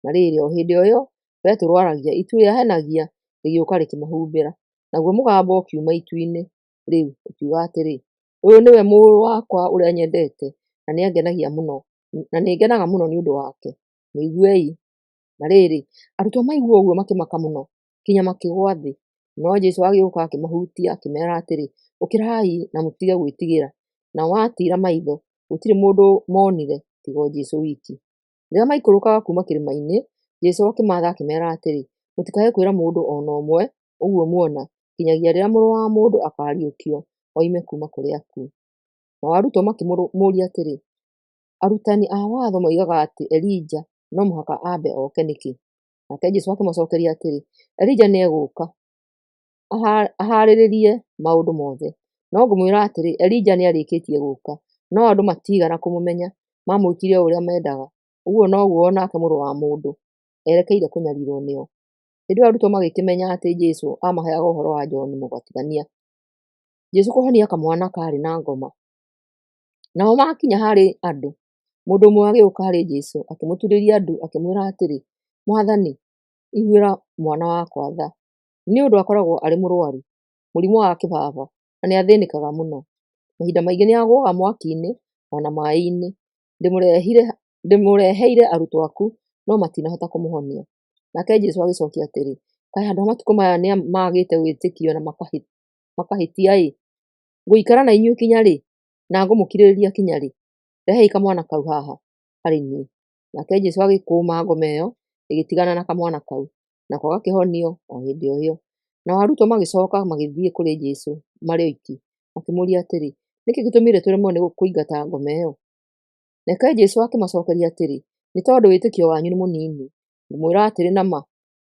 Na rĩrĩ, o hĩndĩ o ĩyo Petero aaragia, itu rĩahenagia rĩgĩũka rĩkĩmahumbĩra, naguo mũgambo ũkiuma itu-inĩ rĩu, ũkiuga atĩrĩ, Ũyũ nĩwe Mũrũ wakwa ũrĩa nyendete, na nĩngenaga mũno nĩ ũndũ wake. Mũiguei. Na rĩrĩ, arutwo maigua ũguo makĩmaka mũno, kinya makĩgũa thĩ. No Jesũ agĩũka akĩmahutia, akĩmeera atĩrĩ, Ũkĩrai na mũtige gwĩtigĩra. Nao maatiira maitho, gũtirĩ mũndũ moonire tiga o Jesũ wiki. Rĩrĩa maikũrũkaga kuuma kĩrĩma-inĩ, Jesũ akĩmaatha akĩmeera atĩrĩ, Mũtikae kwĩra mũndũ o na ũmwe ũguo muona, nginyagia rĩrĩa Mũrũ wa Mũndũ akaariũkio oime kuuma kũrĩ akuũ. Nao arutwo makĩmũũria atĩrĩ, Arutani a watho moigaga atĩ Elija no mũhaka ambe oke nĩkĩ? Nake Jesũ akĩmacookeria atĩrĩ, Elija nĩegũũka ahaarĩrie maũndũ mothe. No ngũmwĩra atĩrĩ, Elija nĩarĩkĩtie gũũka, no andũ matiigana kũmũmenya, maamwĩkire o ũrĩa mendaga. Ũguo noguo o nake Mũrũ wa Mũndũ erekeire kũnyariirwo nĩo. Hĩndĩ ĩyo arutwo magĩkĩmenya atĩ Jesũ aamaheaga ũhoro wa Johana Mũbatithania. Jesũ kũhonia kamwana kaarĩ na ngoma. Nao maakinya harĩ andũ, mũndũ ũmwe agĩũka harĩ Jesũ, akĩmũturĩria ndu, akĩmwĩra atĩrĩ, Mwathani, iguĩra mwana wakwa tha, nĩ ũndũ akoragwo arĩ mũrũaru mũrimũ wa kĩbaba na nĩathĩnĩkaga mũno. Mahinda maingĩ nĩagũaga mwaki-inĩ o na maaĩ-inĩ. Ndĩmũreheire arutwo aku, no matinahota kũmũhonia. Nake Jesũ agĩcokia atĩrĩ, Kaĩ andũ a matukũ maya nĩmagĩte wĩtĩkio na makahĩtia-ĩ! Ngũikara na inyuĩ kinya rĩ, na ngũmũkirĩrĩria kinya rĩ? Rehei kamwana kau haha harĩ niĩ. Nake Jesũ agĩkũũma ngoma ĩyo, ĩgĩtigana na kamwana kau, nako gakĩhonio o hĩndĩ o ĩyo. Nao arutwo magĩcooka magĩthiĩ kũrĩ Jesũ marĩ oiki, makĩmũũria atĩrĩ, Nĩkĩ gĩtũmire tũremwo nĩ kũingata ngoma ĩyo? Nake Jesũ akĩmacookeria atĩrĩ, Nĩ tondũ wĩtĩkio wanyu nĩ mũnini. Ngũmwĩra atĩrĩ na ma,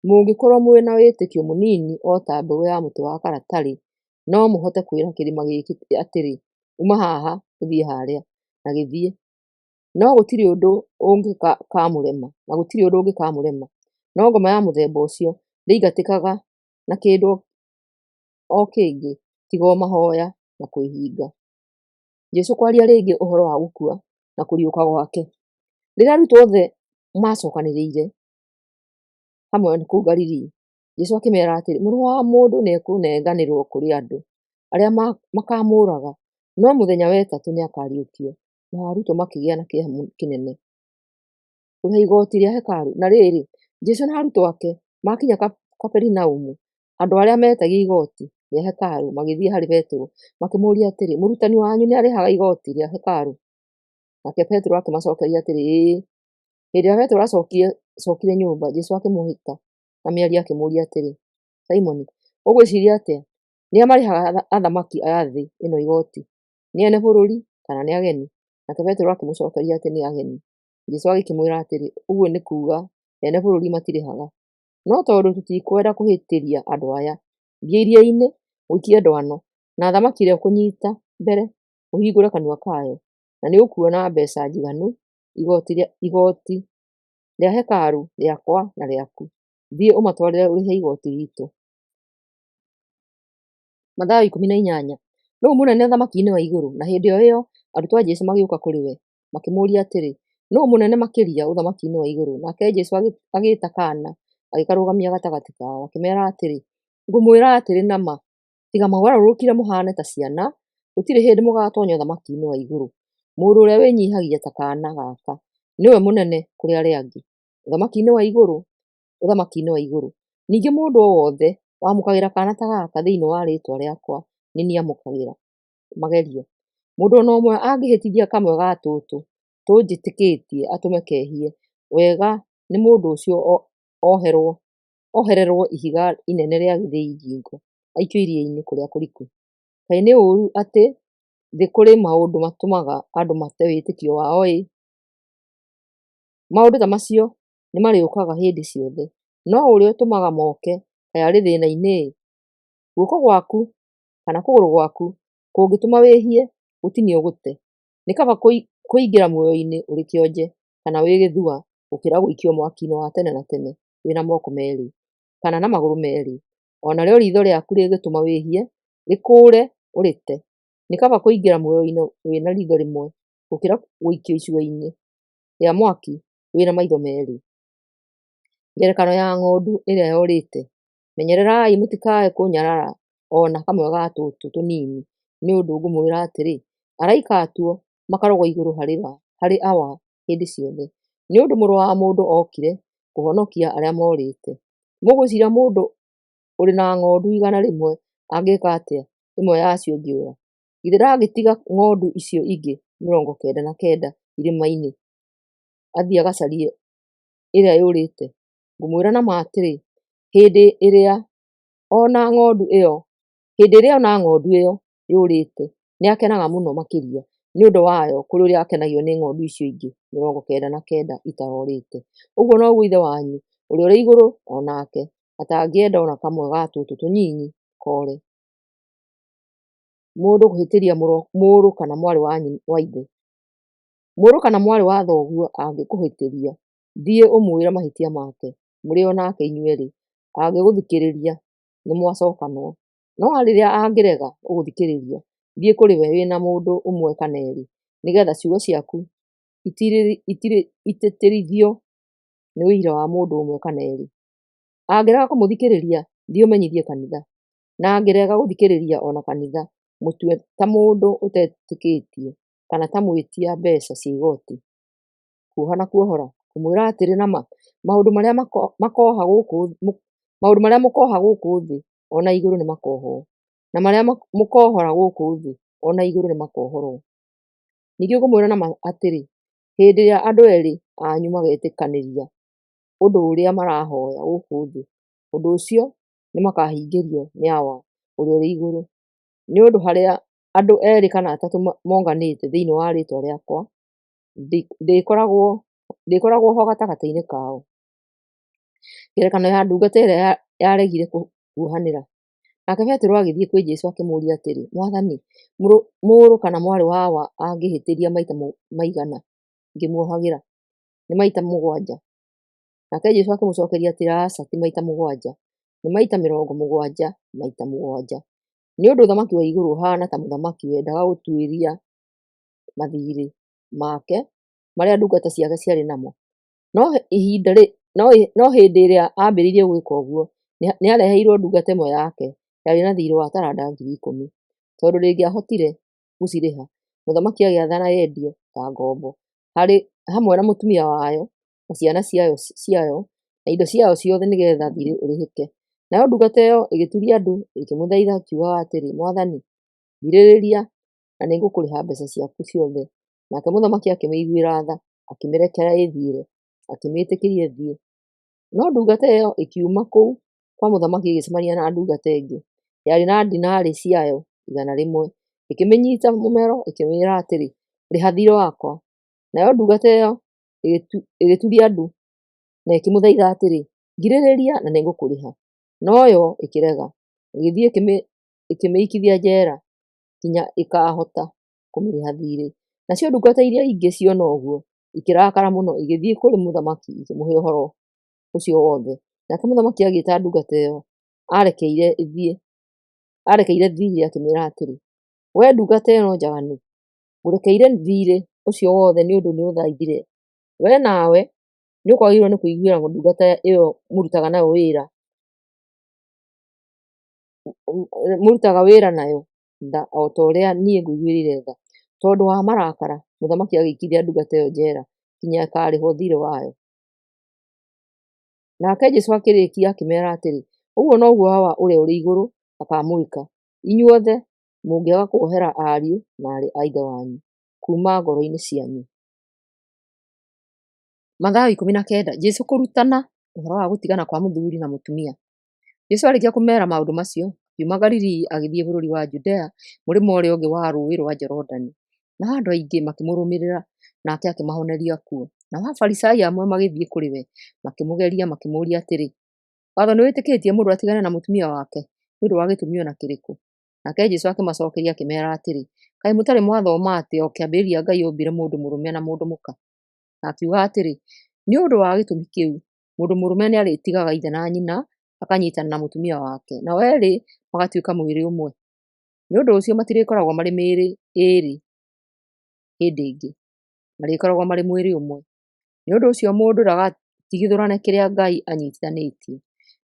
mũngĩkorwo mwĩ na wĩtĩkio mũnini o ta mbeũ ya mũtĩ wa karatarĩ, no mũhote kwĩra kĩrĩma gĩkĩ atĩrĩ, 'Uma haha ũthiĩ harĩa,' na gĩthiĩ. No gũtirĩ ũndũ ũngĩkamũrema, na gũtirĩ ũndũ ũngĩkamũrema. No ngoma ya mũthemba ũcio ndĩingatĩkaga na kĩndũ o kĩngĩ tiga o mahooya na kwĩhinga. Jesũ kwaria rĩngĩ ũhoro wa gũkua na kũriũka gwake. Rĩrĩa arutwo othe maacokanĩrĩire hamwe kũu Galili, Jesũ akĩmeera atĩrĩ, Mũrũ wa Mũndũ nĩekũnenganĩrwo kũrĩ andũ, arĩa makaamũũraga, no mũthenya wa ĩtatũ nĩakariũkio. Nao arutwo makĩgĩa na kĩeha kĩnene. Kũrĩha igooti rĩa hekarũ. Na rĩrĩ, Jesũ na arutwo ake maakinya Kaperinaumu, andũ arĩa meetagia igooti rĩa hekarũ magĩthiĩ harĩ Petero, makĩmũũria atĩrĩ, Mũrutani wanyu nĩarĩhaga igooti rĩa hekarũ? Nake Petero akĩmacookeria atĩrĩ, Ĩĩ. Hĩndĩ ĩrĩa Petero aacookire nyũmba, Jesũ akĩmũhĩta na mĩario akĩmũũria atĩrĩ, Simoni, ũgwĩciiria atĩa? Nĩ a marĩhaga athamaki a thĩ ĩno igooti? Nĩ ene bũrũri kana nĩ ageni? Nake Petero akĩmũcookeria atĩ nĩ ageni. Jesũ agĩkĩmwĩra atĩrĩ, Ũguo nĩ kuuga ene bũrũri matirĩhaga. No tondũ tũtikwenda kũhĩtĩria andũ aya, thiĩ iria-inĩ, ũikie ndwano, na thamaki ĩrĩa ũkũnyiita mbere ũhingũre kanua kayo, na nĩũkuona mbeeca njiganu igooti rĩa hekarũ rĩakwa na rĩaku. Thiĩ ũmatwarĩre ũrĩhe igooti riitũ. Mathayo 18. Nũũ mũnene ũthamaki-inĩ wa igũrũ? Na hĩndĩ o ĩyo arutwo a Jesũ magĩũka kũrĩ we. Makĩmũũria atĩrĩ, Nũũ mũnene makĩria ũthamaki-inĩ wa igũrũ? Nake Jesũ agĩĩta kaana, agĩkarũgamia gatagatĩ kao, akĩmeera atĩrĩ, Ngũmwĩra atĩrĩ na ma, tiga mũgarũrũkire mũhaane ta ciana, gũtirĩ hĩndĩ mũgaatoonya ũthamaki-inĩ wa igũrũ. Mũndũ ũrĩa wĩnyiihagia ta kaana gaka nĩwe mũnene kũrĩ arĩa angĩ ũthamaki-inĩ wa igũrũ ũthamaki-inĩ wa igũrũ. Ningĩ mũndũ o wothe wamũkagĩra kaana ta gaka thĩinĩ wa rĩĩtwa rĩakwa, nĩ niĩ aamũkagĩra. Magerio. Mũndũ o na ũmwe angĩhĩtithia kamwe ga tũtũ tũnjĩtĩkĩtie atũme kehie, wega nĩ mũndũ ũcio ohererwo ihiga inene rĩa gĩthĩi ngingo, aikio iria-inĩ kũrĩa kũriku. Kaĩ nĩ ũũru atĩ thĩ kũrĩ maũndũ matũmaga andũ mate wĩtĩkio wao-ĩ! Maũndũ ta macio nĩmarĩũkaga hĩndĩ ciothe, no ũrĩa ũtũmaga moke kaĩ arĩ thĩĩna-inĩ-ĩ! Guoko gwaku kana kũgũrũ gwaku kũngĩtũma wĩhie, gũtinie ũgũte. Nĩ kaba kũingĩra muoyo-inĩ ũrĩ kĩonje kana wĩ gĩthua gũkĩra gũikio mwaki-inĩ wa tene na tene wĩ na moko meerĩ kana na magũrũ meerĩ. O narĩo riitho rĩaku rĩngĩtũma wĩhie, rĩkũũre ũrĩte. Nĩ kaba kũingĩra muoyo-inĩ wĩ na riitho rĩmwe gũkĩra gũikio icua-inĩ rĩa mwaki wĩ na maitho meerĩ. Ngerekano ya ng'ondu ĩrĩa yorĩte. Menyererai mũtikae kũnyarara o na kamwe ga tũtũ tũnini, nĩ ũndũ ngũmwĩra atĩrĩ, araika atuo makarogwo igũrũ harĩ Awa hĩndĩ ciothe. Nĩ ũndũ Mũrũ wa Mũndũ okire kũhonokia arĩa morĩte. Mũgwĩciria mũndũ ũrĩ na ng'ondu 100 angĩĩka atĩa ĩmwe yacio ĩngĩũra? Githĩ ndangĩtiga ng'ondu icio ingĩ 99 irĩma-inĩ athiĩ agacarie ĩrĩa yũrĩte? Ngũmwĩra na ma atĩrĩ, hĩndĩ ĩrĩa ona ng'ondu ĩyo yũrĩte, nĩakenaga mũno makĩria nĩ ũndũ wayo kũrĩ ũrĩa akenagio nĩ ng'ondu icio ingĩ 99 itarorĩte. Ũguo noguo Ithe wanyu ũrĩa ũrĩ igũrũ o nake atangĩenda o na kamwe ga tũtũ tũnyinyi koore. Mũndũ kũhĩtĩria mũrũ kana mwarĩ wa ithe. Mũrũ kana mwarĩ wa thoguo angĩkũhĩtĩria, thiĩ ũmwĩre mahĩtia make, mũrĩ o nake inyuerĩ. Angĩgũthikĩrĩria, nĩmwacokanwo. No rĩrĩa angĩrega gũgũthikĩrĩria, thiĩ kũrĩ we wĩ na mũndũ ũmwe kana eerĩ, nĩgeetha ciugo ciaku itĩtĩrithio nĩ ũira wa mũndũ ũmwe kana eerĩ. Angĩrega kũmũthikĩrĩria, thiĩ ũmenyithie kanitha. Na angĩrega gũthikĩrĩria o na kanitha, mũtue ta mũndũ ũtetĩkĩtie kana ta mwĩtia mbeeca cia igooti. Kuoha na kuohora. Ngũmwĩra atĩrĩ na ma, maũndũ marĩa mũkooha gũkũ thĩ, o na igũrũ nĩmakohwo, na marĩa mũkoohora gũkũ thĩ, o na igũrũ nĩmakohorwo. Ningĩ ngũmwĩra na ma atĩrĩ, hĩndĩ ĩrĩa andũ eerĩ anyu magetĩkanĩria ũndũ ũrĩa marahooya gũkũ thĩ, ũndũ ũcio nĩmakahingĩrio nĩ Awa ũrĩa ũrĩ igũrũ. Nĩ ũndũ harĩa andũ eerĩ kana atatũ monganĩte thĩinĩ wa rĩĩtwa rĩakwa, ndĩkoragwo ho gatagatĩ-inĩ kao. Ngerekano ya ndungata ĩrĩa yaregire kuohanĩra. Nake Petero agĩthiĩ kwĩ Jesũ akĩmũũria atĩrĩ, Mwathani, mũrũ kana mwarĩ wa awa angĩhĩtĩria maita maigana ngĩmuohagĩra? Nĩ maita 7? Nake Jesũ akĩmũcookeria atĩrĩ, Aca, ti maita 7, nĩ maita 70 maita 7. Nĩ ũndũ ũthamaki wa igũrũ ũhaana ta mũthamaki wendaga gũtuĩria mathiirĩ make marĩa ndungata ciake ciarĩ namo. No hĩndĩ ĩrĩa aambĩrĩirie gwĩka ũguo, nĩareheirwo ndungata ĩmwe yake yarĩ na thiirĩ wa taranda 10,000. Tondũ ndĩngĩahotire gũcirĩha, mũthamaki agĩathana yendio ta ngombo, hamwe na mũtumia wayo na ciana ciayo na indo ciayo ciothe nĩgeetha thiirĩ ũrĩhĩke. Nayo ndungata ĩyo ĩgĩturia ndu ĩkĩmũthaitha ĩkiugaga atĩrĩ, 'Mwathani, ngirĩrĩria, na nĩngũkũrĩha mbeeca ciaku ciothe.' Nake mũthamaki akĩmĩiguĩra tha, akĩmĩrekera ĩĩthiĩre, akĩmĩĩtĩkĩria ĩthiĩ. No ndungata ĩyo ĩkiuma kũu kwa mũthamaki ĩgĩcemania na ndungata ĩngĩ yarĩ na dinari ciayo 100, ĩkĩmĩnyiita mũmero ĩkĩmĩĩra atĩrĩ, 'Rĩha thiirĩ wakwa.' Nayo ndungata ĩyo ĩgĩturia ndu na ĩkĩmũthaitha atĩrĩ, 'Ngirĩrĩria na nĩngũkũrĩha.' No yo ĩkĩrega, ĩgĩthiĩ ĩkĩmĩikithia njeera nginya ĩkaahota kũmĩrĩha thiirĩ. Nacio ndungata iria ingĩ ciona ũguo, ikĩrakara mũno, igĩthiĩ kũrĩ mũthamaki ikĩmũhe ũhoro ũcio wothe. Nake mũthamaki agĩĩta ndungata ĩyo aarekeire thiirĩ akĩmĩĩra atĩrĩ, 'Wee ndungata ĩno njaganu, ngũrekeire thiirĩ ũcio wothe nĩ ũndũ nĩũ'thaithire, wee nawe nĩũkwagĩrĩirũo nĩ kũiguĩra ndungata ĩo mũrutaga wĩra nayo tha o ta ũrĩa niĩ ngũiguĩrĩire tha. Tondũ wa marakara, mũthamaki agĩikithia ndungata ĩyo njera nginya ĩkaarĩhwo thiirĩ wayo. Nake Jesũ akĩrĩkia akĩmeera atĩrĩ, Ũguo noguo Awa ũrĩa ũrĩ igũrũ akaamwĩka inyuothe mũngĩaga kuohera ariũ na aarĩ a Ithe wanyu kuuma ngoro-inĩ cianyu. Mathayo 19, Jesũ kũrutana ũhoro wa gũtigana kwa mũthuri na mũtumia. Jesũ aarĩkia kũmeera maũndũ macio, akiuma Galili agĩthiĩ bũrũri wa Judea mũrĩmo ũrĩa ũngĩ wa rũũĩ rwa Jorodani. Nao andũ aingĩ makĩmũrũmĩrĩra, nake akĩmahoneria kuo. Nao Afarisai amwe magĩthiĩ kũrĩ we, makĩmũgeria makĩmũũria atĩrĩ, Watho nĩwĩtĩkĩrĩtie mũndũ atigane na mũtumia wake nĩ ũndũ wa gĩtũmi o na kĩrĩkũ? Nake Jesũ akĩmacookeria akĩmeera atĩrĩ, Kaĩ mũtarĩ mwathoma atĩ o kĩambĩrĩria Ngai ombire mũndũ mũrũme na mũndũ mũka? Na akiuga atĩrĩ, Nĩ ũndũ wa gĩtũmi kĩu, mũndũ mũrũme nĩarĩtigaga ithe na nyina, akanyiitana na mũtumia wake, nao eerĩ magatuĩka mwĩrĩ ũmwe. Nĩ ũndũ ũcio matirĩkoragwo marĩ mĩĩrĩ ĩĩrĩ hĩndĩ ĩngĩ, marĩkoragwo marĩ mwĩrĩ ũmwe. Nĩ ũndũ ũcio mũndũ ndagatigithũrane kĩrĩa Ngai anyiitithanĩtie.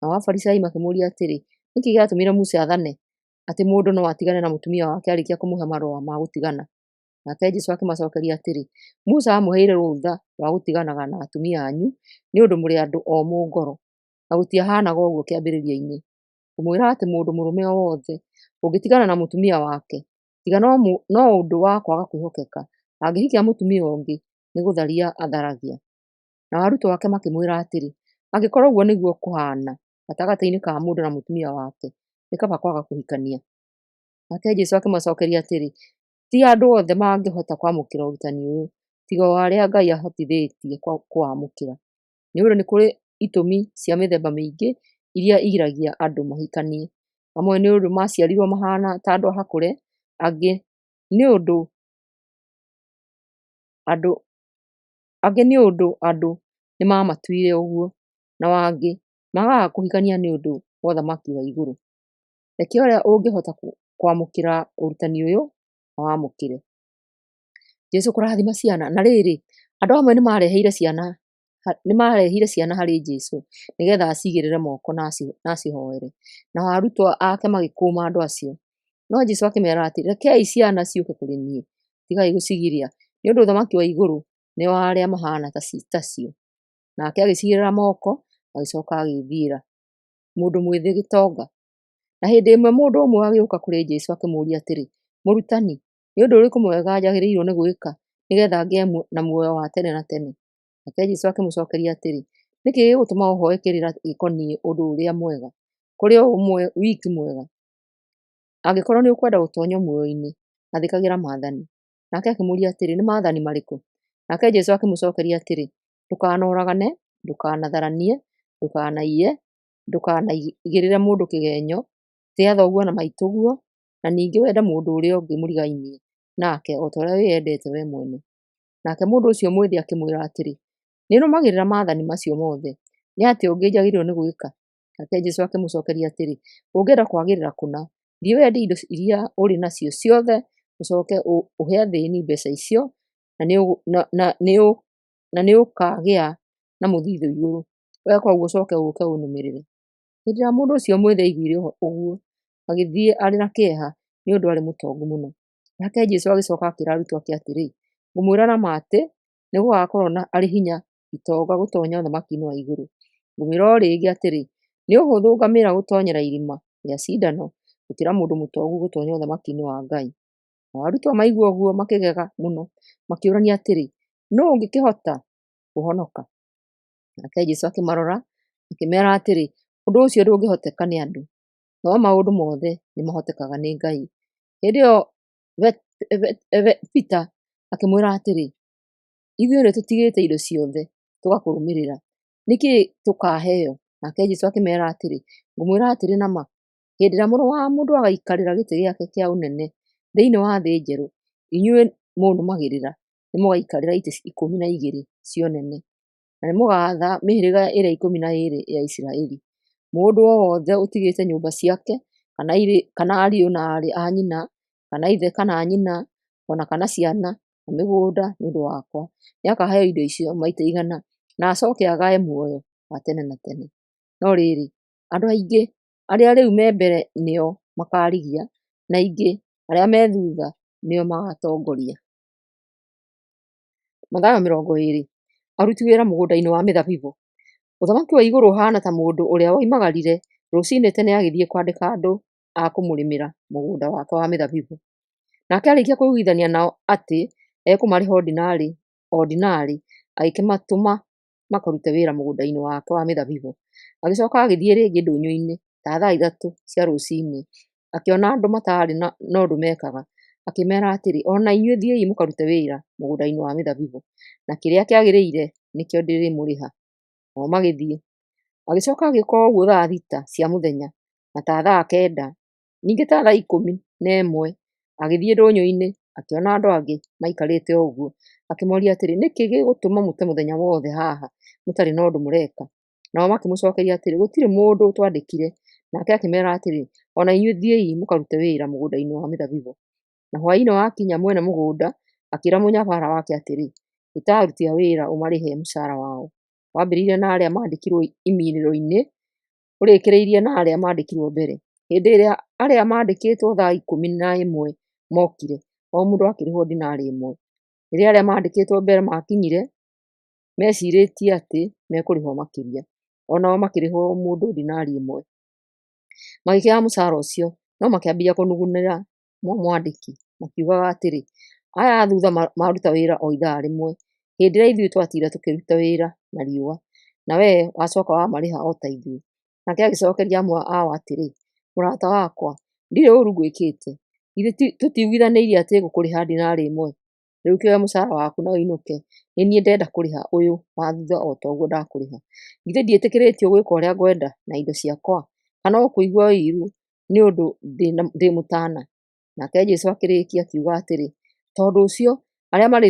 Nao Afarisai makĩmũũria atĩrĩ, Nĩ kĩĩ gĩatũmire Musa aathane atĩ mũndũ no atigane na mũtumia wake aarĩkia kũmũhe marũa ma gũtigana? Nake Jesũ akĩmacookeria atĩrĩ, Musa aamũheire rũtha rwa gũtiganaga na atumia anyu nĩ ũndũ mũrĩ andũ omũ ngoro, na gũtiahaanaga ũguo kĩambĩrĩria-inĩ. Ngũmwĩra atĩ mũndũ mũrũme o wothe ũngĩtigana na mũtumia wake, tiga no ũndũ wa kwaga kwĩhokeka, angĩhikia mũtumia ũngĩ, nĩ gũtharia atharagia. Nao arutwo ake makĩmwĩra atĩrĩ, Angĩkorwo ũguo nĩguo kũhaana gatagatĩ-inĩ ka mũndũ na mũtumia wake, nĩ kaba kwaga kũhikania. Nake Jesũ akĩmacookeria atĩrĩ, Ti andũ othe mangĩhota kwamũkĩra ũrutani ũyũ, tiga o arĩa Ngai ahotithĩtie kũwamũkĩra. Nĩ ũndũ nĩ kũrĩ itũmi cia mĩthemba mĩingĩ iria igiragia andũ mahikanie. Amwe nĩ ũndũ maaciarirwo mahaana ta andũ ahakũre, angĩ nĩ ũndũ andũ nĩmamatuire ũguo, nao angĩ magaga kũhikania nĩ ũndũ wa ũthamaki wa igũrũ. Reke ũrĩa ũngĩhota kwamũkĩra ũrutani ũyũ awamũkĩre. Jesũ kũrathima ciana. Na rĩrĩ, andũ amwe nĩmarehire ciana harĩ Jesũ nĩgeetha acigĩrĩre moko na acihoere. Nao arutwo ake magĩkũũma andũ acio. No Jesũ akĩmeera atĩrĩ, Rekei ciana ciũke kũrĩ niĩ, tigai gũcigiria, nĩ ũndũ ũthamaki wa igũrũ nĩ wa arĩa mahaana tacio. Nake agĩcigĩrĩra moko, agĩcooka agĩĩthiĩra. Mũndũ mwĩthĩ gĩtonga. Na hĩndĩ ĩmwe mũndũ ũmwe agĩũka kũrĩ Jesũ akĩmũũria atĩrĩ, Mũrutani, nĩ ũndũ ũrĩkũ mwega njagĩrĩirwo nĩ gwĩka nĩgeetha ngĩe na muoyo wa tene na tene? Nake Jesũ akĩmũcookeria atĩrĩ, Nĩ kĩĩ gĩgũtũma ũhooe kĩrĩra gĩkoniĩ ũndũ ũrĩa mwega? Kũrĩ o ũmwe wiki mwega. Angĩkorwo nĩũkwenda gũtoonya muoyo-inĩ, athĩkagĩra maathani. Nake akĩmũũria atĩrĩ, Nĩ maathani marĩkũ? Nake Jesũ akĩmũcookeria atĩrĩ, Ndũkanoragane, ndũkanatharanie, ndũkanaiye, ndũkanaigĩrĩre mũndũ kĩgeenyo, tĩa thoguo na maitũguo, na ningĩ wende mũndũ ũrĩa ũngĩ mũrigainie nake o ta ũrĩa wĩyendete wee mwene. Nake mũndũ ũcio mwĩthĩ akĩmwĩra atĩrĩ, Nĩnũmagĩrĩra maathani macio mothe, nĩ atĩa ũngĩ njagĩrĩirwo nĩ gwĩka? Nake Jesũ akĩmũcookeria atĩrĩ, Ũngĩenda kwagĩrĩra kũna, thiĩ wendie indo iria ũrĩ nacio ciothe, ũcooke ũhe athĩĩni mbeeca icio, na nĩũkagĩa na mũthithũ igũrũ. Weka ũguo ũcooke ũũke ũnũmĩrĩre. Hĩndĩ ĩrĩa mũndũ ũcio mwĩthĩ aiguire ũguo, agĩthiĩ arĩ na kĩeha, nĩ ũndũ aarĩ mũtongu mũno. Nake Jesũ agĩcooka akĩĩra arutwo ake atĩrĩ, Ngũmwĩra na ma atĩ, nĩgũgakorwo arĩ hinya itonga gũtoonya ũthamaki-inĩ wa igũrũ. Ngũmwĩra o rĩngĩ atĩrĩ, nĩ ũhũthũ ngamĩĩra gũtoonyera irima rĩa cindano gũkĩra mũndũ mũtongu gũtoonya ũthamaki-inĩ wa Ngai. Nao arutwo maigua ũguo makĩgega mũno, makĩũrania atĩrĩ, Nũũ ũngĩkĩhota kũhonoka? Nake Jesũ akĩmarora, akĩmeera atĩrĩ, Ũndũ ũcio ndũngĩhoteka nĩ andũ, no maũndũ mothe nĩmahotekaga nĩ Ngai. Hĩndĩ ĩyo Peter akĩmwĩra atĩrĩ, Ithuĩ nĩtũtigĩte indo ciothe tũgakũrũmĩrĩra, nĩ kĩĩ tũkaaheo? Nake Jesũ akĩmeera atĩrĩ, Ngũmwĩra atĩrĩ na ma, hĩndĩ ĩrĩa Mũrũ wa Mũndũ agaikarĩra gĩtĩ gĩake kĩa ũnene thĩinĩ wa thĩ njerũ, inyuĩ mũnũmagĩrĩra nĩmũgaikarĩra itĩ 12 cia ũnene, na nĩmũgaatha mĩhĩrĩga ĩrĩa 12 ya Isiraeli. Mũndũ o wothe ũtigĩte nyũmba ciake, kana ariũ na aarĩ a nyina, kana ithe kana nyina, o na kana ciana, na mĩgũnda nĩ ũndũ wakwa, nĩakaheo indo icio maita 100, na acoke agae muoyo wa tene na tene. No rĩrĩ, andũ aingĩ arĩa rĩu me mbere nĩo makarigia, na aingĩ arĩa me thutha nĩo magatongoria. Mathayo 20. Aruti wĩra mũgũnda-inĩ wa mĩthabibũ. Ũthamaki wa igũrũ ũhaana ta mũndũ ũrĩa woimagarire rũcinĩ tene agĩthiĩ kwandĩka andũ a kũmũrĩmĩra mũgũnda wake wa mĩthabibũ. Nake aarĩkia kũiguithania nao atĩ ekũmarĩha o dinari o dinari, agĩkĩmatũma makarute wĩra mũgũnda-inĩ wake wa mĩthabibũ. Agĩcoka agĩthiĩ rĩngĩ ndũnyũ-inĩ ta thaa 3 cia rũcinĩ, akĩona andũ mataarĩ na ũndũ mekaga, akĩmeera atĩrĩ, 'O na inyuĩ thiĩi mũkarute wĩra mũgũnda-inĩ wa mĩthabibũ, na kĩrĩa kĩagĩrĩire nĩkĩo ndĩrĩmũrĩha.' Nao magĩthiĩ. Agĩcoka agĩĩka o ũguo thaa 6 cia mũthenya, na ta thaa 9, ningĩ ta thaa 11 agĩthiĩ ndũnyũ-inĩ, akĩona andũ angĩ maikarĩte o ũguo, akĩmoria atĩrĩ, 'Nĩ kĩĩ gĩgũtũma mũte mũthenya wothe haha mũtarĩ na ũndũ mũreka?' Nao makĩmũcookeria atĩrĩ, 'Gũtirĩ mũndũ ũtwandĩkire.' Nake akĩmeera atĩrĩ, 'O na inyuĩ thiĩi mũkarute wĩra mũgũnda-inĩ wa mĩthabibũ.' Na hwaĩ-inĩ wakinya, mwene mũgũnda akĩĩra mũnyabara wake atĩrĩ, 'Ĩta aruti a wĩra ũmarĩhe mũcaara wao, wambĩrĩrie na arĩa maandĩkirwo iminĩro-inĩ, ũrĩkĩrĩrie na arĩa maandĩkirwo mbere.' Hĩndĩ ĩrĩa arĩa maandĩkĩtwo thaa 11 mookire, o mũndũ akĩrĩhwo dinari 1. Rĩrĩa arĩa maandĩkĩtwo mbere maakinyire, meciirĩtie atĩ mekũrĩhwo makĩria, o nao makĩrĩhwo o mũndũ dinari 1. Magĩkĩoya mũcaara ũcio, no makĩambĩrĩria kũnugunĩra mũmwandĩki, makiugaga atĩrĩ, 'Aya a thutha maruta wĩra o ithaa rĩmwe, hĩndĩ ĩrĩa ithuĩ twatinda tũkĩruta wĩra na riũa, na wee wacoka wamarĩha o ta ithuĩ.' Nake agĩcokeria amwe ao atĩrĩ, 'Mũrata wakwa, ndirĩ ũũru ngwĩkĩte. Githĩ tũtiiguithanĩirie atĩ ngũkũrĩha dinari 1? Rĩu kĩoe mũcaara waku na ũinũke. Nĩ niĩ ndenda kũrĩha ũyũ wa thutha o ta ũguo ndakũrĩha. Githĩ ndiĩtĩkĩrĩtio gwĩka ũrĩa ngwenda na indo ciakwa? Kana ũkũigua ũiru nĩ ũndũ ndĩ mũtaana?' Nake Jesũ akĩrĩkia akiuga atĩrĩ, 'Tondũ ũcio arĩa marĩ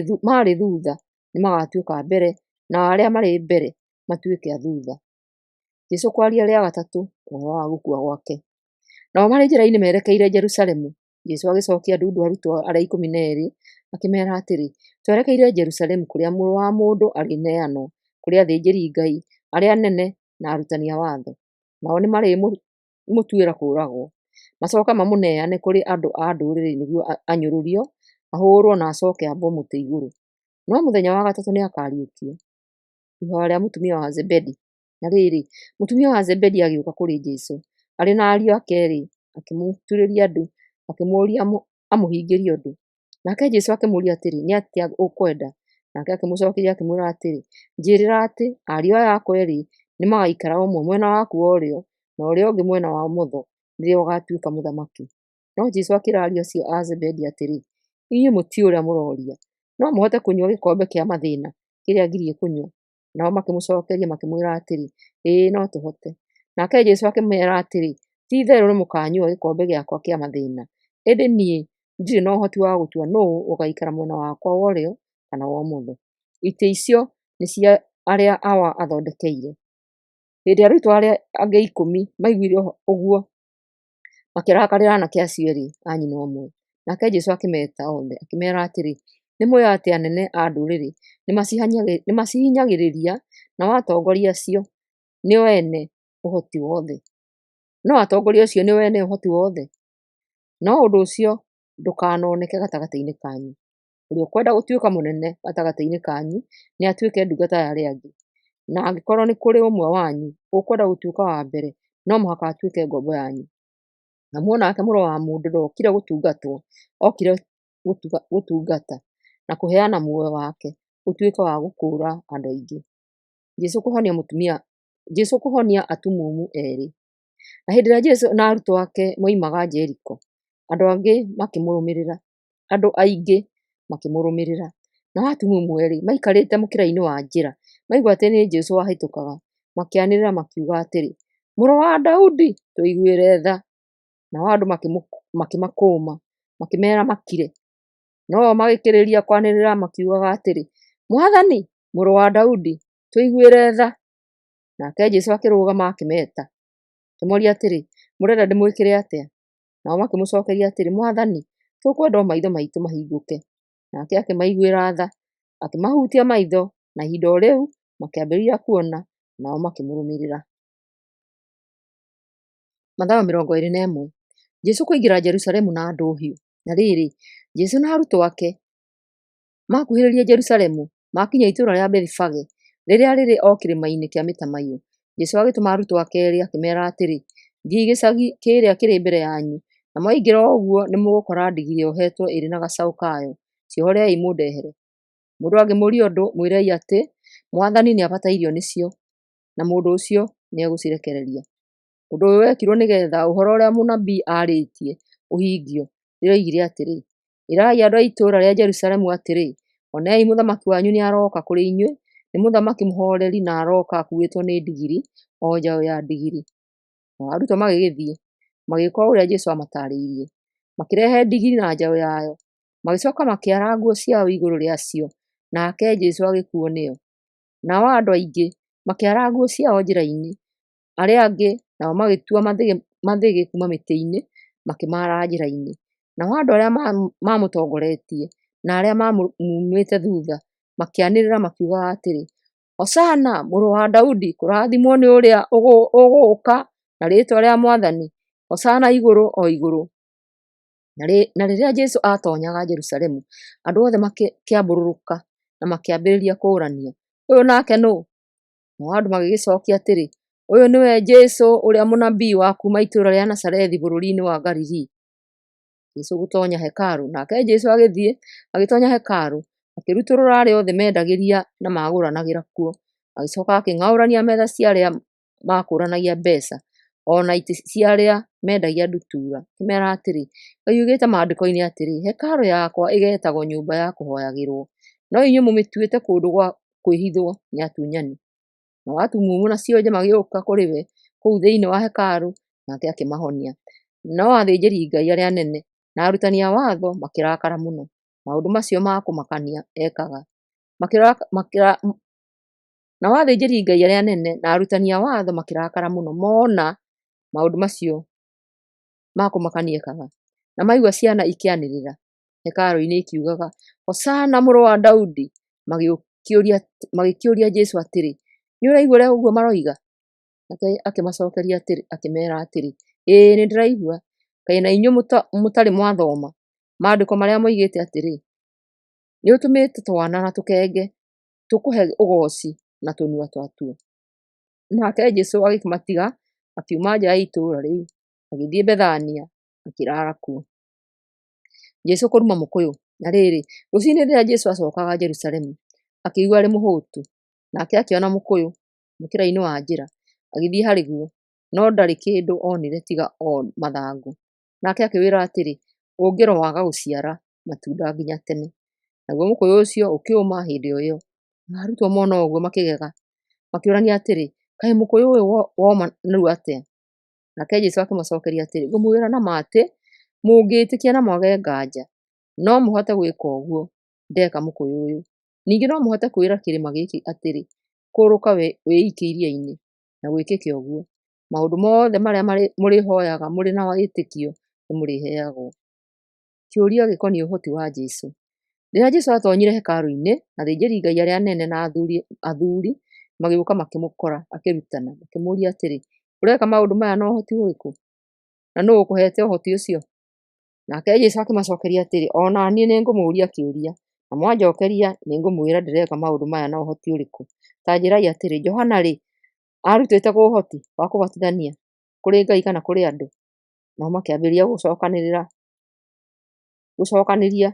thutha nĩmagatuĩka a mbere, na arĩa marĩ mbere matuĩke a thutha.' Jesũ kwaria rĩa gatatũ ũhoro wa gũkua gwake. Nao marĩ njĩra-inĩ merekeire Jerusalemu, Jesũ agĩcokia ndundu arutwo arĩa 12, akĩmeera atĩrĩ, 'Twerekeire Jerusalemu kũrĩa Mũrũ wa Mũndũ arĩneanwo kũrĩ athĩnjĩri-Ngai arĩa anene na arutani a watho. Nao nĩmarĩmũtuĩra kũũragwo, macooke mamũneane kũrĩ andũ a Ndũrĩrĩ nĩguo anyũrũrio, ahũũrwo na acooke aambwo mũtĩ igũrũ. No mũthenya wa gatatũ nĩakariũkio.' Ihoya rĩa mũtumia wa Zebedi. Na rĩrĩ, mũtumia wa Zebedi agĩũka kũrĩ Jesũ arĩ na ariũ ake eerĩ, akĩmũturĩria ndu, akĩmũũria amũhingĩrie ũndũ. Nake Jesũ akĩmũũria atĩrĩ, 'Nĩ atĩa ũkwenda?' Nake akĩmũcookeria akĩmwĩra atĩrĩ, 'Njĩĩrĩra atĩ ariũ aya akwa eerĩ nĩmagaikara ũmwe mwena waku wa ũrĩo na ũrĩa ũngĩ mwena wa ũmotho rĩrĩa ũgaatuĩka mũthamaki.' No Jesũ akĩĩra ariũ acio a Zebedi atĩrĩ, 'Inyuĩ mũtiũĩ ũrĩa mũroria. No mũhote kũnyua gĩkombe kĩa mathĩĩna kĩrĩa ngirie kũnyua?' Nao makĩmũcookeria makĩmwĩra atĩrĩ, 'Ĩĩ, no tũhote.' Nake Jesũ akĩmeera atĩrĩ, 'Ti-itherũ nĩmũkanyua gĩkombe gĩakwa kĩa mathĩĩna, ĩndĩ niĩ ndirĩ na ũhoti wa gũtua nũũ ũgaikara mwena wakwa wa ũrĩo kana wa ũmotho. Itĩ icio nĩ cia arĩa Awa athondekeire. Hĩndĩ ĩrĩa arutwo arĩa angĩ 10 maiguire ũguo, makĩrakarĩra aanake acio eerĩ a nyina ũmwe. Nake Jesũ akĩmeeta othe, akĩmeera atĩrĩ, Nĩmũũĩ atĩ anene a Ndũrĩrĩ nĩmacihinyagĩrĩria, nao atongoria acio nĩo ene ũhoti wothe. No atongoria acio nĩo ene ũhoti wothe? No ũndũ ũcio ndũkanoneke gatagatĩ-inĩ kanyu. Ũrĩa ũkwenda gũtuĩka mũnene gatagatĩ-inĩ kanyu nĩatuĩke ndungata ya arĩa angĩ. Na angĩkorwo nĩ kũrĩ ũmwe wanyu ũkwenda gũtuĩka wa mbere, no mũhaka atuĩke ngombo yanyu. Amu o nake Mũrũ wa Mũndũ ndokire gũtungatwo, okire gũtungata, na kũheana muoyo wake ũtuĩke wa gũkũũra andũ aingĩ. Jesũ kũhonia atumumu eerĩ. Na hĩndĩ ĩrĩa Jesũ na arutwo ake moimaga Jeriko, andũ aingĩ makĩmũrũmĩrĩra. Nao atumumu eerĩ maikarĩte mũkĩra-inĩ wa njĩra, maigua atĩ nĩ Jesũ wahĩtũkaga, makĩanĩrĩra makiuga atĩrĩ, Mũrũ wa Daudi, tũiguĩre tha. Nao andũ makĩmakũũma, makĩmeera makire. No-o magĩkĩrĩrĩria kwanĩrĩra makiugaga atĩrĩ, Mwathani, Mũrũ wa Daudi, tũiguĩre tha. Nake Jesũ akĩrũgama akĩmeeta, akĩmooria atĩrĩ, Mũrenda ndĩmwĩkĩre atĩa? Nao makĩmũcookeria atĩrĩ, Mwathani, tũkwenda o maitho maitũ mahingũke. Nake akĩmaiguĩra tha, akĩmahutia maitho, na ihinda o rĩu makĩambĩrĩria kuona, nao makĩmũrũmĩrĩra. Mathayo 21. Jesũ kũingĩra Jerusalemu na ndũhiũ. Na rĩrĩ, Jesũ na arutwo ake makuhĩrĩria Jerusalemu, maakinya itũũra rĩa Bethifage, rĩrĩa rĩrĩ o kĩrĩma-inĩ kĩa Mĩtamaiyũ, Jesũ agĩtũma arutwo ake eerĩ, akĩmeera atĩrĩ, Thiĩi gĩcagi kĩrĩa kĩrĩ mbere yanyu, na mwaingĩra ũguo nĩmũgũkora ndigiri yohetwo ĩrĩ na gacaũ kayo. Ciohorei mũndehere. Mũndũ angĩmũũria ũndũ, mwĩrei atĩ, 'Mwathani nĩabatairio nĩcio,' na mũndũ ũcio nĩegũcirekereria. Ũndũ ũyũ wekirwo nĩgeetha ũhoro ũrĩa mũnabii aarĩtie ũhingio, rĩrĩa oigire atĩrĩ, 'Ĩrai andũ a itũũra rĩa Jerusalemu atĩrĩ, Onei mũthamaki wanyu nĩarooka kũrĩ inyuĩ, nĩ mũthamaki mũhooreri na arooka akuuĩtwo nĩ ndigiri, o njaũ ya ndigiri.' Nao arutwo magĩgĩthiĩ, magĩĩka o ũrĩa Jesũ aamataarĩirie. Makĩrehe ndigiri na njaũ yayo, magĩcooka makĩara nguo ciao igũrũ rĩacio, nake Jesũ agĩkuuo nĩyo. Nao andũ aingĩ makĩara nguo ciao njĩra-inĩ, arĩa angĩ nao magĩtua mathĩgĩ kuuma mĩtĩ-inĩ, makĩmaara njĩra-inĩ. Nao andũ arĩa maamũtongoretie na arĩa maamumĩte thuutha makĩanĩrĩra makiugaga atĩrĩ, Hosana, mũrũ wa Daudi, kũrathimwo nĩ ũrĩa ũgũũka na rĩĩtwa rĩa Mwathani, Hosana igũrũ o igũrũ. Na rĩrĩa Jesũ aatoonyaga Jerusalemu, andũ othe makĩambũrũrũka na makĩambĩrĩria kũũrania, Ũyũ nake nũũ? Nao andũ magĩgĩcookia atĩrĩ, Ũyũ nĩwe Jesũ ũrĩa mũnabii wa kuuma itũũra rĩa Nazarethi bũrũri-inĩ wa Galili. Jesũ gũtoonya hekarũ. Nake Jesũ agĩthiĩ, agĩtoonya hekarũ, akĩrutũrũra arĩa othe meendagĩria na maagũranagĩra kuo. Agĩcooka akĩng'aũrania metha cia arĩa maakũũranagia mbeeca, o na itĩ cia arĩa meendagia ndutura, akĩmeera atĩrĩ, Ngai oigĩte Maandĩko-inĩ atĩrĩ, 'Hekarũ yakwa ĩgeetagwo nyũmba ya kũhooyagĩrwo,' no inyuĩ mũmĩtuĩte kũndũ gwa kwĩhithwo nĩ atunyani. Nao atumumu na cionje magĩũka kũrĩ we kũu thĩinĩ wa hekarũ, nake akĩmahonia. No athĩnjĩri-Ngai arĩa anene na arutani a watho makĩrakara mũno maũndũ macio ma kũmakania ekaga. Nao athĩnjĩri-Ngai arĩa anene na arutani a watho makĩrakara mũno moona maũndũ macio ma kũmakania ekaga, na maigua ciana ikĩanĩrĩra hekarũ-inĩ ikiugaga, Hosana mũrũ wa Daudi, magĩkĩũria Jesũ atĩrĩ, Nĩũraigua ũrĩa ũguo maroiga? Nake akĩmacokeria atĩrĩ, akĩmeera atĩrĩ, Ĩĩ nĩndĩraigua. Kaĩ na inyuĩ mũtarĩ mwathoma maandĩko marĩa moigĩte atĩrĩ, 'Nĩũtũmĩte twana na tũkenge tũkũhe ũgooci na tũnua twatuo.' Nake Jesũ agĩkĩmatiga, akiuma nja ya itũũra rĩu, agĩthiĩ Bethania, akĩraara kuo. Jesũ kũruma mũkũyũ. Na rĩrĩ, rũcinĩ rĩrĩa Jesũ acookaga Jerusalemu, akĩigua arĩ mũhũũtu. Nake akĩona mũkũyũ mũkĩra-inĩ wa njĩra, agĩthiĩ harĩ guo, no ndarĩ kĩndũ onire tiga o mathangũ. Nake akĩwĩra atĩrĩ, Ũngĩroaga gũciara matunda nginya tene. Naguo mũkũyũ ũcio ũkĩũma hĩndĩ o ĩyo. Nao arutwo mona ũguo makĩgega, makĩũrania atĩrĩ, Kaĩ mũkũyũ ũyũ woma narua atĩa? Nake Jesũ akĩmacookeria atĩrĩ, Ngũmwĩra na ma atĩ, mũngĩĩtĩkia na mwage nganja, no mũhote gwĩka ũguo ndeka mũkũyũ ũyũ. Ningĩ no mũhote kwĩra kĩrĩma gĩkĩ atĩrĩ, 'Kũrũka wĩikie iria-inĩ,' na gwĩkĩke ũguo. Maũndũ mothe marĩa mũrĩhooyaga mũrĩ na wĩtĩkio nĩmũrĩheagwo. Kĩũria gĩkoniĩ ũhoti wa Jesũ. Rĩrĩa Jesũ aatoonyire hekarũ-inĩ, athĩnjĩri-Ngai arĩa anene na athuuri magĩũka makĩmũkora akĩrutana, makĩmũũria atĩrĩ, Ũreka maũndũ maya na ũhoti ũrĩkũ? Na nũũ ũkũheete ũhoti ũcio? Nake Jesũ akĩmacookeria atĩrĩ, O na niĩ nĩngũmũũria kĩũria, na mwanjookeria nĩngũmwĩra ndĩreka maũndũ maya na ũhoti ũrĩkũ. Ta njĩĩrai atĩrĩ, Johana-rĩ, aarutĩte kũ ũhoti wa kũbatithania, kũrĩ Ngai kana kũrĩ andũ? Nao makĩambĩrĩria gũcookanĩria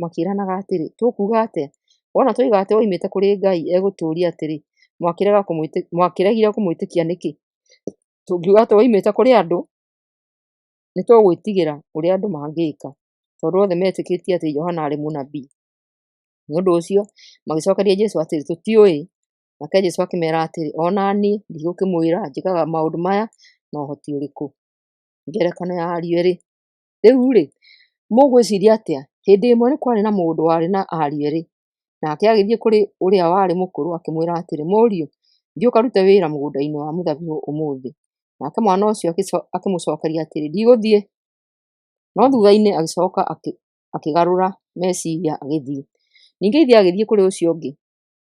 makĩĩranaga atĩrĩ, Tũkuuga atĩa? Wona twoiga atĩ woimĩte kũrĩ Ngai, egũtũũria atĩrĩ, 'Mwakĩregire kũmwĩtĩkia nĩkĩ?' Tũngiuga atĩ woimĩte kũrĩ andũ, nĩtũgwĩtigĩra ũrĩa andũ mangĩĩka, tondũ othe metĩkĩtie atĩ Johana aarĩ mũnabii. Nĩ ũndũ ũcio magĩcookeria Jesũ atĩrĩ, Tũtiũĩ. Nake Jesũ akĩmeera atĩrĩ, O na niĩ ndigũkĩmwĩra njĩkaga maũndũ maya na ũhoti ũrĩkũ. Ngerekano ya ariũ erĩ. Rĩu-rĩ, mũgwĩciiria atĩa? Hĩndĩ ĩmwe nĩ kwarĩ na mũndũ warĩ na ariũ erĩ. Nake agĩthiĩ kũrĩ ũrĩa warĩ mũkũrũ akĩmwĩra atĩrĩ, 'Mũriũ, thiĩ ũkarute wĩra mũgũnda-inĩ wa mũthabibũ ũmũthĩ.' Nake mwana ũcio akĩmũcookeria atĩrĩ, 'Ndigũthiĩ.' No thuutha-inĩ agĩcooka akĩgarũra meciria agĩthiĩ. Ningĩ ithe agĩthiĩ kũrĩ ũcio ũngĩ,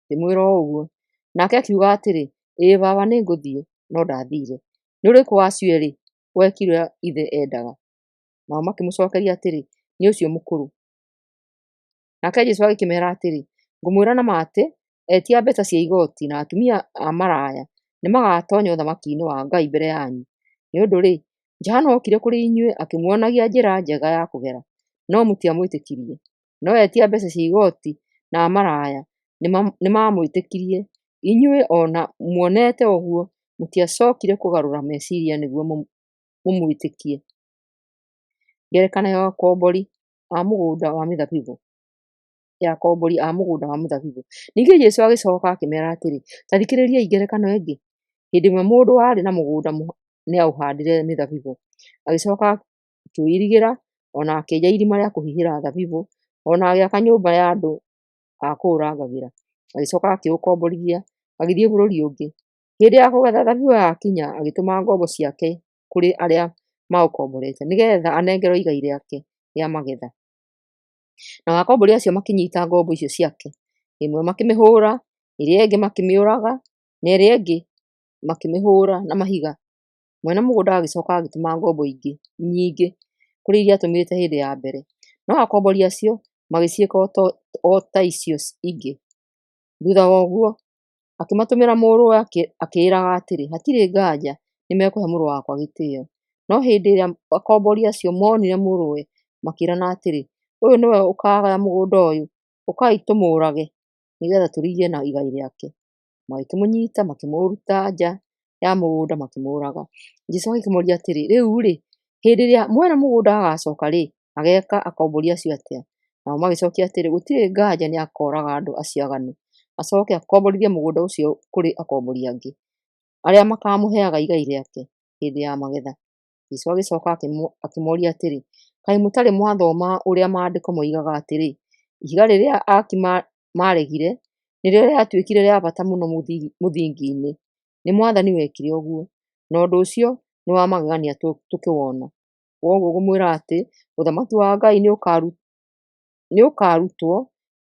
akĩmwĩra o ũguo. Nake akiuga atĩrĩ, 'Ĩĩ baba, nĩngũthiĩ,' no ndaathiire. Nĩ ũrĩkũ wa acio eerĩ wekire ũrĩa ithe eendaga? Nao makĩmũcookeria atĩrĩ, 'Nĩ ũcio mũkũrũ.' Nake Jesũ agĩkĩmeera atĩrĩ, 'Ngũmwĩra na ma atĩ, etia mbeeca cia igooti na atumia a maraya nĩmagatoonya ũthamaki-inĩ wa Ngai mbere yanyu. Nĩ ũndũ-rĩ, Johana ookire kũrĩ inyuĩ akĩmuonagia njĩra njega ya kũgera, no mũtiamwĩtĩkirie. No etia mbeeca cia igooti na amaraya nĩmamwĩtĩkirie. Inyuĩ o na muonete ũguo, mũtiacookire kũgarũra meciiria nĩguo mũmwĩtĩkie. Ngerekano ya akombori a mũgũnda wa mĩthabibũ ya akombori a mũgũnda wa mĩthabibũ. Ningĩ Jesũ agĩcooka akĩmeera atĩrĩ, Ta thikĩrĩriai ngerekano ĩngĩ. Hĩndĩ ĩmwe mũndũ warĩ na mũgũnda nĩaũhandire mĩthabibũ, agĩcooka akĩũirigĩra, o na akĩenja irima rĩa kũhihĩra thabibũ, o na agĩaka nyũmba ya andũ a kũũrangagĩra. Agĩcooka akĩũkomborithia, agĩthiĩ bũrũri ũngĩ. Hĩndĩ ya kũgetha thabibũ yakinya, agĩtũma ngombo ciake kũrĩ arĩa maũkomborete, nĩgeetha anengerwo igai rĩake rĩa magetha. Nao akombori acio makĩnyiita ngombo icio ciake, ĩmwe makĩmĩhũũra, ĩrĩa ĩngĩ makĩmĩũraga, na ĩrĩa ĩngĩ makĩmĩhũũra na mahiga. Mwene mũgũnda agĩcooka agĩtũma ngombo ingĩ nyingĩ kũrĩ iria aatũmĩte hĩndĩ ya mbere, no akombori acio magĩciĩka o ta icio ingĩ. Thuutha wa ũguo, akĩmatũmĩra mũrũwe akĩĩraga atĩrĩ, 'Hatirĩ nganja nĩmekũhe mũrũ wakwa gĩtĩĩo.' No hĩndĩ ĩrĩa akombori acio moonire mũrũwe, makĩĩrana atĩrĩ, 'Ũyũ nĩwe ũkaagaya mũgũnda ũyũ. Ũkai tũmũũrage, nĩgeetha tũrigie na igai rĩake.' Magĩkĩmũnyiita, makĩmũruta nja ya mũgũnda, makĩmũũraga. Jesũ agĩkĩmooria atĩrĩ, 'Rĩu-rĩ, hĩndĩ ĩrĩa mwene mũgũnda agacooka-rĩ, ageeka akombori acio atĩa?' Nao magĩcookia atĩrĩ, 'Gũtirĩ nganja nĩakooraga andũ acio aaganu, acooke akomborithie mũgũnda ũcio kũrĩ akombori angĩ, arĩa makaamũheaga igai rĩake hĩndĩ ya magetha.' Jesũ agĩcooka akĩmooria atĩrĩ, 'Kaĩ mũtarĩ mwathoma ũrĩa Maandĩko moigaga atĩrĩ, "Ihiga rĩrĩa aaki maaregire nĩrĩo rĩatuĩkire rĩa bata mũno mũthingi-inĩ. Nĩ Mwathani wekire ũguo, na ũndũ ũcio nĩ wa magegania tũkĩwona." Kwoguo ngũmwĩra atĩ, ũthamaki wa Ngai nĩũkarutwo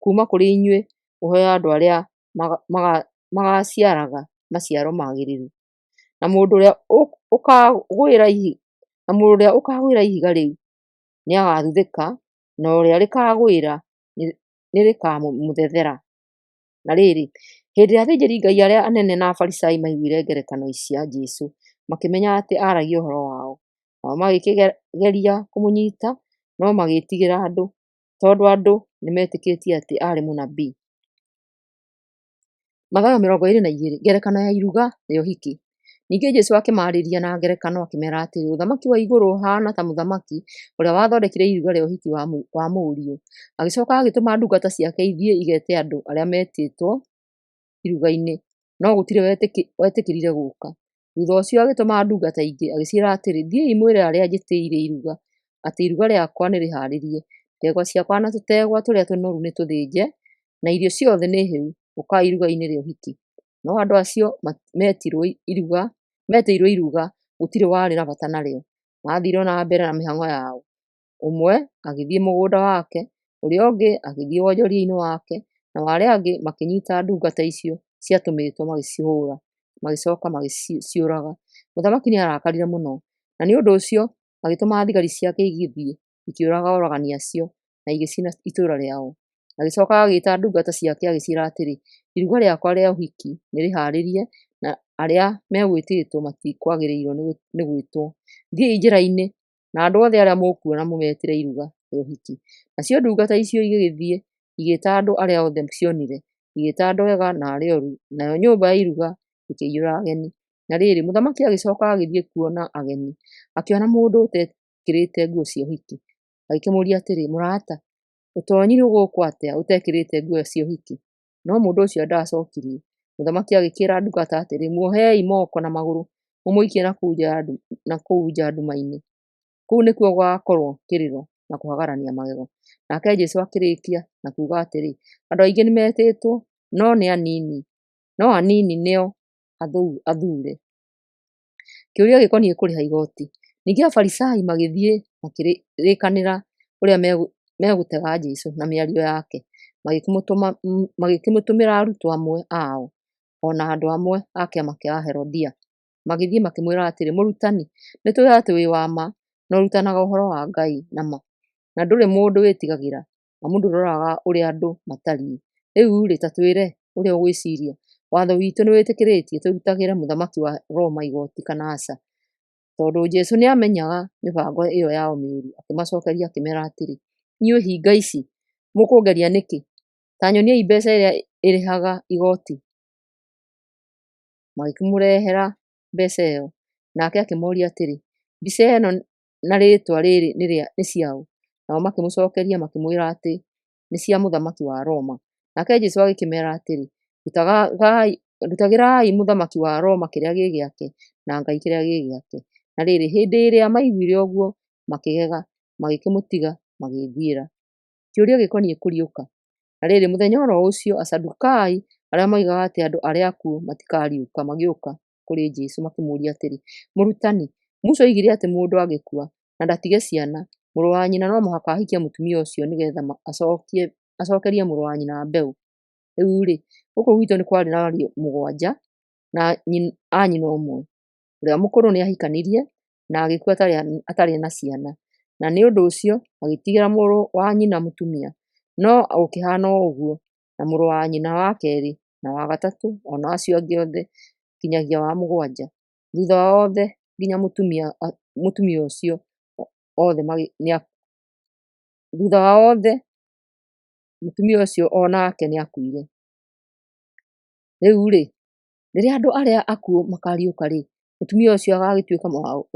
kuuma kũrĩ inyuĩ ũheo andũ arĩa magaaciaraga maciaro magĩrĩru. Na mũndũ ũrĩa ũkaagwĩra ihiga rĩu nĩagathuthĩka, na ũrĩa rĩkaagwĩra nĩrĩkamũthethera. Na rĩrĩ, hĩndĩ ĩrĩa athĩnjĩri-Ngai arĩa anene na Afarisai maaiguire ngerekano cia Jesũ, makĩmenya atĩ aaragia ũhoro wao. Nao magĩkĩgeria kũmũnyiita, no magĩĩtigĩra andũ, tondũ andũ nĩmetĩkĩtie atĩ aarĩ mũnabii. Mathayo 22. Ngerekano ya iruga rĩa ũhiki. Ningĩ Jesũ akĩmaarĩria na ngerekano akĩmeera atĩrĩ, Ũthamaki wa igũrũ ũhaana ta mũthamaki ũrĩa wathondekire iruga rĩa ũhiki wa mũriũ. Agĩcooka agĩtũma ndungata ciake ithiĩ igeete andũ arĩa meetĩtwo iruga-inĩ, no gũtirĩ wetĩkĩrire gũũka. Thuutha ũcio agĩtũma ndungata ingĩ, agĩciĩra atĩrĩ, 'Thiĩi mwĩre arĩa njĩtĩire iruga atĩ iruga rĩakwa nĩrĩhaarĩrie. Ndegwa ciakwa na tũtegwa tũrĩa tũnoru nĩtũthĩnje, na irio ciothe nĩ hĩu. Ũkai iruga-inĩ rĩa ũhiki.' No andũ acio meetĩirwo iruga gũtirĩ warĩ na bata narĩo, maathiire o na mbere na mĩhang'o yao. Ũmwe agĩthiĩ mũgũnda wake, ũrĩa ũngĩ agĩthiĩ wonjoria-inĩ wake, nao arĩa angĩ makĩnyiita ndungata icio ciatũmĩtwo magĩcihũũra, magĩcooka magĩciũraga. Mũthamaki nĩarakarire mũno, na nĩ ũndũ ũcio agĩtũma thigari ciake igĩthiĩ ikĩũraga oragani acio na igĩcina itũũra rĩao. Agĩcooka agĩĩta ndungata ciake agĩciĩra atĩrĩ, 'Iruga rĩakwa rĩa ũhiki nĩrĩhaarĩrie, na arĩa megwĩtĩtwo matikwagĩrĩirwo nĩ gwĩtwo. Thiĩi njĩra-inĩ, na andũ othe arĩa mũkuona mũmetĩre iruga rĩa ũhiki.' Nacio ndungata icio igĩgĩthiĩ, igĩĩta andũ arĩa othe cionire, igĩĩta andũ ega na arĩa oru, nayo nyũmba ya iruga ĩkĩiyũra ageni. Na rĩrĩ, mũthamaki agĩcooka agĩthiĩ kuona ageni, akĩona mũndũ ũtekĩrĩte nguo cia ũhiki. Agĩkĩmũũria atĩrĩ, 'Mũrata, ũtoonyire gũkũ atĩa ũtekĩrĩte nguo cia ũhiki?' No mũndũ ũcio ndaacookirie. Mũthamaki agĩkĩĩra ndungata atĩrĩ, 'Muohei moko na magũrũ, mũmũikie na kũu nja nduma-inĩ. Kũu nĩkuo gũgaakorwo kĩrĩro na kũhagarania magego.' Nake Jesũ akĩrĩkia na kuuga atĩrĩ, 'Andũ aingĩ nĩmetĩtwo, no anini nĩo athuure.' Kĩũria gĩkoniĩ kũrĩha igooti. Ningĩ Afarisai magĩthiĩ makĩrĩkanĩra ũrĩa megũtega Jesũ na mĩario yake, magĩkĩmũtũmĩra arutwo amwe ao, o na andũ amwe a kĩama kĩa Aherodia. Magĩthiĩ makĩmwĩra atĩrĩ, Mũrutani, nĩtũũĩ atĩ wĩ wa ma, na ũrutanaga ũhoro wa Ngai na ma, na ndũrĩ mũndũ wĩtigagĩra, amu ndũroraga ũrĩa andũ matariĩ. Rĩu-rĩ, ta twĩre ũrĩa ũgwĩciria, watho witũ nĩwĩtĩkĩrĩtie tũrutagĩre mũthamaki wa Roma igooti kana aca? Tondũ Jesũ nĩamenyaga mĩbango ĩyo yao mĩũru, akĩmacokeria akĩmeera atĩrĩ, Inyuĩ hinga ici, mũkũngeria nĩkĩ? Ta nyoniai mbeca ĩrĩa ĩrĩhaga igooti. Magĩkĩmũrehera mbeca ĩyo. Nake akĩmoria atĩrĩ, Mbica ĩno na rĩĩtwa rĩrĩ nĩ cia ũ? Nao makĩmũcokeria makĩmwĩra atĩ nĩ cia mũthamaki wa Roma. Nake Jesũ agĩkĩmeera atĩrĩ, Rutagĩrai mũthamaki wa Roma kĩrĩa gĩ gĩake, na Ngai kĩrĩa gĩ gĩake. Na rĩrĩ, hĩndĩ ĩrĩa maiguire ũguo, makĩgega, magĩkĩmũtiga, magĩĩthiĩra. Kĩũria gĩkoniĩ kũriũka. Na rĩrĩ, mũthenya o ro ũcio, Asadukai, arĩa moigaga atĩ andũ arĩa akuũ matikariũka, magĩũka kũrĩ Jesũ makĩmũũria atĩrĩ, Mũrutani, Musa oigire atĩ mũndũ angĩkua na ndatige ciana, mũrũ wa nyina no mũhaka ahikie mũtumia ũcio nĩgeetha acokerie mũrũ wa nyina mbeũ. Rĩu-rĩ, gũkũ gwitũ nĩ kwarĩ na ariũ mũgwanja a nyina ũmwe. Ũrĩa mũkũrũ nĩahikanirie na agĩkua atarĩ na ciana, na nĩ ũndũ ũcio agĩtigĩra mũrũ wa nyina mũtumia. No gũkĩhaana o ũguo na mũrũ wa nyina wa keerĩ, na wa gatatũ, o na acio angĩ othe nginyagia wa mũgwanja. Thutha wa othe nginya mũtumia ũcio othe thutha wa othe mũtumia ũcio o nake nĩakuire. Rĩu-rĩ, rĩrĩa andũ arĩa akuũ makariũka-rĩ, mũtumia ũcio agagĩtuĩka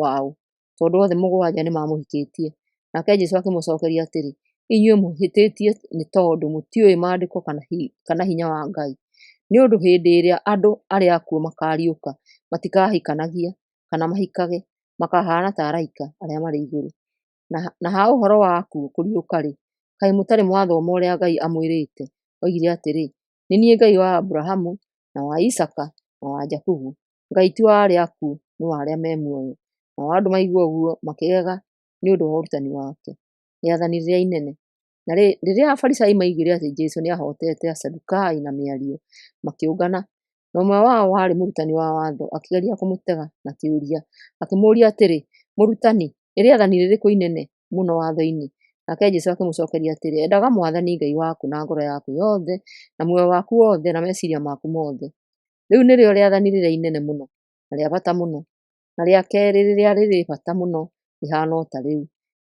wa ũ, tondũ othe mũgwanja nĩmamũhikĩtie? Nake Jesũ akĩmũcookeria atĩrĩ, Inyuĩ mũhĩtĩtie nĩ tondũ mũtiũĩ Maandĩko kana hinya wa Ngai. Nĩ ũndũ hĩndĩ ĩrĩa andũ arĩa akuũ makaariũka, matikahikanagia kana mahikage, makahaana ta araika arĩa marĩ igũrũ. Na ha ũhoro wa akuũ kũriũka-rĩ, kaĩ mũtarĩ mwathoma ũrĩa Ngai amwĩrĩte? Oigire atĩrĩ, 'Nĩ niĩ Ngai wa Aburahama, na wa Isaaka, na wa Jakubu.' Ngai ti wa arĩa akuũ, nĩ wa arĩa me muoyo. Nao andũ maigua ũguo makĩgega nĩ ũndũ wa ũrutani wake. Rĩathani rĩrĩa inene. Na rĩrĩa Afarisai maiguire atĩ Jesũ nĩahootete Asadukai na mĩario, makĩũngana. Na ũmwe wao warĩ mũrutani wa watho akĩgeria kũmũtega na kĩũria, akĩmũũria atĩrĩ, Mũrutani, nĩ rĩathani rĩrĩkũ inene mũno watho-inĩ? Nake Jesũ akĩmũcookeria atĩrĩ, Endaga Mwathani Ngai waku na ngoro yaku yothe, na muoyo waku wothe, na meciiria maku mothe. Rĩu nĩrĩo rĩathani rĩrĩa inene mũno na rĩa bata mũno. Na rĩa keerĩ rĩrĩa rĩrĩ bata mũno rĩhaana o ta rĩu,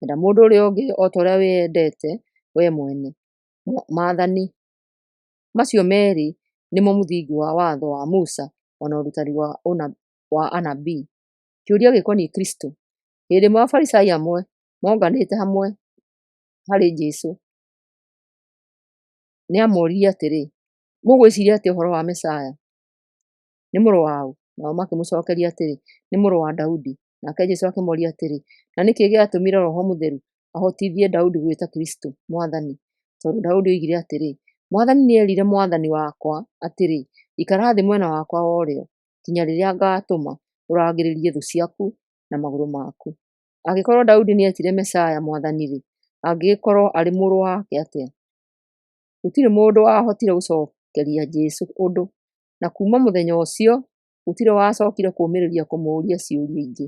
enda mũndũ ũrĩa ũngĩ o ta ũrĩa wĩyendete wee mwene. Maathani macio meerĩ nĩmo mũthingi wa watho wa Musa o na ũrutani wa anabii. Kĩũria gĩkoniĩ Kristũ. Hĩndĩ ĩmwe Afarisai amwe monganĩte hamwe harĩ Jesũ, nĩamoririe atĩrĩ, Mũgwĩciiria atĩa ũhoro wa Mesia? Nĩ mũrũ wa ũ? Nao makĩmũcookeria atĩrĩ, Nĩ mũrũ wa Daudi. Nake Jesũ akĩmooria atĩrĩ, Na nĩ kĩĩ gĩatũmire Roho Mũtheru ahotithie Daudi gwĩta Kristũ Mwathani? Tondũ Daudi oigire atĩrĩ, Mwathani nĩerire Mwathani wakwa atĩrĩ, 'Ikara thĩ mwena wakwa wa ũrĩo, nginya rĩrĩa ngaatũma ũrangĩrĩrie thũ ciaku na magũrũ maku.' Angĩkorwo Daudi nĩetire Mesia Mwathani-rĩ, angĩgĩkorwo arĩ mũrũ wake atĩa? Gũtirĩ mũndũ wahotire gũcookeria Jesũ ũndũ, na kuuma mũthenya ũcio gũtirĩ wacookire kũũmĩrĩria kũmũũria ciũria ingĩ.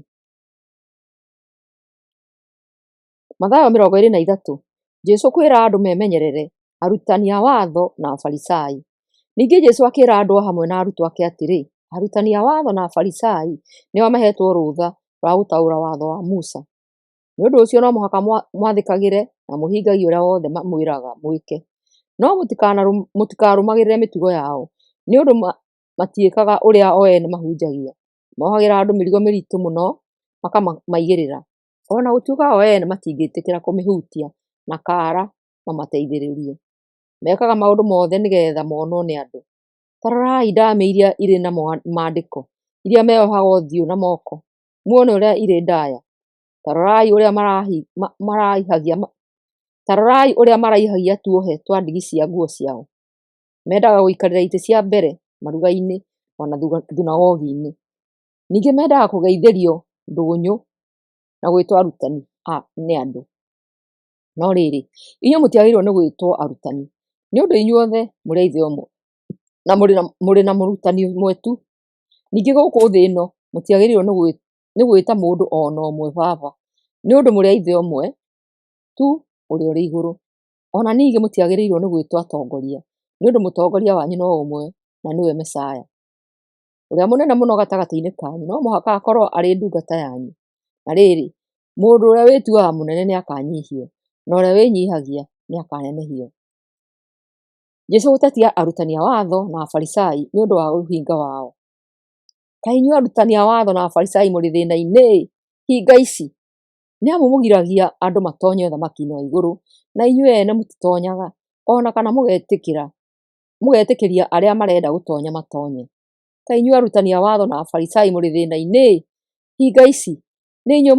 Mathayo 23. Jesũ kwĩra andũ memenyerere arutani a watho na Afarisai. Ningĩ Jesũ akĩĩra andũ hamwe na arutwo ake atĩrĩ, Arutani a watho na Afarisai nĩo maheetwo rũtha rwa gũtaũra watho wa Musa. Nĩ ũndũ ũcio no mũhaka mwathĩkagĩre na mũhingagie ũrĩa wothe mamwĩraga mwĩke. No mũtikarũmagĩrĩre mĩtugo yao, nĩ ũndũ matiĩkaga ũrĩa o ene mahunjagia. Mohagĩra andũ mĩrigo mĩritũ mũno makamaigĩrĩra, o na gũtuĩka o ene matingĩtĩkĩra kũmĩhutia na kaara mamateithĩrĩrie. Mekaga maũndũ mothe nĩgeetha monwo nĩ andũ. Ta rorai ndamĩ iria irĩ na maandĩko, iria meeohaga ũthiũ na moko, muone ũrĩa irĩ ndaaya. Ta rorai ũrĩa maraihagia tuohe twa ndigi cia nguo ciao. Mendaga gũikarĩra itĩ cia mbere maruga-inĩ o na thunagogi-inĩ. Ningĩ mendaga kũgeithĩrio ndũnyũ na gwĩtwo arutani nĩ andũ. No rĩrĩ, inyuĩ mũtiagĩrĩirwo nĩ gwĩtwo arutani, nĩ ũndũ inyuothe mũrĩ a ithe ũmwe, na mũrĩ na mũrutani ũmwe tu. Ningĩ gũkũ thĩ ĩno mũtiagĩrĩirwo nĩ gwĩta mũndũ o na ũmwe baba, nĩ ũndũ mũrĩ a ithe ũmwe tu ũrĩa ũrĩ igũrũ. O na ningĩ mũtiagĩrĩirwo nĩ gwĩtwo atongoria, nĩ ũndũ mũtongoria wanyu no ũmwe, na nĩwe Mesaya. Ũrĩa mũnene mũno gatagatĩ-inĩ kanyu no mũhaka akorwo arĩ ndungata yanyu. Na rĩrĩ, mũndũ ũrĩa wĩtuaga mũnene nĩakanyihio, na ũrĩa wĩnyihagia nĩakanenehio. Jesũ gũtetia arutani a watho na Afarisai nĩ ũndũ wa ũhinga wao. Kaĩ inyuĩ arutani a watho na Afarisai mũrĩ thĩna-inĩ-ĩ, hinga ici! Nĩ amu mũgiragia andũ matonye ũthamaki-inĩ wa igũrũ, na inyuĩ ene mũtitonyaga, o na kana mũgetĩkĩria arĩa marenda gũtonya matonye. Kaĩ inyuĩ arutani a watho na Afarisai mũrĩ thĩna-inĩ-ĩ, hinga ici! Nĩ inyuĩ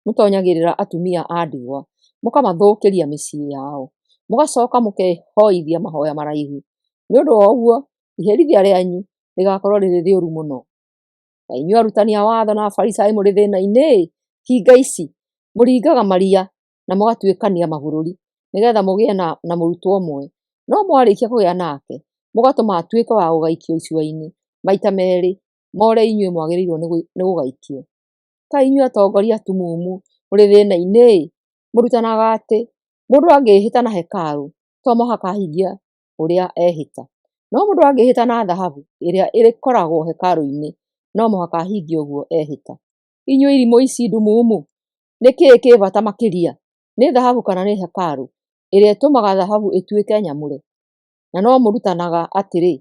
mũtonyagĩrĩra atumia a ndigwa, mũkamathũkĩria mĩciĩ yao, mũgacoka mũkehoithia mahoya maraihu. Nĩ ũndũ wa ũguo iherithia rĩanyu rĩgaakorwo rĩrĩ rĩũru mũno. Kaĩ inyuĩ arutani a watho na Afarisai mũrĩ thĩna-inĩ-ĩ, hinga ici! Mũringaga maria na mũgatuĩkania mabũrũri, nĩgetha mũgĩe na mũrutwo ũmwe, no mwarĩkia kũgĩa nake, mũgatũma atuĩke wa gũgaikio icua-inĩ maita merĩ ma ũrĩa inyuĩ mwagĩrĩirwo nĩ gũgaikio. Kaĩ inyuĩ atongoria atumumu mũrĩ thĩna-inĩ-ĩ, mũrutanaga atĩ mũndũ angĩĩhĩta na hekarũ, to mũhaka ahingie ũrĩa ehĩta, no mũndũ angĩĩhĩta na thahabu ĩrĩa ĩkoragwo hekarũ-inĩ, no mũhaka ahingie ũguo ehĩta. Inyuĩ irimũ ici ndumumu, nĩ kĩĩ kĩ bata makĩria, nĩ thahabu kana nĩ hekarũ ĩrĩa ĩtũmaga thahabu ĩtuĩke nyamũre? Na no mũrutanaga atĩrĩ,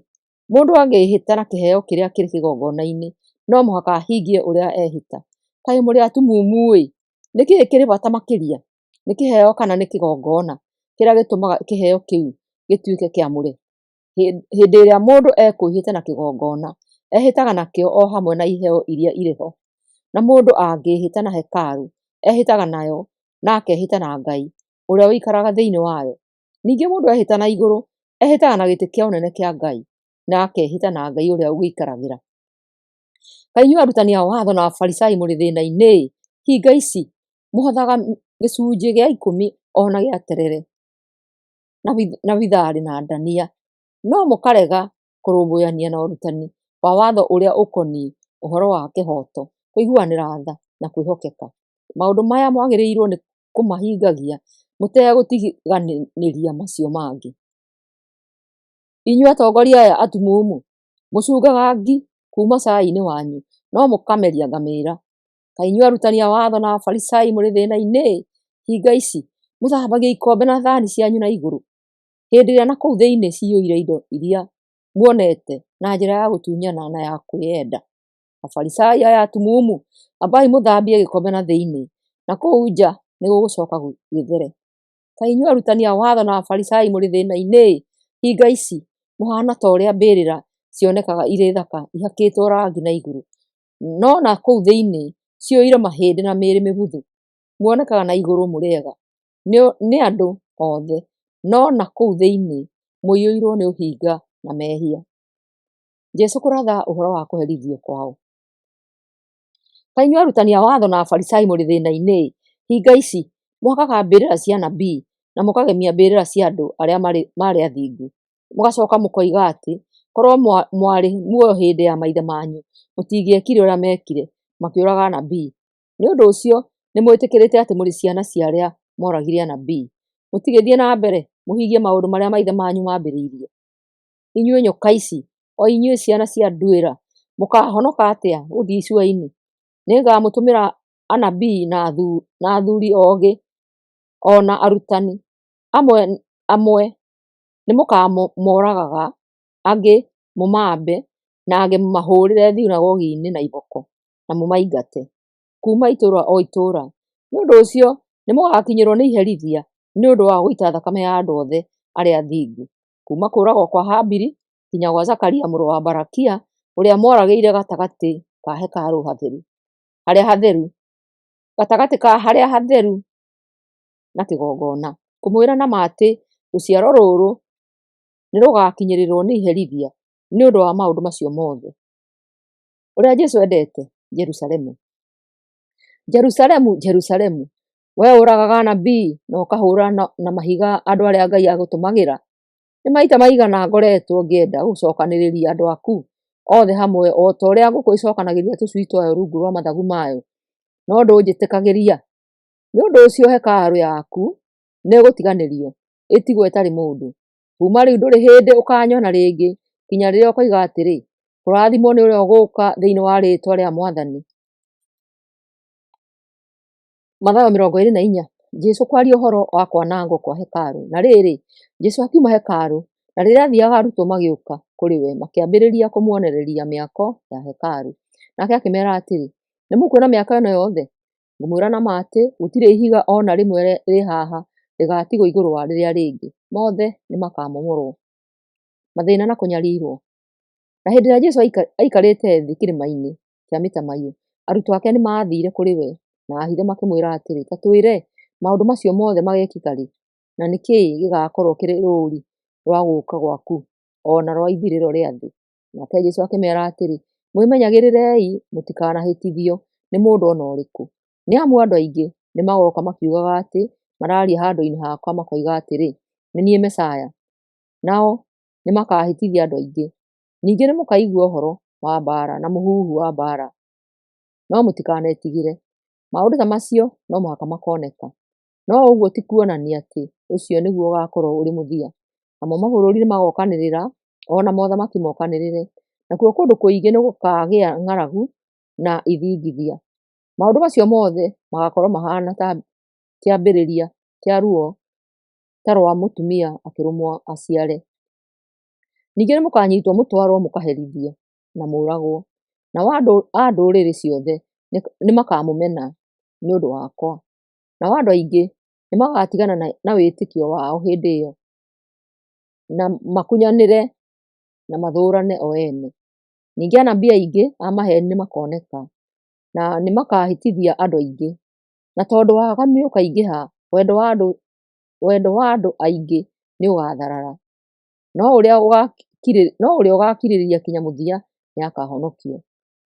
mũndũ angĩĩhĩta na kĩheo kĩrĩa kĩrĩ kĩgongona-inĩ, no mũhaka ahingie ũrĩa ehĩta. Kaĩ mũrĩ atumumu-ĩ, nĩ kĩĩ kĩrĩ bata makĩria, nĩ kĩheo kana nĩ kĩgongona kĩrĩa gĩtũmaga kĩheo kĩu gĩtuĩke kĩamũre? Hĩndĩ ĩrĩa mũndũ ekwĩhĩta na kĩgongona, ehĩtaga nakĩo o hamwe na iheo iria irĩ ho. Na mũndũ angĩĩhĩta na hekarũ, ehĩtaga nayo na akehĩta na Ngai ũrĩa ũikaraga thĩinĩ wayo. Ningĩ mũndũ ehĩta na igũrũ, ehĩtaga na gĩtĩ kĩa ũnene kĩa Ngai, na akehĩta na Ngai ũrĩa ũgĩikaragĩra. Kaĩ inyuĩ arutani a watho na Afarisai mũrĩ thĩna-inĩ-ĩ, hinga ici! Mũhothaga gĩcunjĩ gĩa ikũmi o na gĩa terere na bitharĩ na ndania, no mũkarega kũrũmbũyania na ũrutani wa watho ũrĩa ũkoniĩ ũhoro wa kĩhooto, kũiguanĩra tha, na kwĩhokeka. Maũndũ maya mwagĩrĩirwo nĩ kũmahingagia mũtegũtiganĩria macio mangĩ. Inyuĩ atongoria aya atumumu, mũcungaga ngi kuuma cai-inĩ wanyu, no mũkameria ngamĩĩra. Kaĩ inyuĩ arutani a watho na Afarisai mũrĩ thĩna-inĩ-ĩ, hinga ici! Mũthambagia ikombe na thani cianyu na igũrũ, hĩndĩ ĩrĩa na kũu thĩinĩ ciyũire indo iria muonete na njĩra ya gũtunyana na ya kwĩyenda. Afarisai aya atumumu, ambai mũthambie gĩkombe na thĩinĩ, na kũu nja nĩgũgũcoka gĩthere. Kaĩ inyuĩ arutani a watho na Afarisai mũrĩ thĩna-inĩ-ĩ, hinga ici! Mũhaana ta ũrĩa mbĩrĩra cionekaga irĩ thaka ihakĩtwo rangi na igũrũ, no na kũu thĩinĩ ciyũire mahĩndĩ na mĩĩrĩ mĩbuthu. Muonekaga na igũrũ mũrĩ ega nĩ andũ othe, no na kũu thĩinĩ mũiyũirwo nĩ ũhinga na mehia. Jesũ kũratha ũhoro wa kũherithio kwao. Kaĩ inyuĩ arutani a watho na Afarisai mũrĩ thĩna-inĩ-ĩ, hinga ici! Mũhakaga mbĩrĩra cia anabii na mũkagemia mbĩrĩra cia andũ arĩa maarĩ athingu. Mũgacoka mũkoiga atĩ, korwo mwarĩ muoyo hĩndĩ ya maithe manyu, mũtingĩekire ũrĩa meekire, makĩũraga anabii. Nĩ ũndũ ũcio nĩmwĩtĩkĩrĩte atĩ mũrĩ ciana cia arĩa mooragire anabii. Mũtigĩthiĩ na mbere mũhingie maũndũ marĩa maithe manyu maambĩrĩirie. Inyuĩ nyoka ici, o inyuĩ ciana cia nduĩra, mũkaahonoka atĩa gũthiĩ icua-inĩ? Nĩngamũtũmĩra anabii na athuuri oogĩ o na arutani. Amwe nĩmũkamoragaga, angĩ mũmaambe, na angĩ mũmahũũrĩre thunagogi-inĩ na iboko na mũmaingate kuuma itũũra o itũũra. Nĩ ũndũ ũcio nĩmũgakinyĩrwo nĩ iherithia nĩ ũndũ wa gũita thakame ya andũ othe arĩa athingu, kuuma kũũragwo kwa Habili nginya gwa Zakaria mũrũ wa Barakia, ũrĩa mworagĩire gatagatĩ ka hekarũ harĩa hatheru, gatagatĩ ka harĩa hatheru na kĩgongona. Ngũmwĩra na ma atĩ rũciaro rũrũ nĩrũgakinyĩrĩrwo nĩ iherithia nĩ ũndũ wa maũndũ macio mothe. Ũrĩa Jesũ endete Jerusalemu. Jerusalemu, Jerusalemu, Wee ũragaga anabii na ũkahũũra na mahiga andũ arĩa Ngai agũtũmagĩra. Nĩ maita maigana ngoretwo ngĩenda gũcokanĩrĩria andũ aku othe hamwe o ta ũrĩa ngũkũ ĩcokanagĩrĩria tũcui twayo rungu rwa mathagu mayo, no ndũnjĩtĩkagĩria. Nĩ ũndũ ũcio hekarũ yaku nĩĩgũtiganĩrio, ĩtigwo ĩtarĩ mũndũ. Kuuma rĩu ndũrĩ hĩndĩ ũkaanyona rĩngĩ nginya rĩrĩa ũkoiga atĩrĩ, 'Kũrathimwo nĩ ũrĩa ũgũũka thĩinĩ wa rĩĩtwa rĩa Mwathani.'" Mathayo 24. Jesũ kwaria ũhoro wa kwanangwo kwa hekarũ. Na rĩrĩ, Jesũ akiuma hekarũ, na rĩrĩa aathiiaga arutwo magĩũka kũrĩ we makĩambĩrĩria kũmuonereria mĩako ya hekarũ. Nake akĩmeera atĩrĩ, "Nĩmũkuona mĩako ĩno yothe? Ngũmwĩra na ma atĩ, gũtirĩ ihiga o na rĩmwe rĩ haha rĩgaatigwo igũrũ wa rĩrĩa rĩngĩ; mothe nĩmakamomorwo." Mathĩĩna na kũnyariirwo. Na hĩndĩ ĩrĩa Jesũ aikarĩte thĩ kĩrĩma-inĩ kĩa Mĩtamaiyũ, arutwo ake nĩmathiire kũrĩ we na hitho makĩmwĩra atĩrĩ, "Ta twĩre, maũndũ macio mothe mageekĩka rĩ, na nĩ kĩĩ gĩgaakorwo kĩrĩ rũũri rwa gũũka gwaku, o na rwa ithirĩro rĩa thĩ?" Nake Jesũ akĩmeera atĩrĩ, "Mwĩmenyagĩrĩrei mũtikanahĩtithio nĩ mũndũ o na ũrĩkũ. Nĩ amu andũ aingĩ nĩmagooka makiugaga atĩ maraaria handũ-inĩ hakwa makoiga atĩrĩ, 'Nĩ niĩ Mesaia,' nao nĩmakahĩtithia andũ aingĩ. Ningĩ nĩmũkaigua ũhoro wa mbaara na mũhuhu wa mbaara, no mũtikanetigĩre. Maũndũ ta macio no mũhaka makooneka, no ũguo ti kuonania atĩ ũcio nĩguo ũgaakorwo ũrĩ mũthia. Namo mabũrũri nĩmagokanĩrĩra, o na mothamaki mokanĩrĩre, nakuo kũndũ kũingĩ nĩgũkagĩa ng'aragu na ithingithia. Maũndũ macio mothe magaakorwo mahaana ta kĩambĩrĩria kĩa ruo ta rwa mũtumia akĩrũmwo aciare. Ningĩ nĩmũkanyiitwo mũtwarwo mũkaherithio na mũũragwo, nao andũ a ndũrĩrĩ ciothe nĩmakamũmena nĩ ũndũ wakwa. Nao andũ aingĩ nĩmagatigana na wĩtĩkio wao hĩndĩ ĩyo, na makunyanĩre na mathũũrane o ene. Ningĩ anabii aingĩ a maheeni nĩmakoneka, na nĩmakahĩtithia andũ aingĩ. Na tondũ waganu nĩũkaingĩha, wendo wa andũ aingĩ nĩũgatharara, no ũrĩa ũgaakirĩrĩria kinya mũthia nĩakahonokio.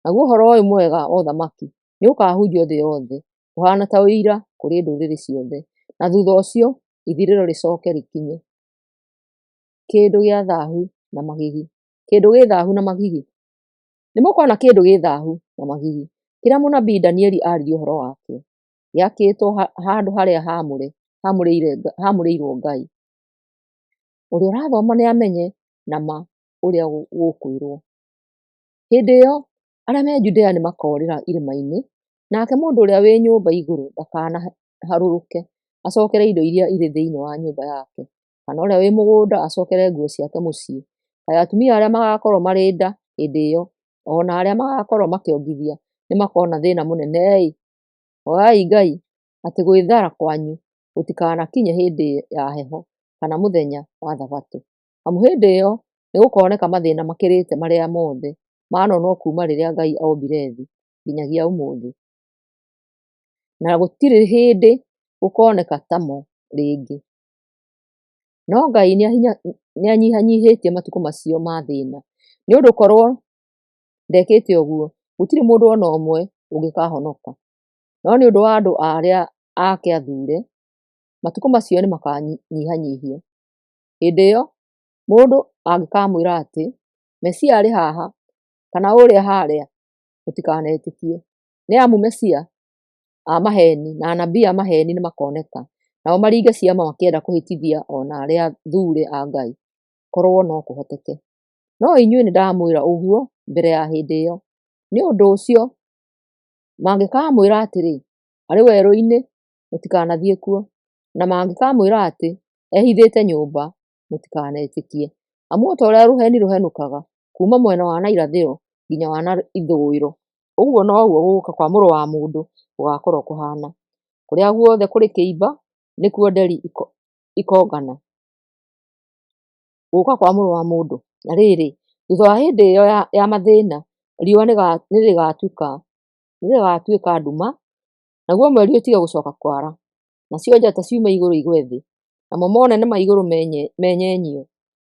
Naguo ũhoro ũyũ mwega wa ũthamaki nĩũkahunjio thĩ yothe, ũhaana ta ũira kũrĩ ndũrĩrĩ ciothe, na thuutha ũcio ithirĩro rĩcooke rĩkinye. Kĩndũ gĩa thaahu na magigi. Kĩndũ gĩ thaahu na magigi. Nĩmũkona kĩndũ gĩ thaahu na magigi, kĩrĩa mũnabii Danieli aaririe ũhoro wakĩo, gĩakĩtwo handũ harĩa haamũrĩirwo Ngai. Ũrĩa ũrathoma nĩamenye na ma ũrĩa gũkwĩrwo. Hĩndĩ ĩyo arĩa me Judea nĩmakoorĩra irĩma-inĩ, nake mũndũ ũrĩa wĩ nyũmba igũrũ ndakanaharũrũke acokere indo iria irĩ thĩinĩ wa nyũmba yake, kana ũrĩa wĩ mũgũnda acokere nguo ciake mũciĩ. Kaĩ atumia arĩa magaakorwo marĩ nda hĩndĩ ĩyo, o na arĩa magaakorwo makĩongithia nĩmakona thĩĩna mũnene-ĩ! Hooyai Ngai atĩ gwĩthara kwanyu gũtikanakinye hĩndĩ ya heho kana mũthenya wa Thabatũ, amu hĩndĩ ĩyo nĩgũkoneka mathĩĩna makĩrĩte marĩa mothe manonwo kuuma rĩrĩa Ngai ombire thĩ nginyagia ũmũthĩ, na gũtirĩ hĩndĩ gũkoneka tamo rĩngĩ. No Ngai nĩanyihanyiihĩtie matukũ macio ma thĩĩna, nĩ ũndũ korwo ndekĩte ũguo, gũtirĩ mũndũ o na ũmwe ũngĩkahonoka. No nĩ ũndũ wa andũ arĩa ake athuure, matukũ macio nĩmakanyihanyiihio. Hĩndĩ ĩyo mũndũ angĩkamwĩra atĩ, 'Mesia arĩ haha,' kana 'Ũũrĩa haarĩa,' mũtikanetĩkie. Nĩ amu mesia a maheeni na anabii a maheeni nĩmakoneka, nao maringe ciama makĩenda kũhĩtithia o na arĩa athuure a Ngai, korwo no kũhoteke. No inyuĩ nĩndamwĩra ũguo mbere ya hĩndĩ ĩyo. Nĩ ũndũ ũcio mangĩkamwĩra atĩrĩ, 'Arĩ werũ-inĩ,' mũtikanathiĩ kuo; na mangĩkamwĩra atĩ, 'Ehithĩte nyũmba,' mũtikanetĩkie. Amu o ta ũrĩa rũheni rũhenũkaga kuuma mwena wa na irathĩro nginya wa na ithũĩro, ũguo noguo gũũka kwa Mũrũ wa Mũndũ gũgaakorwo kũhaana. Kũrĩa guothe kũrĩ kĩimba, nĩkuo nderi ikongana. Gũũka kwa Mũrũ wa Mũndũ. Na rĩrĩ, thutha wa hĩndĩ ĩyo ya mathĩĩna, riũa nĩrĩgatuĩka nduma, naguo mweri ũtige gũcooka kwara, nacio njata ciume igũrũ igwe thĩ, namo monene ma igũrũ menyenyio.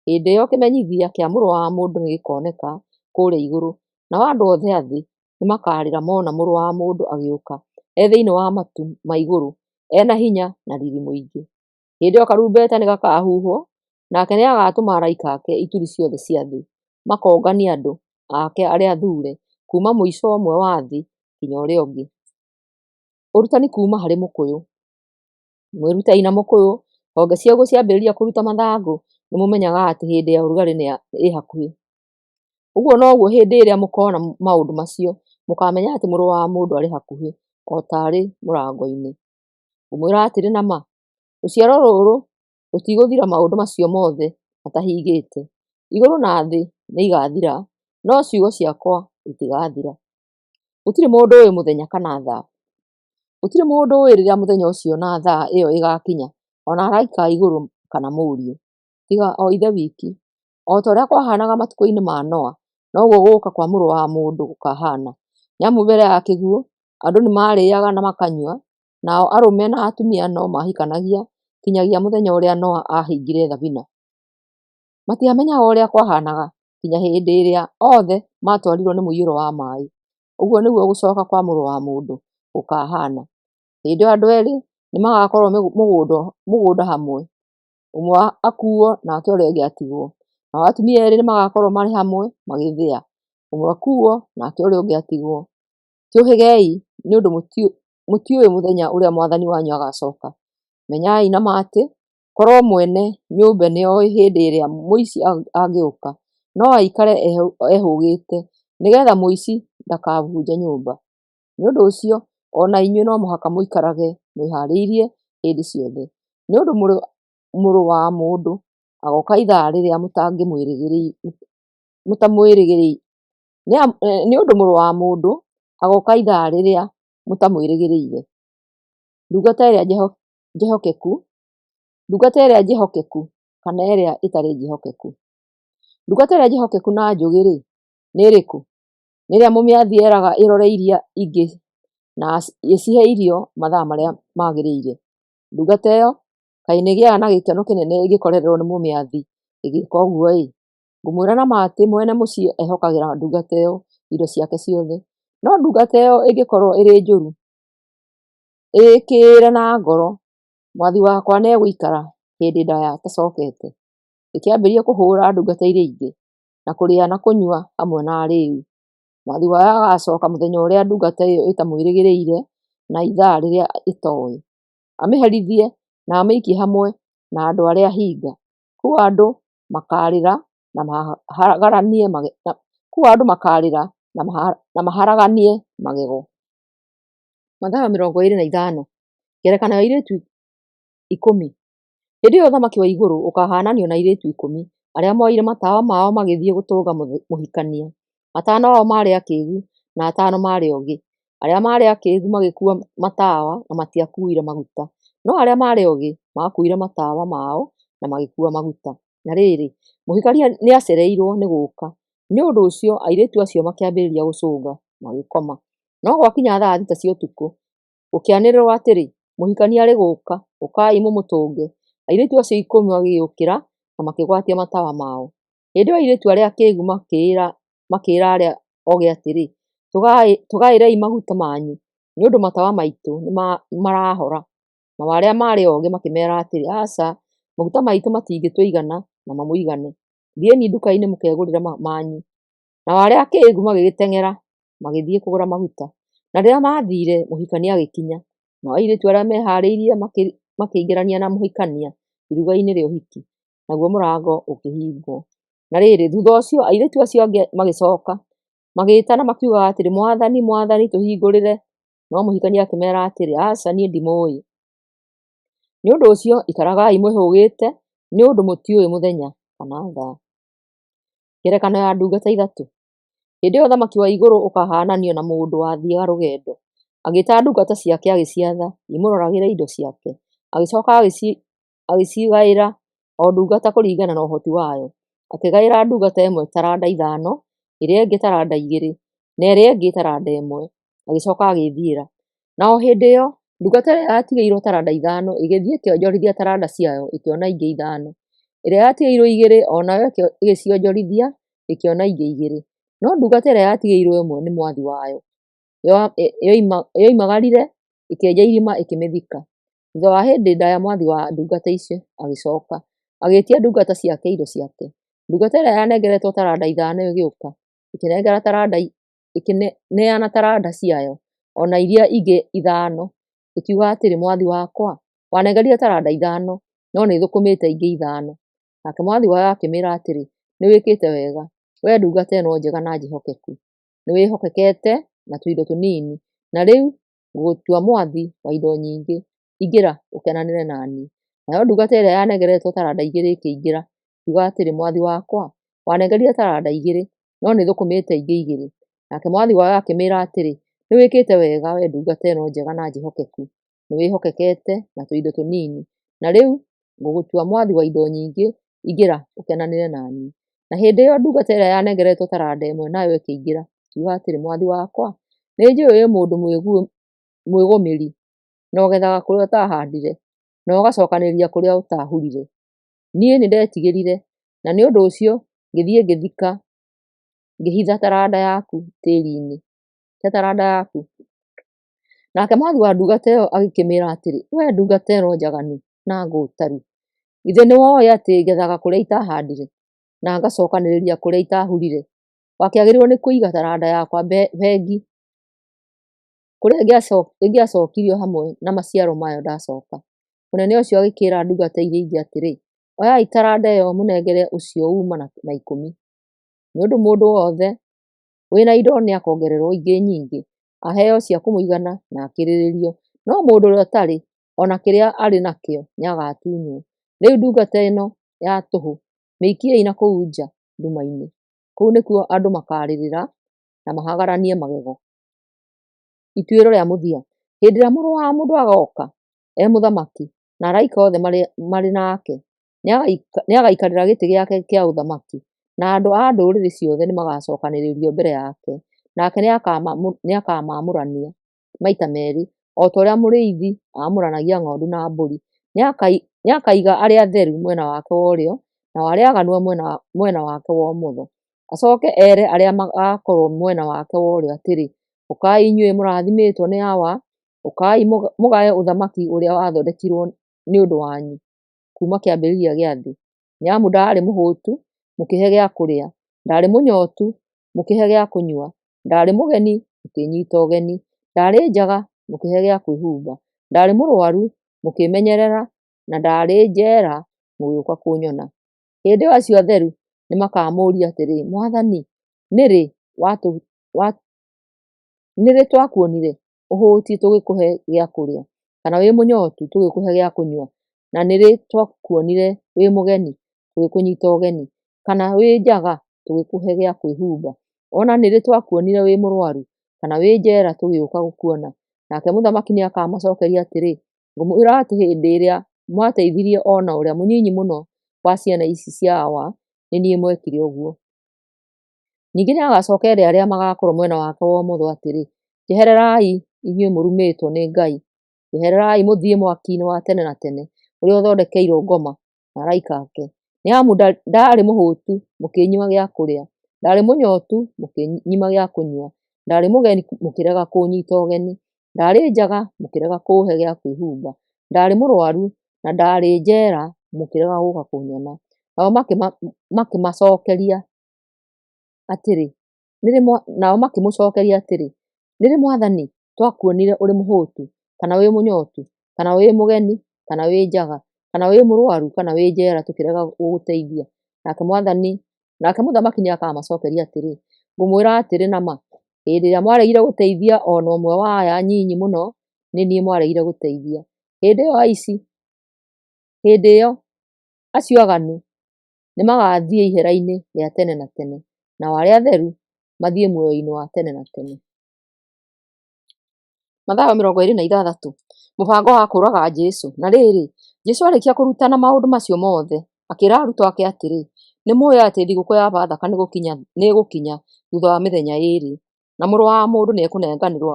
Hĩndĩ ĩyo kĩmenyithia kĩa Mũrũ wa Mũndũ nĩgĩkoneka kũrĩa igũrũ, nao andũ othe a thĩ nĩmakarĩra mona Mũrũ wa Mũndũ agĩũka e thĩinĩ wa matu ma igũrũ e na hinya na riri mũingĩ. Hĩndĩ ĩyo karumbeta nĩgakahuhwo, nake nĩagatũma araika ake ituri ciothe cia thĩ, makonganie andũ ake arĩa athuure kuuma mũico ũmwe wa thĩ nginya ũrĩa ũngĩ. Ũrutani kuuma harĩ mũkũyũ. Mwĩrutei na mũkũyũ, honge ciaguo ciambĩrĩria kũruta mathangũ, nĩmũmenyaga atĩ hĩndĩ ya ũrugarĩ ĩ hakuhĩ. Ũguo noguo hĩndĩ ĩrĩa mũkoona maũndũ macio, mũkaamenya atĩ Mũrũ wa Mũndũ arĩ hakuhĩ, o ta arĩ mũrango-inĩ. Ngũmwĩra atĩrĩ na ma, rũciaro rũrũ rũtigũthira maũndũ macio mothe matahingĩte. Igũrũ na thĩ nĩigathira, no ciugo ciakwa itigathira. Gũtirĩ mũndũ ũũĩ mũthenya kana thaa. Gũtirĩ mũndũ ũũĩ rĩrĩa mũthenya ũcio na thaa ĩyo ĩgaakinya, o na araika a igũrũ kana Mũriũ, tiga o Ithe wiki. O ta ũrĩa kwahaanaga matukũ-inĩ ma Noa, noguo gũũka kwa Mũrũ wa Mũndũ gũkahaana. Nĩ amu mbere ya kĩguũ, andũ nĩmarĩĩaga na makanyua, nao arũme na atumia no mahikanagia, kinyagia mũthenya ũrĩa Noa aahingire thabina. Matiamenyaga ũrĩa kwahaanaga nginya hĩndĩ ĩrĩa othe maatwarirwo nĩ mũiyũro wa maaĩ. Ũguo nĩguo gũcooka kwa Mũrũ wa Mũndũ gũkahaana. Hĩndĩ ĩyo andũ eerĩ nĩmagakorwo mũgũnda hamwe, ũmwe akuuo nake ũrĩa ũngĩ atigwo. Nao atumia eerĩ nĩmagakorwo marĩ hamwe magĩthĩa, ũmwe akuuo nake ũrĩa ũngĩ atigwo. Kĩũhĩgei, nĩ ũndũ mũtiũĩ mũthenya ũrĩa Mwathani wanyu agacooka. Menyai na ma atĩ, korwo mwene nyũmba nĩoĩ hĩndĩ ĩrĩa mũici angĩũka, no aikare ehũũgĩte, nĩgeetha mũici ndakavunje nyũmba. Nĩ ũndũ ũcio o na inyuĩ no mũhaka mũikarage mwĩhaarĩirie hĩndĩ ciothe, nĩ ũndũ Mũrũ wa Mũndũ agooka ithaa rĩrĩa mũtamwĩrĩgĩrĩire. Nĩ ũndũ Mũrũ wa Mũndũ agooka ithaa rĩrĩa mũtamwĩrĩgĩrĩire. Ndungata ĩrĩa njĩhokeku, ndungata ĩrĩa njĩhokeku kana ĩrĩa ĩtarĩ njĩhokeku. Ndungata ĩrĩa njĩhokeku na njũgĩ-rĩ, nĩ ĩrĩkũ? Nĩ ĩrĩa mũmĩathi eraga ĩrore iria ingĩ na ĩcihe irio mathaa marĩa magĩrĩire. Ndungata ĩyo kaĩ nĩĩgĩaga na gĩkeno kĩnene ĩngĩkorererwo nĩ mũmĩathi ĩgĩka ũguo-ĩ! Ngũmwĩra na ma atĩ mwene mũciĩ ehokagĩra ndungata ĩyo indo ciake ciothe. No ndungata ĩyo ĩngĩkorwo ĩrĩ njũru, ĩĩkĩĩre na ngoro, mwathi wakwa nĩegũikara hĩndĩ ndaya atacokete, ĩkĩambĩrĩria kũhũũra ndungata iria ingĩ, na kũrĩa na kũnyua hamwe na arĩĩu. Mwathi wayo agacooka mũthenya ũrĩa ndungata ĩyo ĩtamwĩrĩgĩrĩire na ithaa rĩrĩa ĩtooĩ, amĩherithie na amĩikie hamwe na andũ arĩa hinga. Kũu andũ makaarĩra na maharaganie magego. Mathayo 25. Ngerekano ya airĩtu 10. Hĩndĩ ĩyo ũthamaki wa igũrũ ũkaahaananio na airĩtu 10 arĩa mooire matawa mao magĩthiĩ gũtũnga mũhikania. Atano ao maarĩ akĩĩgu, na atano maarĩ oogĩ. Arĩa maarĩ akĩĩgu magĩkuua matawa na matiakuuire maguta, no arĩa maarĩ oogĩ maakuuire matawa mao na magĩkuua maguta. Na rĩrĩ, mũhikania nĩacereirwo nĩ gũũka; nĩ ũndũ ũcio airĩtu acio makĩambĩrĩria gũcũnga, magĩkoma. No gwakinya thaa 6 cia ũtukũ, gũkĩanĩrĩrwo atĩrĩ, 'Mũhikania arĩ gũũka! Ũkai mũmũtũnge!' Airĩtu acio 10 magĩũkĩra na makĩgwatia matawa mao. Hĩndĩ ĩyo airĩtu arĩa akĩĩgu makĩĩra arĩa oogĩ atĩrĩ, 'Tũgaĩrei maguta manyu, nĩ ũndũ matawa maitũ nĩmarahora.' Nao arĩa maarĩ oogĩ makĩmeera atĩrĩ, 'Aca, maguta maitũ matingĩtũigana na mamũigane. Thiĩi nduka-inĩ mũkegũrĩre manyu.' Nao arĩa akĩĩgu magĩgĩteng'era magĩthiĩ kũgũra maguta. Na rĩrĩa maathiire, mũhikania agĩkinya. Nao airĩtu arĩa meehaarĩirie makĩingĩrania na mũhikania iruga-inĩ rĩa ũhiki, naguo mũrango ũkĩhingwo. Na rĩrĩ, thutha ũcio airĩtu acio angĩ magĩcoka, magĩĩtana makiugaga atĩrĩ, 'Mwathani, Mwathani, tũhingũrĩre!' No mũhikania akĩmeera atĩrĩ, 'Aca, niĩ ndimũũĩ.' Nĩ ũndũ ũcio ikaragai mwĩhũgĩte, nĩ ũndũ mũtiũĩ mũthenya kana thaa. Ngerekano ya ndungata ithatũ. Hĩndĩ ĩyo ũthamaki wa igũrũ ũkaahaananio na mũndũ wathiiaga rũgendo, agĩĩta ndungata ciake agĩciatha imũroragĩre indo ciake. Agĩcooka agĩcigaĩra o ndungata kũringana na ũhoti wayo, akĩgaĩra ndungata ĩmwe taranda 5, ĩrĩa ĩngĩ taranda 2, na ĩrĩa ĩngĩ taranda 1, agĩcooka agĩĩthiĩra. Na o hĩndĩ ĩyo, ndungata ĩrĩa yatigĩirwo taranda 5 ĩgĩthiĩ ĩkĩonjorithia taranda ciayo ĩkĩona ingĩ 5. Ĩrĩa yatigĩirwo 2 o nayo ĩgĩcionjorithia ĩkĩona ingĩ 2. No ndungata ĩrĩa yatigĩirwo 1 nĩ mwathi wayo, yoimagarire, ĩkĩenja irima ĩkĩmĩthika. Thutha wa hĩndĩ ndaya mwathi wa ndungata icio agĩcoka, agĩĩtia ndungata ciake indo ciake. Ndungata ĩrĩa yanengeretwo taranda 5 ĩgĩũka, ĩkĩneana taranda ciayo o na iria ingĩ 5, ĩkiuga atĩrĩ, 'Mwathi wakwa, wanengerire taranda 5, no nĩthũkũmĩte ingĩ 5.' Nake mwathi wayo akĩmĩĩra atĩrĩ, 'Nĩwĩkĩte wega, wee ndungata ĩno njega na njĩhokeku! Nĩwĩhokekete na tũindo tũnini, na rĩu ngũgũtua mwathi wa indo nyingĩ. Ingĩra ũkenanĩre na niĩ.' Nayo ndungata ĩrĩa yanengeretwo taranda 2 ĩkĩingĩra, ĩkiuga atĩrĩ, 'Mwathi wakwa, wanengerire taranda 2, no nĩthũkũmĩte ingĩ 2.' Nake mwathi wayo akĩmĩĩra atĩrĩ, 'Nĩwĩkĩte wega, wee ndungata ĩno njega na njĩhokeku! Nĩwĩhokekete na tũindo tũnini, na rĩu ngũgũtua mwathi wa indo nyingĩ. Ingĩra ũkenanĩre na niĩ.' Na hĩndĩ ĩyo ndungata ĩrĩa yanengeretwo taranda 1 nayo ĩkĩingĩra, ĩkiuga atĩrĩ, 'Mwathi wakwa, nĩnjũũĩ wĩ mũndũ mwĩgũmĩri, na ũgethaga kũrĩa ũtaahandire, na ũgacookanĩrĩria kũrĩa ũtaahurire. Niĩ nĩndetigĩrire, na nĩ ũndũ ũcio ngĩthiĩ ngĩhitha taranda yaku tĩĩri-inĩ. Te taranda yaku.' Nake mwathi wa ndungata ĩyo agĩkĩmĩĩra atĩrĩ, 'Wee ndungata ĩno njaganu na ngũũtaru! Githĩ nĩwooĩ atĩ ngethaga kũrĩa itaahandire, na ngacookanĩrĩria kũrĩa itaahurire? Wakĩagĩrĩirwo nĩ kũiga taranda yakwa bengi, kũrĩa ĩngĩacookirio hamwe na maciaro mayo ndacooka.' Mũnene ũcio agĩkĩĩra ndungata iria ingĩ atĩrĩ, 'Oyai taranda ĩyo mũnengere ũcio uuma na 10. Nĩ ũndũ mũndũ wothe wĩ na indo nĩakongererwo ingĩ nyingĩ, aheo cia kũmũigana na akĩrĩrĩrio; no mũndũ ũrĩa ũtarĩ, o na kĩrĩa arĩ nakĩo nĩagatunywo. Rĩu ndungata ĩno ya tũhũ mĩikiei na kũu nja nduma-inĩ. Kũu nĩkuo andũ makarĩrĩra na mahagaranie magego.' Ituĩro rĩa mũthia. Hĩndĩ ĩrĩa Mũrũ wa Mũndũ agooka e mũthamaki, na araika othe marĩ nake, nĩagaikarĩra gĩtĩ gĩake kĩa ũthamaki, na andũ a ndũrĩrĩ ciothe nĩmagacookanĩrĩrio mbere yake, nake nĩakamaamũrania maita meerĩ, o ta ũrĩa mũrĩithi aamũranagia ng'ondu na mbũri. Nĩakaiga arĩa atheru mwena wake wa ũrĩo, nao arĩa aaganu mwena wake wa ũmotho. Acooke ere arĩa magaakorwo mwena wake wa ũrĩo atĩrĩ, 'Ũkai inyuĩ mũrathimĩtwo nĩ Awa, ũkai mũgae ũthamaki ũrĩa wathondekirwo nĩ ũndũ wanyu kuuma kĩambĩrĩria gĩa thĩ. Nĩ amu ndaarĩ mũhũtu, mũkĩĩhe gĩa kũrĩa, ndaarĩ mũnyootu, mũkĩĩhe gĩa kũnyua, ndaarĩ mũgeni, mũkĩĩnyiita ũgeni, ndaarĩ njaga, mũkĩĩhe gĩa kwĩhumba, ndaarĩ mũrũaru, mũkĩĩmenyerera, na ndaarĩ njeera, mũgĩũka kũnyona.' Hĩndĩ ĩyo acio atheru nĩmakamũũria atĩrĩ, 'Mwathani, nĩ rĩ twakuonire ũhũtiĩ tũgĩkũhe gĩa kũrĩa, kana wĩ mũnyootu tũgĩkũhe gĩa kũnyua? Na nĩ rĩ twakuonire wĩ mũgeni tũgĩkũnyiita ũgeni, kana wĩ njaga tũgĩkũhe gĩa kwĩhumba? O na nĩ rĩ twakuonire wĩ mũrũaru kana wĩ njeera tũgĩũka gũkuona?' Nake Mũthamaki nĩakamacookeria atĩrĩ, 'Ngũmwĩra atĩ hĩndĩ ĩrĩa mwateithirie o na ũrĩa mũnyinyi mũno wa ciana ici cia Awa, nĩ niĩ mwekire ũguo.' Ningĩ nĩagacooka ere arĩa magaakorwo mwena wake wa ũmotho atĩrĩ, 'Njehererai, inyuĩ mũrumĩtwo nĩ Ngai! Njehererai mũthiĩ mwaki-inĩ wa tene na tene ũrĩa ũthondekeirwo ngoma na araika ake. Nĩ amu ndaarĩ mũhũtu, mũkĩnyima gĩa kũrĩa, ndaarĩ mũnyootu, mũkĩnyima gĩa kũnyua, ndaarĩ mũgeni, mũkĩrega kũnyiita ũgeni, ndaarĩ njaga, mũkĩrega kũũhe gĩa kwĩhumba, ndaarĩ mũrũaru na ndaarĩ njeera, mũkĩrega gũũka kũnyona.' Nao makĩmũcookeria atĩrĩ, 'Nĩ rĩ Mwathani, twakuonire ũrĩ mũhũtu, kana wĩ mũnyootu, kana wĩ mũgeni, kana wĩ njaga, kana wĩ mũrũaru, kana wĩ njeera tũkĩrega gũgũteithia?' Nake Mũthamaki nĩakamacookeria atĩrĩ, 'Ngũmwĩra atĩrĩ na ma, hĩndĩ ĩrĩa mwaregire gũteithia o na ũmwe wa aya anyinyi mũno, nĩ niĩ mwaregire gũteithia. Hĩndĩ ĩyo acio aaganu nĩmagathiĩ ihera-inĩ rĩa tene na tene, nao arĩa atheru mathiĩ muoyo-inĩ wa tene na tene." Mathayo 26. Mũbango wa Kũũraga Jesũ Na rĩrĩ, Jesũ aarĩkia kũrutana maũndũ macio mothe, akĩĩra arutwo ake atĩrĩ, Nĩmũũĩ atĩ thigũkũ ya Bathaka nĩĩgũkinya thuutha wa mĩthenya ĩĩrĩ, na Mũrũ wa Mũndũ nĩekũnenganwo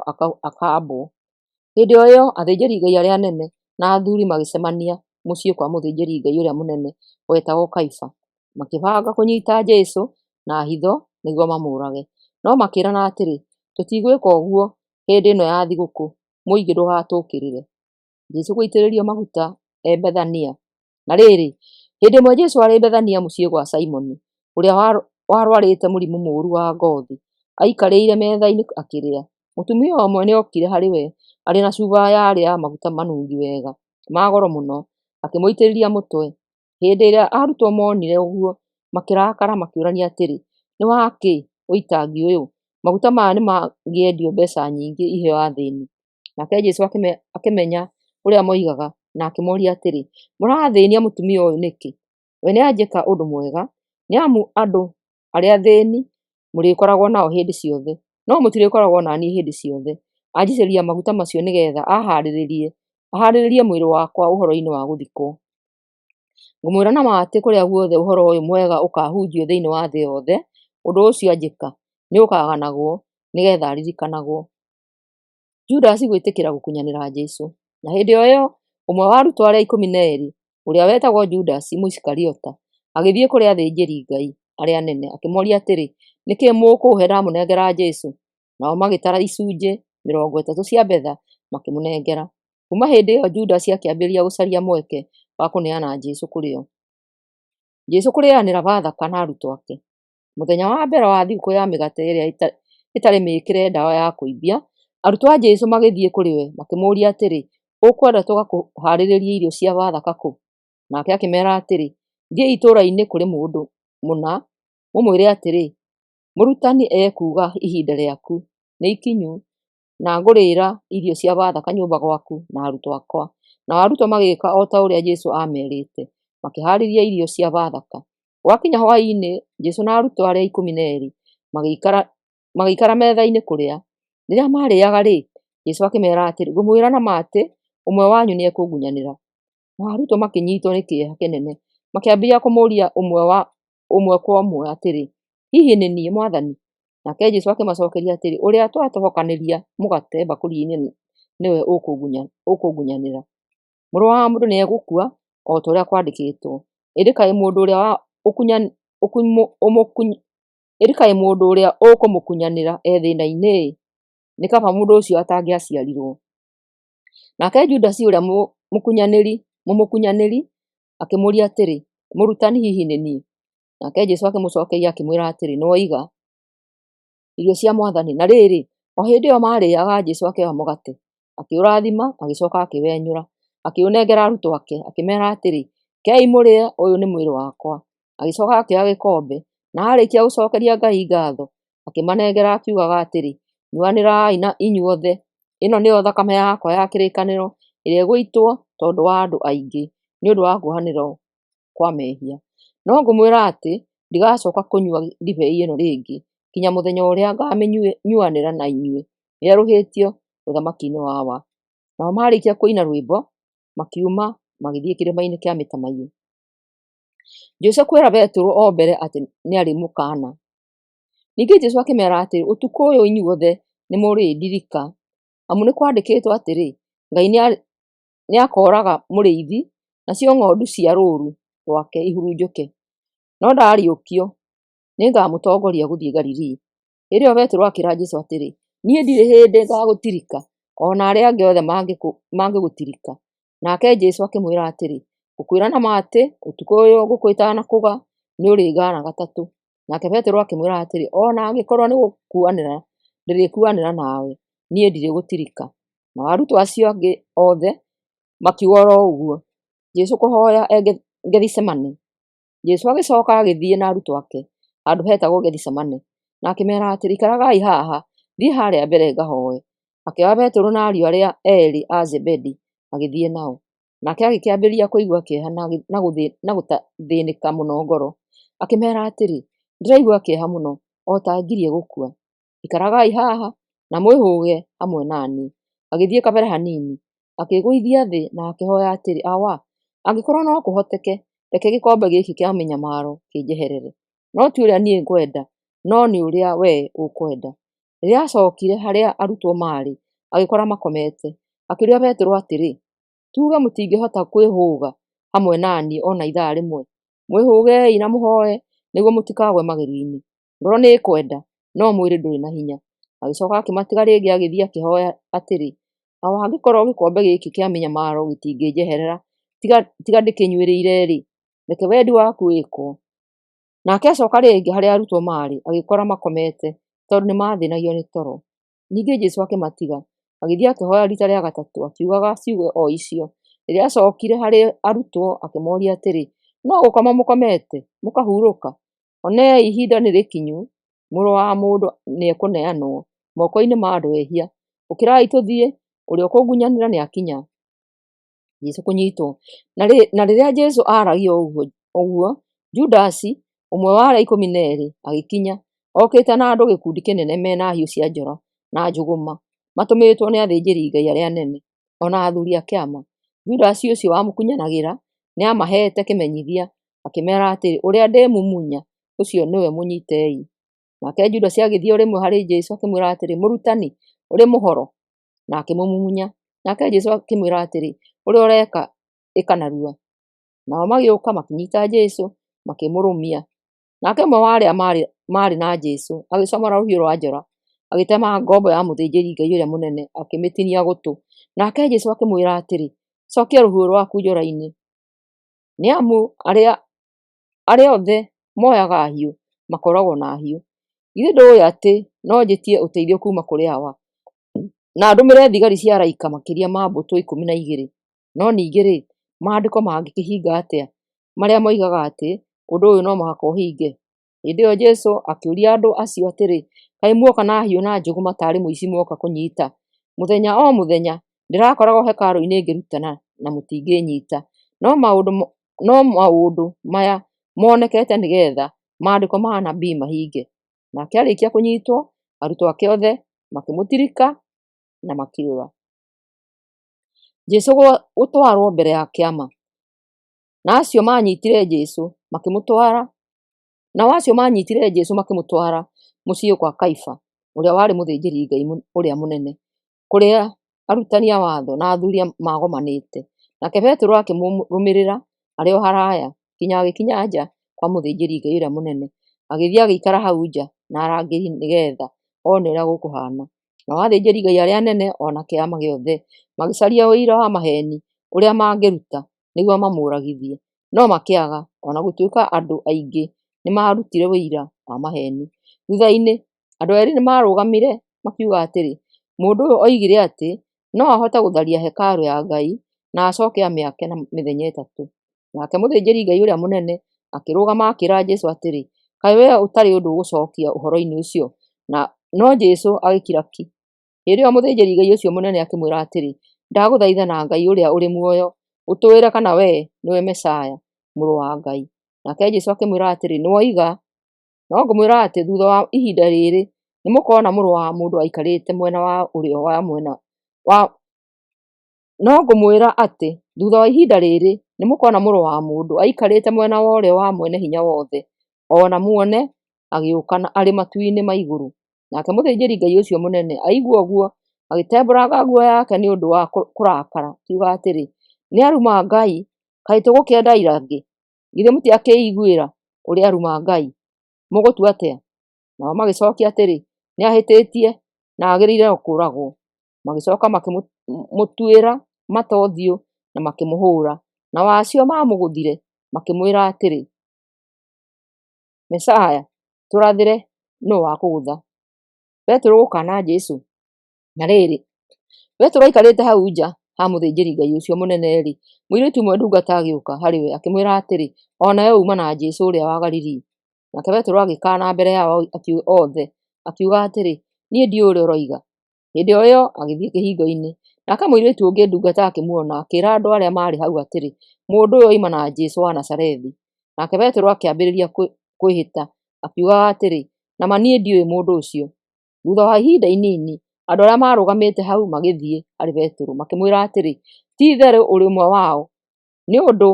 akaambwo. Hĩndĩ o ĩyo athĩnjĩri-Ngai arĩa anene na athuuri magĩcemania mũciĩ kwa mũthĩnjĩri-Ngai ũrĩa mũnene wetagwo Kaifa, makĩbanga kũnyiita Jesũ na hitho nĩguo mamũũrage. No makĩĩrana atĩrĩ, Tũtigwĩka ũguo hĩndĩ ĩno ya thigũkũ, mũingĩ ndũgatũũkĩrĩre. Jesũ gũitĩrĩrio maguta e Bethania. Na rĩrĩ, hĩndĩ ĩmwe Jesũ arĩ Bethania mũciĩ gwa Simoni, ũrĩa warwarĩte mũrimũ mũũru wa ngothi, aikarĩire metha-inĩ akĩrĩa. Mũtumia ũmwe nĩokire harĩ we arĩ na cuba yarĩ ya maguta manungi wega ma goro mũno, akĩmũitĩrĩria mũtwe. Hĩndĩ ĩrĩa arutwo moonire ũguo, makĩrakara makĩũrania atĩrĩ, “Nĩ wa kĩ ũitangi ũyũ? Maguta maya nĩmangĩendio mbeeca nyingĩ iheo athĩĩni.” Nake Jesũ akĩmenya ũrĩa moigaga, na akĩmooria atĩrĩ, “Mũrathĩĩnia mũtumia ũyũ nĩkĩ? We nĩanjĩka ũndũ mwega. Nĩ amu andũ arĩa athĩĩni mũrĩkoragwo nao hĩndĩ ciothe, no mũtirĩkoragwo na niĩ hĩndĩ ciothe. Anjitĩrĩria maguta macio nĩgeetha ahaarĩrie mwĩrĩ wakwa ũhoro-inĩ wa gũthikwo. Ngũmwĩra na ma atĩ kũrĩa guothe ũhoro ũyũ mwega ũkaahunjio thĩinĩ wa thĩ yothe, ũndũ ũcio anjĩka nĩũkaganagwo, nĩgeetha aririkanagwo.” Judasi gwĩtĩkĩra gũkunyanĩra Jesũ. Na hĩndĩ o ĩyo, ũmwe wa arutwo arĩa 12, ũrĩa wetagwo Judasi Mũisikariota, agĩthiĩ kũrĩ athĩnjĩri-Ngai arĩa anene, akĩmooria atĩrĩ, “Nĩ kĩĩ mũkũũhe ndamũnengera Jesũ?” Nao magĩtara icunjĩ 30 cia betha, makĩmũnengera. Kuuma hĩndĩ ĩyo Judasi akĩambĩrĩria gũcaria mweke wa kũneana Jesũ kũrĩ o. Jesũ kũrĩanĩra Bathaka na arutwo ake. Mũthenya wa mbere wa thigũkũ ya mĩgate ĩrĩa ĩtarĩ mĩĩkĩre ndawa ya kũimbia, arutwo a Jesũ magĩthiĩ kũrĩ we makĩmũũria atĩrĩ, “Ũkwenda tũgakũhaarĩrie irio cia Bathaka kũ?” Nake akĩmeera atĩrĩ, “Thiĩi itũũra-inĩ kũrĩ mũndũ mũna, mũmwĩre atĩrĩ, 'Mũrutani ekuuga ihinda rĩaku nĩ ikinyu, na ngũrĩĩra irio cia Bathaka nyũmba gwaku na arutwo akwa.' Nao arutwo magĩĩka o ta ũrĩa Jesũ aamerĩte, makĩhaarĩria irio cia Bathaka. Gwakinya hwaĩ-inĩ, Jesũ na arutwo arĩa 12 magĩikara metha-inĩ kũrĩa. Rĩrĩa maarĩĩaga-rĩ, Jesũ akĩmeera atĩrĩ, “Ngũmwĩra na ma atĩ, ũmwe wanyu nĩekũngunyanĩra.” Nao arutwo makĩnyiitwo nĩ kĩeha kĩnene, makĩambĩrĩria kũmũũria ũmwe kwa ũmwe atĩrĩ, “Hihi nĩ niĩ, Mwathani?” Nake Jesũ akĩmacookeria atĩrĩ, “Ũrĩa twatobokanĩria mũgate mbakũri-inĩ nĩwe ũkũngunyanĩra. Mũrũ wa Mũndũ nĩegũkua o ta ũrĩa kwandĩkĩtwo, ĩndĩ kaĩ mũndũ ũrĩa ũkũmũkunyanĩra e thĩĩna-inĩ-ĩ! Nĩ kaba mũndũ ũcio atangĩaciarirwo.” Nake Judasi ũrĩa mũmũkunyanĩri akĩmũũria atĩrĩ, “Mũrutani, hihi nĩ niĩ?” Nake Jesũ akĩmũcookeria akĩmwĩra atĩrĩ, “Nĩwoiga.” Irio cia Mwathani. Na rĩrĩ, o hĩndĩ ĩyo maarĩĩaga, Jesũ akĩoya mũgate, akĩũrathima, agĩcooka akĩwenyũra, akĩũnengera arutwo ake, akĩmeera atĩrĩ, “Rekei mũrĩe, ũyũ nĩ mwĩrĩ wakwa.” Agĩcooka akĩoya gĩkombe, na aarĩkia gũcookeria Ngai ngaatho, akĩmanengera akiugaga atĩrĩ, “Nyuanĩrai inyuothe, ĩno nĩyo thakame yakwa ya kĩrĩkanĩro, ĩrĩa ĩgũitwo tondũ wa andũ aingĩ nĩ ũndũ wa kuohanĩrwo kwa mehia. No ngũmwĩra atĩ, ndigacooka kũnyua ndibei ĩno rĩngĩ nginya mũthenya ũrĩa ngaamĩnyuanĩra na inyuĩ ĩerũhĩtio ũthamaki-inĩ wa Awa.” Nao maarĩkia kũina rwĩmbo, makiuma magĩthiĩ kĩrĩma-inĩ kĩa Mĩtamaiyũ. Jesũ kwĩra Petero o mbere atĩ nĩarĩmũkaana. Ningĩ Jesũ akĩmeera atĩrĩ, “Ũtukũ ũyũ inyuothe nĩmũrĩndirika, amu nĩkwandĩkĩtwo atĩrĩ, 'Ngai nĩakooraga mũrĩithi, nacio ng'ondu cia rũũru rwake ihurunjũke.' No ndaariũkio, nĩngamũtongoria gũthiĩ Galili.” Hĩndĩ ĩyo Petero akĩĩra Jesũ atĩrĩ, “Niĩ ndirĩ hĩndĩ ngaagũtirika, o na arĩa angĩ othe mangĩgũtirika.” Nake Jesũ akĩmwĩra atĩrĩ, “Ngũkwĩra na ma atĩ, ũtukũ ũyũ ngũkũ ĩtanakũga, nĩũrĩngaana gatatũ.” Nake Petero akĩmwĩra atĩrĩ, “O na angĩkorwo nĩgũkuanĩra ndĩrĩkuanĩra nawe, niĩ ndirĩgũtirika.” Nao arutwo acio angĩ othe makiuga o ro ũguo. Jesũ kũhooya e Gethisemane. Jesũ agĩcooka agĩthiĩ na arutwo ake handũ hetagwo Gethisemane, na akĩmeera atĩrĩ, “Ikaragai haha, thiĩ harĩa mbere ngahooe.” Akĩoya Petero na ariũ arĩa eerĩ a Zebedi, agĩthiĩ nao. Nake agĩkĩambĩrĩria kũigua kĩeha na gũthĩĩnĩka mũno ngoro. Akĩmeera atĩrĩ, “Ndĩraigua kĩeha mũno, o ta ngirie gũkua. Ikaragai haha na mwĩhũge hamwe na niĩ.” Agĩthiĩ kabere hanini, akĩĩgũithia thĩ na akĩhooya atĩrĩ, “Awa, angĩkorwo no kũhoteke, reke gĩkombe gĩkĩ kĩa mĩnyamaro kĩnjeherere. No ti ũrĩa niĩ ngwenda, no nĩ ũrĩa wee ũkwenda.” Rĩrĩa aacookire harĩa arutwo maarĩ, agĩkora makomete. Akĩũria Petero atĩrĩ, “Tuuge mũtingĩhota kwĩhũga hamwe na niĩ o na ithaa rĩmwe? Mwĩhũgei na mũhooe nĩguo mũtikagwe magerio-inĩ. Ngoro nĩĩkwenda, no mwĩrĩ ndũrĩ na hinya.” Agĩcooka akĩmatiga rĩngĩ agĩthiĩ akĩhooya atĩrĩ, Awa, angĩkorwo gĩkombe gĩkĩ kĩa mĩnyamaro gĩtingĩnjeherera tiga ndĩkĩnyuĩrĩire-rĩ, reke wendi waku wĩkwo. Nake acoka rĩngĩ harĩa arutwo maarĩ, agĩkora makomete, tondũ nĩmathĩnagio nĩ toro. Ningĩ Jesũ akĩmatiga, agĩthiĩ akĩhoya riita rĩa gatatũ, akiugaga ciugo o icio. Rĩrĩa aacokire harĩ arutwo, akĩmoria atĩrĩ, “No gũkoma mũkomete, mũkahurũka? Onei, ihinda nĩ rĩkinyu, Mũrũ wa Mũndũ nĩekũneanwo moko-inĩ ma andũ ehia. Ũkĩrai tũthiĩ, ũrĩa ũkũngunyanĩra nĩakinya.” Jesũ kũnyitwo. Na rĩrĩa Jesũ aaragia ũguo, Judasi, ũmwe wa arĩa 12, agĩkinya, okĩte na andũ gĩkundi kĩnene me na hiũ cia njora na njũgũma, matũmĩtwo nĩ athĩnjĩri-Ngai arĩa anene, o na athuuri a kĩama. Judasi ũcio wamũkunyanagĩra nĩamaheete kĩmenyithia, akĩmeera atĩrĩ, “Ũrĩa ndĩmumunya, ũcio nĩwe, mũnyiitei.” Nake Judasi agĩthiĩ o rĩmwe harĩ Jesũ, akĩmwĩra atĩrĩ, “Mũrutani, ũrĩ mũhoro?” Na akĩmũmumunya. Nake Jesũ akĩmwĩra atĩrĩ, “Ũrĩa ũreka, ĩka narua.” Nao magĩũka makĩnyiita Jesũ, makĩmũrũmia. Nake ũmwe wa arĩa maarĩ na Jesũ agĩcomora rũhiũ rwa njora, agĩtema ngombo ya mũthĩnjĩri-Ngai ũrĩa mũnene, akĩmĩtinia gũtũ. Nake Jesũ akĩmwĩra atĩrĩ, “Cokia rũhiũ rwaku njora-inĩ, nĩ amu arĩa othe moyaga hiũ makooragwo na hiũ. Githĩ ndũũĩ atĩ no njĩtie ũteithio kuuma kũrĩ Awa, na andũmĩre thigari cia araika makĩria ma mbũtũ 12? No ningĩ-rĩ, maandĩko mangĩkĩhinga atĩa, marĩa moigaga atĩ ũndũ ũyũ no mũhaka ũhinge?” Hĩndĩ ĩyo Jesũ akĩũria andũ acio atĩrĩ, “Kaĩ muoka na hiũ na njũgũma taarĩ mũici muoka kũnyiita? Mũthenya o mũthenya ndĩrakoragwo hekarũ-inĩ ngĩrutana, na mũtingĩĩnyiita. No maũndũ maya monekete nĩgeetha maandĩko ma anabii mahinge.” Nake aarĩkia kũnyiitwo, arutwo ake othe makĩmũtirika na makĩũra. Jesũ gũtwarwo mbere ya Kĩama. Na acio maanyiitire Jesũ makĩmũtwara mũciĩ kwa Kaifa, ũrĩa warĩ mũthĩnjĩri-Ngai ũrĩa mũnene, kũrĩa arutani a watho na athuuri maagomanĩte. Nake Petero akĩmũrũmĩrĩra arĩ o haraaya, nginya agĩkinya nja kwa mũthĩnjĩri-Ngai ũrĩa mũnene, agĩthiĩ agĩikara hau nja na arangĩri nĩgeetha one ũrĩa gũkũhaana. Nao athĩnjĩri-Ngai arĩa anene o na kĩama gĩothe magĩcaria ũira wa maheeni ũrĩa mangĩruta nĩguo mamũũragithie, no makĩaga, o na gũtuĩka andũ aingĩ nĩmarutire ũira wa maheeni. Thuutha-inĩ, andũ eerĩ nĩmarũgamire makiuga atĩrĩ, “Mũndũ ũyũ oigire atĩ no ahote gũtharia hekarũ ya Ngai na acooke amĩake na mĩthenya 3.” Nake mũthĩnjĩri-Ngai ũrĩa mũnene akĩrũgama akĩĩra Jesũ atĩrĩ, “Kaĩ wee ũtarĩ ũndũ ũgũcookia ũhoro-inĩ ũcio?” No Jesũ agĩkira ki. Hĩndĩ ĩyo mũthĩnjĩri-Ngai ũcio mũnene akĩmwĩra atĩrĩ, “Ndagũthaitha na Ngai ũrĩa ũrĩ muoyo, ũtwĩre kana wee nĩwe Mesaia, Mũrũ wa Ngai.” Nake Jesũ akĩmwĩra atĩrĩ, “Nĩwoiga. No ngũmwĩra atĩ thuutha wa ihinda rĩrĩ nĩmũkona Mũrũ wa Mũndũ aikarĩte mwena wa ũrĩo wa mwena wa No ngũmwĩra atĩ thuutha wa ihinda rĩrĩ nĩmũkona Mũrũ wa Mũndũ aikarĩte mwena wa ũrĩo wa Mwene-Hinya-Wothe, o na muone agĩũka arĩ matu-inĩ ma igũrũ.” Nake mũthĩnjĩri-Ngai ũcio mũnene aigua ũguo, agĩtembũranga nguo yake nĩ ũndũ wa kũrakara, akiuga atĩrĩ, “Nĩaruma Ngai! Kaĩ tũgũkĩenda aira angĩ? Githĩ mũtiakĩĩiguĩra ũrĩa aruma Ngai? Mũgũtua atĩa?” Nao magĩcookia atĩrĩ, “Nĩahĩtĩtie na agĩrĩire o kũũragwo.” Magĩcooka makĩmũtuĩra mata ũthiũ na makĩmũhũũra. Nao acio maamũgũthire makĩmwĩra atĩrĩ, “Mesaia, tũrathĩre nũũ wakũgũtha.” Petero gũkaana Jesũ. Na rĩrĩ, Petero aikarĩte hau nja ha mũthĩnjĩri-Ngai ũcio mũnene-rĩ, mũirĩtu ũmwe ndungata agĩũka harĩ we akĩmwĩra atĩrĩ, “O nawe uuma na Jesũ ũrĩa wa Galili.” Nake Petero agĩkaana mbere yao othe, akiuga atĩrĩ, “Niĩ ndiũĩ ũrĩa ũroiga.” Hĩndĩ o ĩyo agĩthiĩ kĩhingo-inĩ. Nake mũirĩtu ũngĩ ndungata akĩmuona, akĩĩra andũ arĩa maarĩ hau atĩrĩ, “Mũndũ ũyũ oima na Jesũ wa Nazarethi.” Nake Petero akĩambĩrĩria kwĩhĩta, akiugaga atĩrĩ, “Na ma niĩ ndiũĩ mũndũ ũcio.” Thuutha wa ihinda inini, andũ arĩa maarũgamĩte hau magĩthiĩ harĩ Petero, makĩmwĩra atĩrĩ, “Ti-itherũ ũrĩ ũmwe wao, nĩ ũndũ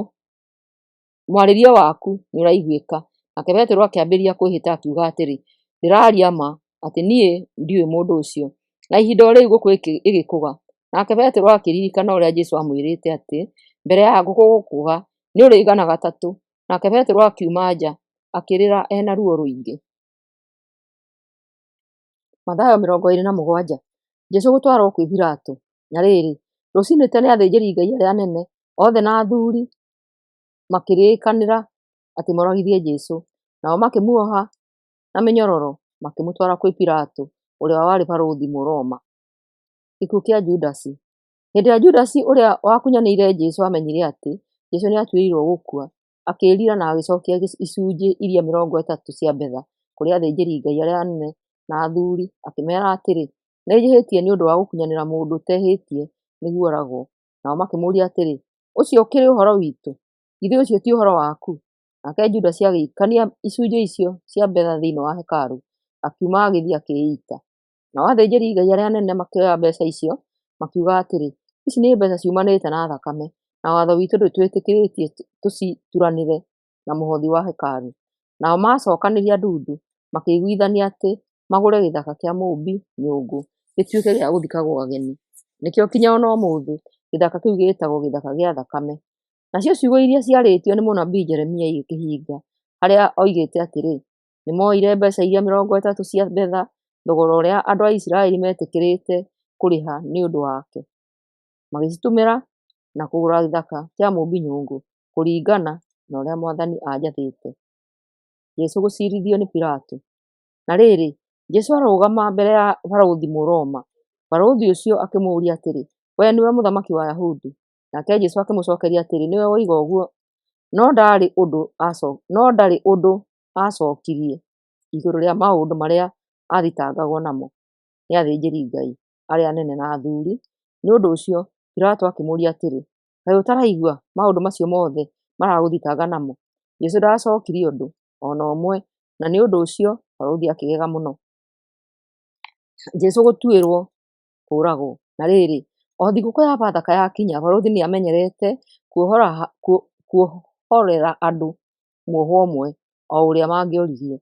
mwarĩrie waku nĩũraiguĩka.” Nake Petero akĩambĩrĩria kwĩhĩta, akiuga atĩrĩ, “Ndĩraaria ma, atĩ niĩ ndiũĩ mũndũ ũcio.” Na ihinda o rĩu ngũkũ ĩgĩkũga. Nake Petero akĩririkana ũrĩa Jesũ aamwĩrĩte atĩ, “Mbere ya ngũkũ gũkũga, nĩũrĩngana gatatũ.” Nake Petero akiuma nja, akĩrĩra e na ruo rũingĩ. Mathayo 27. Jesũ gũtwarwo kwĩ Pilato. Na rĩrĩ, rũcinĩ tene athĩnjĩri-Ngai arĩa anene othe na athuuri makĩrĩkanĩra atĩ moragithie Jesũ. Nao makĩmuoha na mĩnyororo, makĩmũtwara kwĩ Pilato, ũrĩa warĩ barũthi Mũroma. Gĩkuũ kĩa Judasi. Hĩndĩ ĩrĩa Judasi ũrĩa wakunyanĩire Jesũ aamenyire atĩ Jesũ nĩatuĩrĩirwo gũkua, akĩĩrira na agĩcokia icunjĩ iria 30 cia betha kũrĩ athĩnjĩri-Ngai arĩa anene na athuuri, akĩmeera atĩrĩ, “Nĩnjĩhĩtie nĩ ũndũ wa gũkunyanĩra mũndũ ũtehĩtie nĩguo oragwo.” Nao makĩmũũria atĩrĩ, “Ũcio ũkĩrĩ ũhoro witũ? Githĩ ũcio ti ũhoro waku?” Nake Judasi agĩikania icunjĩ icio cia betha thĩinĩ wa hekarũ, akiuma agĩthiĩ akĩĩita. Nao athĩnjĩri-Ngai arĩa anene makĩoya mbeeca icio, makiuga atĩrĩ, “Ici nĩ mbeeca ciumanĩte na thakame, na watho witũ ndũtwĩtĩkĩrĩtie tũcituranĩre na mũhothi wa hekarũ.” Nao maacookanĩria ndundu, makĩiguithania atĩ magũre gĩthaka kĩa mũũmbi nyũngũ gĩtuĩke gĩa gũthikagwo ageni. Nĩkĩo kinya o na ũmũthĩ gĩthaka kĩu gĩĩtagwo Gĩthaka kĩa Thakame. Nacio ciugo iria ciarĩtio nĩ mũnabii Jeremia igĩkĩhinga, harĩa oigĩte atĩrĩ, “Nĩmoire mbeeca iria 30 cia betha, thogora ũrĩa andũ a Isiraeli meetĩkĩrĩte kũrĩha nĩ ũndũ wake, magĩcitũmĩra na kũgũra gĩthaka kĩa mũũmbi nyũngũ, kũringana na ũrĩa Mwathani aanjathĩte.” Jesũ gũciirithio nĩ Pilato. Na rĩrĩ, Jesũ arũgama mbere ya barũthi Mũroma. Barũthi ũcio akĩmũũria atĩrĩ, “Wee nĩwe mũthamaki wa Ayahudi?” Nake Jesũ akĩmũcookeria atĩrĩ, “Nĩwe woiga ũguo.” No ndarĩ ũndũ aacookirie igũrũ rĩa maũndũ marĩa aathitangagwo namo nĩ athĩnjĩri-Ngai arĩa anene na athuuri. Nĩ ũndũ ũcio Pilato akĩmũũria atĩrĩ, “Kaĩ ũtaraigua maũndũ macio mothe maragũthitanga namo?” Jesũ ndaacookirie ũndũ o na ũmwe, na nĩ ũndũ ũcio barũthi akĩgega mũno. Jesũ gũtuĩrwo kũũragwo. Na rĩrĩ, o thigũkũ ya Bathaka yakinya, barũthi nĩamenyerete kuohorera andũ muohwo ũmwe, o ũrĩa mangĩoririe.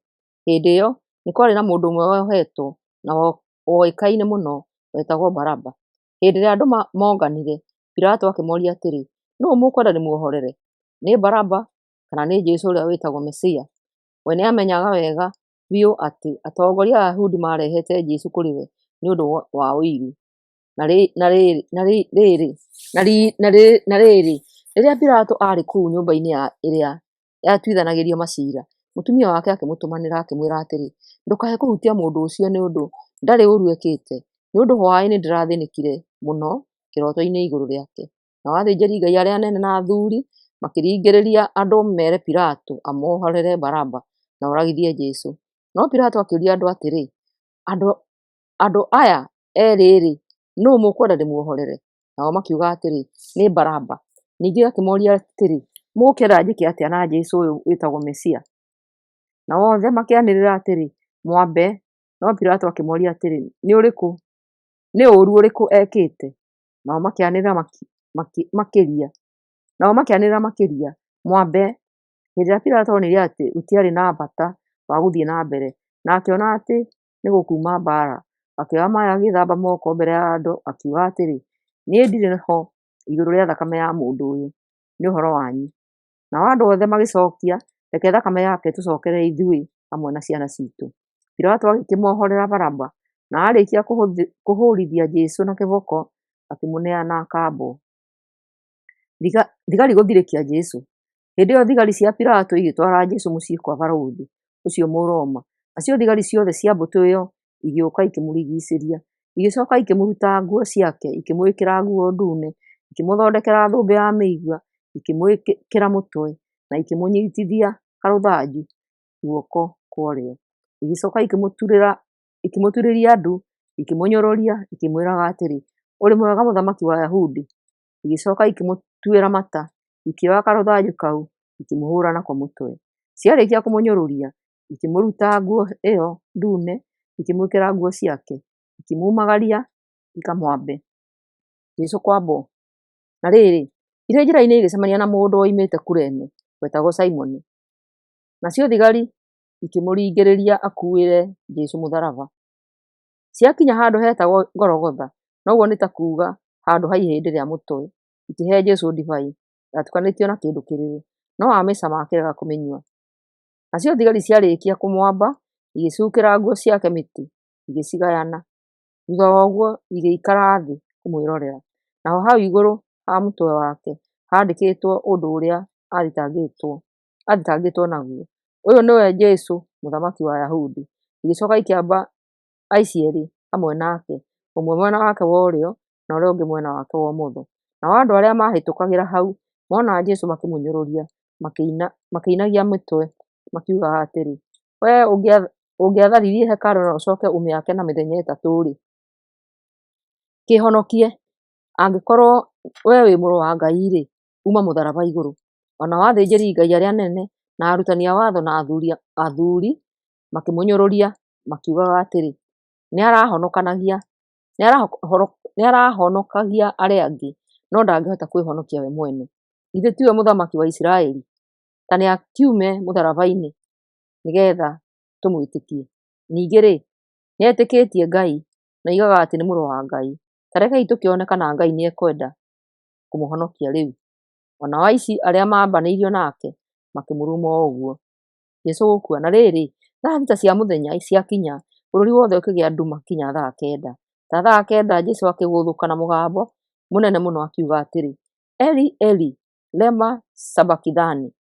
Hĩndĩ ĩyo nĩ kwarĩ na mũndũ ũmwe wohetwo na woĩkaine mũno, wetagwo Baraba. Hĩndĩ ĩrĩa andũ moonganire, Pilato akĩmooria atĩrĩ, “Nũũ mũkwenda ndĩmuohorere, nĩ Baraba kana nĩ Jesũ ũrĩa wĩtagwo Mesia?” We nĩamenyaga wega biũ atĩ atongoria a Ayahudi maarehete Jesũ kũrĩ we nĩ ũndũ wa ũiru. Na rĩrĩ, rĩrĩa Pilato aarĩ kũu nyũmba-inĩ ĩrĩa yatuithanagĩrio maciira, mũtumia wake akĩmũtũmanĩra, akĩmwĩra atĩrĩ, “Ndũkae kũhutia mũndũ ũcio nĩ ũndũ ndarĩ ũũru ekĩte, nĩ ũndũ hwaĩ-inĩ nĩndĩrathĩĩnĩkire mũno kĩroto-inĩ igũrũ rĩake.” Nao athĩnjĩri-Ngai arĩa anene na athuuri makĩringĩrĩria andũ meere Pilato amohorere Baraba na oragithie Jesũ. No Pilato akĩũria andũ atĩrĩ, “Andũ aya eerĩ-rĩ, nũũ mũkwenda ndĩmuohorere?” Nao makiuga atĩrĩ, “Nĩ Baraba.” Ningĩ akĩmooria atĩrĩ, “Mũgũkĩenda njĩke atĩa na Jesũ ũyũ wĩtagwo Mesia?” Nao othe makĩanĩrĩra atĩrĩ, “Mwambe!” No Pilato akĩmooria atĩrĩ, “Nĩ ũũru ũrĩkũ ekĩte?” Nao makĩanĩrĩra makĩria, “Mwambe!” Hĩndĩ ĩrĩa Pilato onire atĩ gũtiarĩ na bata wa gũthiĩ na mbere, na akĩona atĩ nĩgũkuuma mbaara, akĩoya maaĩ agĩĩthamba moko mbere ya andũ, akiuga atĩrĩ, “Niĩ ndirĩ ho igũrũ rĩa thakame ya mũndũ ũyũ, nĩ ũhoro wanyu.” Nao andũ othe magĩcookia, “Reke thakame yake ĩtũcookerere ithuĩ hamwe na ciana ciitũ.” Pilato agĩkĩmohorera Baraba, na aarĩkia kũhũũrithia Jesũ na kĩboko, akĩmũneana akaambwo. Thigari gũthirĩkia Jesũ. Hĩndĩ ĩyo thigari cia Pilato igĩtwara Jesũ mũciĩ kwa barũthi ũcio Mũroma. Nacio thigari ciothe cia mbũtũ ĩyo igĩũka ikĩmũrigiicĩria. Igĩcooka ikĩmũruta nguo ciake, ikĩmwĩkĩra nguo ndune, ikĩmũthondekera thũmbĩ ya mĩigua, ikĩmwĩkĩra mũtwe, na ikĩmũnyiitithia karũthanju guoko kwa ũrĩo. Igĩcooka ikĩmũturĩria ndu, ikĩmũnyũrũria, ikĩmwĩraga atĩrĩ, “Ũrĩ mwega Mũthamaki wa Ayahudi!” Igĩcooka ikĩmũtuĩra mata, ikĩoya karũthanju kau, ikĩmũhũũra nako mũtwe. Ciarĩkia kũmũnyũrũria, ikĩmũruta nguo ĩyo ndune, ikĩmwĩkĩra nguo ciake, ikĩmumagaria ikamwambe. Jesũ kwambwo. Na rĩrĩ, irĩ njĩra-inĩ igĩcemania na mũndũ woimĩte Kurene wetagwo Simoni, nacio thigari ikĩmũringĩrĩria akuuĩre Jesũ mũtharaba. Ciakinya handũ heetagwo Gologotha, na ũguo nĩ ta kuuga Handũ ha Ihĩndĩ rĩa Mũtwe, ikĩhe Jesũ ndibei yatukanĩtio na kĩndũ kĩrũrũ, no aamĩcama akĩrega kũmĩnyua. Nacio thigari ciarĩkia kũmwamba, igĩcuukĩra nguo ciake mĩtĩ, igĩcigayana. Thuutha wa ũguo igĩikara thĩ kũmwĩrorera. Naho hau igũrũ ha mũtwe wake haandĩkĩtwo ũndũ ũrĩa aathitangĩtwo naguo, Ũyũ nĩwe Jesũ, Mũthamaki wa Ayahudi. Igĩcoka ikĩamba aici erĩ hamwe nake, ũmwe mwena wake wa ũrĩo na ũrĩa ũngĩ mwena wake wa ũmotho. Nao andũ arĩa maahĩtũkagĩra hau mona Jesũ makĩmũnyũrũria, makĩinagia mĩtwe makiugaga atĩrĩ, Wee ũngĩatharirie hekarũ na ũcoke ũmĩake na mĩthenya ĩtatũ-rĩ, kĩĩhonokie! Angĩkorũo wee wĩ mũrũ wa Ngai-rĩ, uma mũtharaba igũrũ. O nao athĩnjĩri-Ngai arĩa anene na arutani a watho na athuri makĩmũnyũrũria makiugaga atĩrĩ, Nĩarahonokagia arĩa angĩ, no ndangĩhota kwĩhonokia we mwene. Githĩ tiwe Mũthamaki wa Isiraeli? Ta nĩakiume mũtharaba-inĩ nĩgeetha tũmwĩtĩkie. Ningĩ-rĩ, nĩetĩkĩtie Ngai, na oigaga atĩ nĩ Mũrũ wa Ngai. Ta rekei tũkĩone kana Ngai nĩekwenda kũmũhonokia rĩu. O nao aici arĩa maambanĩirio nake makĩmũruma o ũguo. Jesũ gũkua. Na rĩrĩ, thaa 6 cia mũthenya ciakinya, bũrũri wothe ũkĩgĩa nduma kinya thaa 9. Ta thaa 9 Jesũ akĩgũthũka na mũgambo mũnene mũno akiuga atĩrĩ, Eli, Eli, lema sabakithani?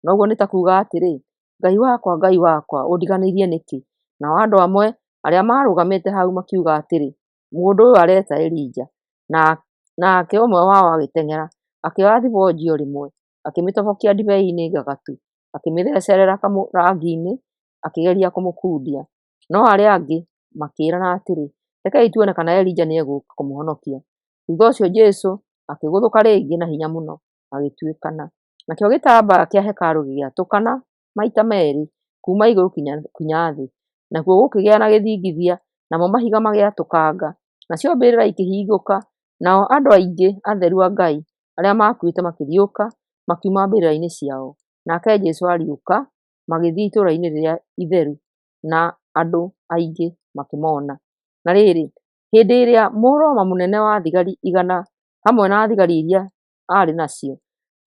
Na ũguo nĩ ta kuuga atĩrĩ, Ngai wakwa, Ngai wakwa, ũndiganĩirie nĩkĩ? Nao andũ amwe arĩa maarũgamĩte hau makiuga atĩrĩ, Mũndũ ũyũ areta Elija. Nake ũmwe wao agĩteng'era, akĩoya thibonji o rĩmwe, akĩmĩtobokia ndibei-inĩ ngagatu, akĩmĩthecerera kamũrangi-inĩ, akĩgeria kũmũkundia. No arĩa angĩ makĩĩrana atĩrĩ, Rekei tuone kana Elija nĩegũũka kũmũhonokia. Thutha ũcio Jesũ akĩgũthũka rĩngĩ na hinya mũno, agĩtuĩkana. Nakĩo gĩtambaya kĩa hekarũ gĩgĩatũkana maita merĩ kuuma igũrũ kinya thĩ, nakuo gũkĩgĩa na gĩthingithia, namo mahiga magĩatũkanga, nacio mbĩrĩra ikĩhingũka, nao andũ aingĩ atheru a Ngai arĩa maakuĩte makĩriũka makiuma mbĩrĩra-inĩ ciao. Nake Jesũ ariũka, magĩthiĩ itũũra-inĩ rĩrĩa itheru, na andũ aingĩ makĩmona. Na rĩrĩ, hĩndĩ ĩrĩa Mũroma mũnene wa thigari 100 hamwe na thigari iria aarĩ nacio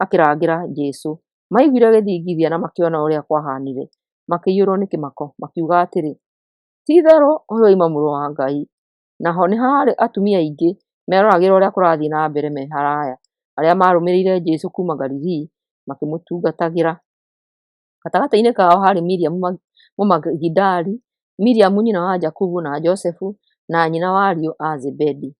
akĩrangĩra Jesũ, maiguire gĩthingithia na makĩona ũrĩa kwahanire, makĩiyũrwo nĩ kĩmako, makiuga atĩrĩ, Ti-itherũ ũyũ oima Mũrũ wa Ngai. Naho nĩ haarĩ atumia aingĩ meroragĩra ũrĩa kũrathiĩ na mbere me haraya, arĩa maarũmĩrĩire Jesũ kuuma Galili makĩmũtungatagĩra. Gatagatĩ-inĩ kao haarĩ Miriamu Mũmagidali, Miriamu nyina wa Jakubu na Josefu, na nyina wa ariũ a Zebedi.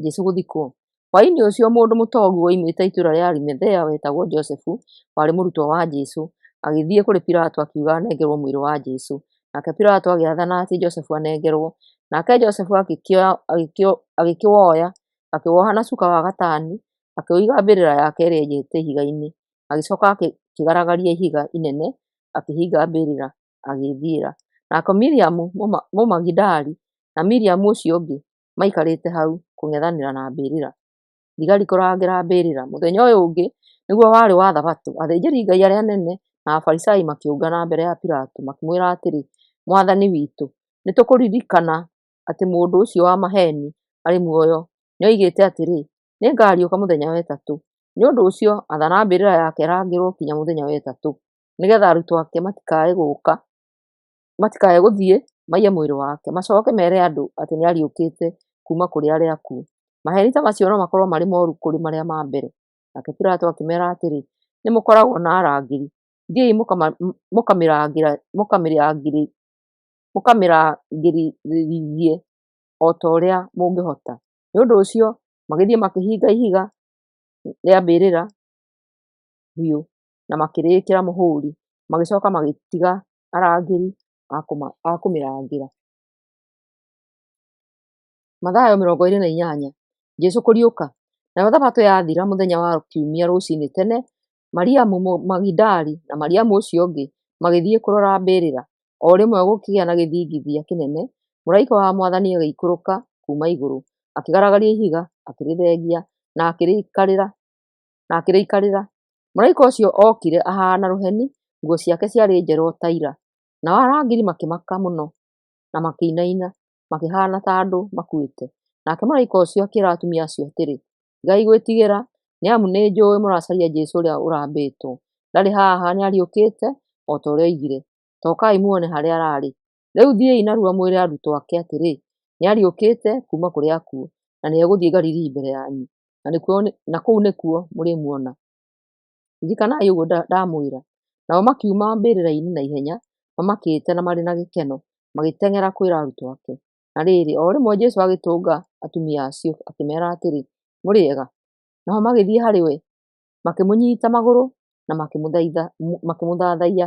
Jesũ gũthikwo. Hwaĩ-inĩ ũcio mũndũ mũtongu woimĩte itũũra rĩa Arimathea wetagwo Josefu, warĩ mũrutwo wa Jesũ, agĩthiĩ kũrĩ Pilato akiuga anengerwo mwĩrĩ wa Jesũ. Nake Pilato agĩathana atĩ Josefu anengerwo. Nake Josefu agĩkĩwoya, akĩwoha na cuka wa gatani, akĩũiga mbĩrĩra yake ĩrĩa enjete ihiga-inĩ. Agĩcoka akĩgaragaria ihiga inene, akĩhinga mbĩrĩra, agĩĩthiĩra. Nake Miriamu Mũmagidali na Miriamu ũcio ũngĩ maikarĩte hau kũng'ethanĩra na mbĩrĩra. Thigari kũrangĩra mbĩrĩra. Mũthenya ũyũ ũngĩ nĩguo warĩ wa Thabatũ, athĩnjĩri-Ngai arĩa anene na Afarisai makĩũngana mbere ya Pilato, makĩmwĩra atĩrĩ, Mwathani witũ, nĩtũkũririkana atĩ mũndũ ũcio wa maheeni arĩ muoyo nĩoigĩte atĩrĩ, 'Nĩngariũka mũthenya wa ĩtatũ.' Nĩ ũndũ ũcio athana mbĩrĩra yake ĩrangĩrwo kinya mũthenya wa ĩtatũ, nĩgeetha arutwo ake matikae gũthiĩ maiye mwĩrĩ wake, macooke meere andũ atĩ nĩariũkĩte kuuma kũrĩ arĩa akuũ. Maheeni ta macio no makorwo marĩ mooru kũrĩ marĩa ma mbere. Nake Pilato akĩmeera atĩrĩ, Nĩmũkoragwo na arangĩri. Thiĩi mũkamĩrangĩrĩrie o ta ũrĩa mũngĩhota. Nĩ ũndũ ũcio magĩthiĩ makĩhinga ihiga rĩa mbĩrĩra biũ na makĩrĩĩkĩra mũhũũri, magĩcoka magĩtiga arangĩri a kũmĩrangĩra. Mathayo 28. Jesũ kũriũka. Nayo Thabatũ yathira, mũthenya wa kiumia rũcinĩ tene, Mariamu Mũmagidali na Mariamu ũcio ũngĩ magĩthiĩ kũrora mbĩrĩra. O rĩmwe gũkĩgĩa na gĩthingithia kĩnene, mũraika wa Mwathani agĩikũrũka kuuma igũrũ, akĩgaragaria ihiga, akĩrĩthengia, na akĩrĩikarĩra. Mũraika ũcio ookire ahaana rũheni, nguo ciake ciarĩ njerũ o ta ira. Nao arangĩri makĩmaka mũno na makĩinaina, makĩhaana ta andũ makuĩte. Nake mũraika ũcio akĩĩra atumia acio atĩrĩ, Tigai gwĩtigĩra, nĩ amu nĩnjũũĩ mũracaria Jesũ ũrĩa ũraambĩtwo. Ndarĩ haha, nĩariũkĩte, o ta ũrĩa oigire. Ta ũkai muone harĩa ararĩ. Rĩu thiĩi narua mwĩre arutwo ake atĩrĩ, 'Nĩariũkĩte kuuma kũrĩ akuũ, na na nĩegũthiĩ Galili mbere yanyu, na kũu nĩkuo mũrĩmuona. Ririkanai ũguo ndamwĩra. Nao makiuma mbĩrĩra-inĩ na ihenya, mamakĩte na marĩ na gĩkeno, magĩteng'era kwĩra arutwo ake. Na rĩrĩ, o rĩmwe Jesũ agĩtũnga atumia acio, akĩmeera atĩrĩ, “Mũrĩ ega?” Nao magĩthiĩ harĩ we, makĩmũnyiita magũrũ na makĩmũthathaiya.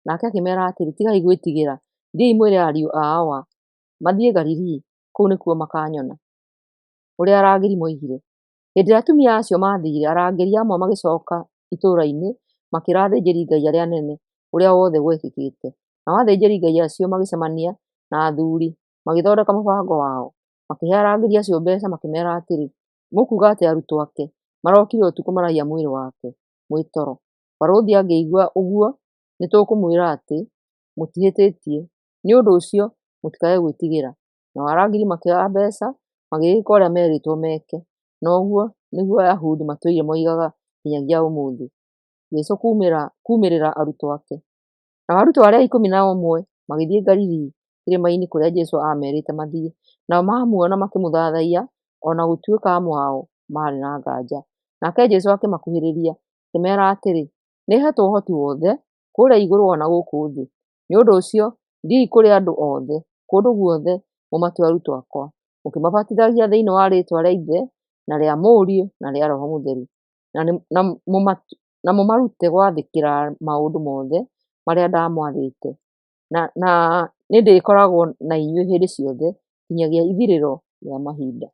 Nake akĩmeera atĩrĩ, “Tigai gwĩtigĩra. Thiĩi mwĩre ariũ a Awa mathiĩ Galili, kũu nĩkuo makaanyona.” Ũrĩa arangĩri moigire. Hĩndĩ ĩrĩa atumia acio maathiire, arangĩri amwe magĩcoka itũũra-inĩ makĩĩra athĩnjĩri-Ngai arĩa anene ũrĩa wothe gwekĩkĩte. Nao athĩnjĩri-Ngai acio magĩcemania na athuuri, magĩthondeka mũbango wao. Makĩhe arangĩri acio mbeeca, makĩmeera atĩrĩ, “Mũkuuga atĩ arutwo ake marokire ũtukũ maraiya mwĩrĩ wake mwĩ toro. Barũthi angĩigua ũguo, nĩtũkũmwĩra atĩ mũtihĩtĩtie. Nĩ ũndũ ũcio mũtikae gwĩtigĩra.” Nao arangĩri makĩoya mbeeca, magĩgĩĩka ũrĩa meerĩtwo meke. Na ũguo nĩguo Ayahudi matũire moigaga nginyagia ũmũthĩ. Jesũ kuumĩrĩra arutwo ake. Nao arutwo arĩa 11 magĩthiĩ Galili, kĩrĩma-inĩ kũrĩa Jesũ aamerĩte mathiĩ. Nao maamuona makĩmũthathaiya, o na gũtuĩka amwe ao maarĩ na nganja. Nake Jesũ akĩmakuhĩrĩria, akĩmeera atĩrĩ, “Nĩheetwo ũhoti wothe kũrĩa igũrũ o na gũkũ thĩ. Nĩ ũndũ ũcio, thiĩi kũrĩ andũ othe kũndũ guothe mũmatue arutwo akwa, mũkĩmabatithagia thĩinĩ wa rĩĩtwa rĩa Ithe na rĩa Mũriũ na rĩa Roho Mũtheru, na mũmarute gwathĩkĩra maũndũ mothe marĩa ndamwathĩte. Na nĩndĩkoragwo na inyuĩ hĩndĩ ciothe, nginyagia ithirĩro rĩa mahinda.”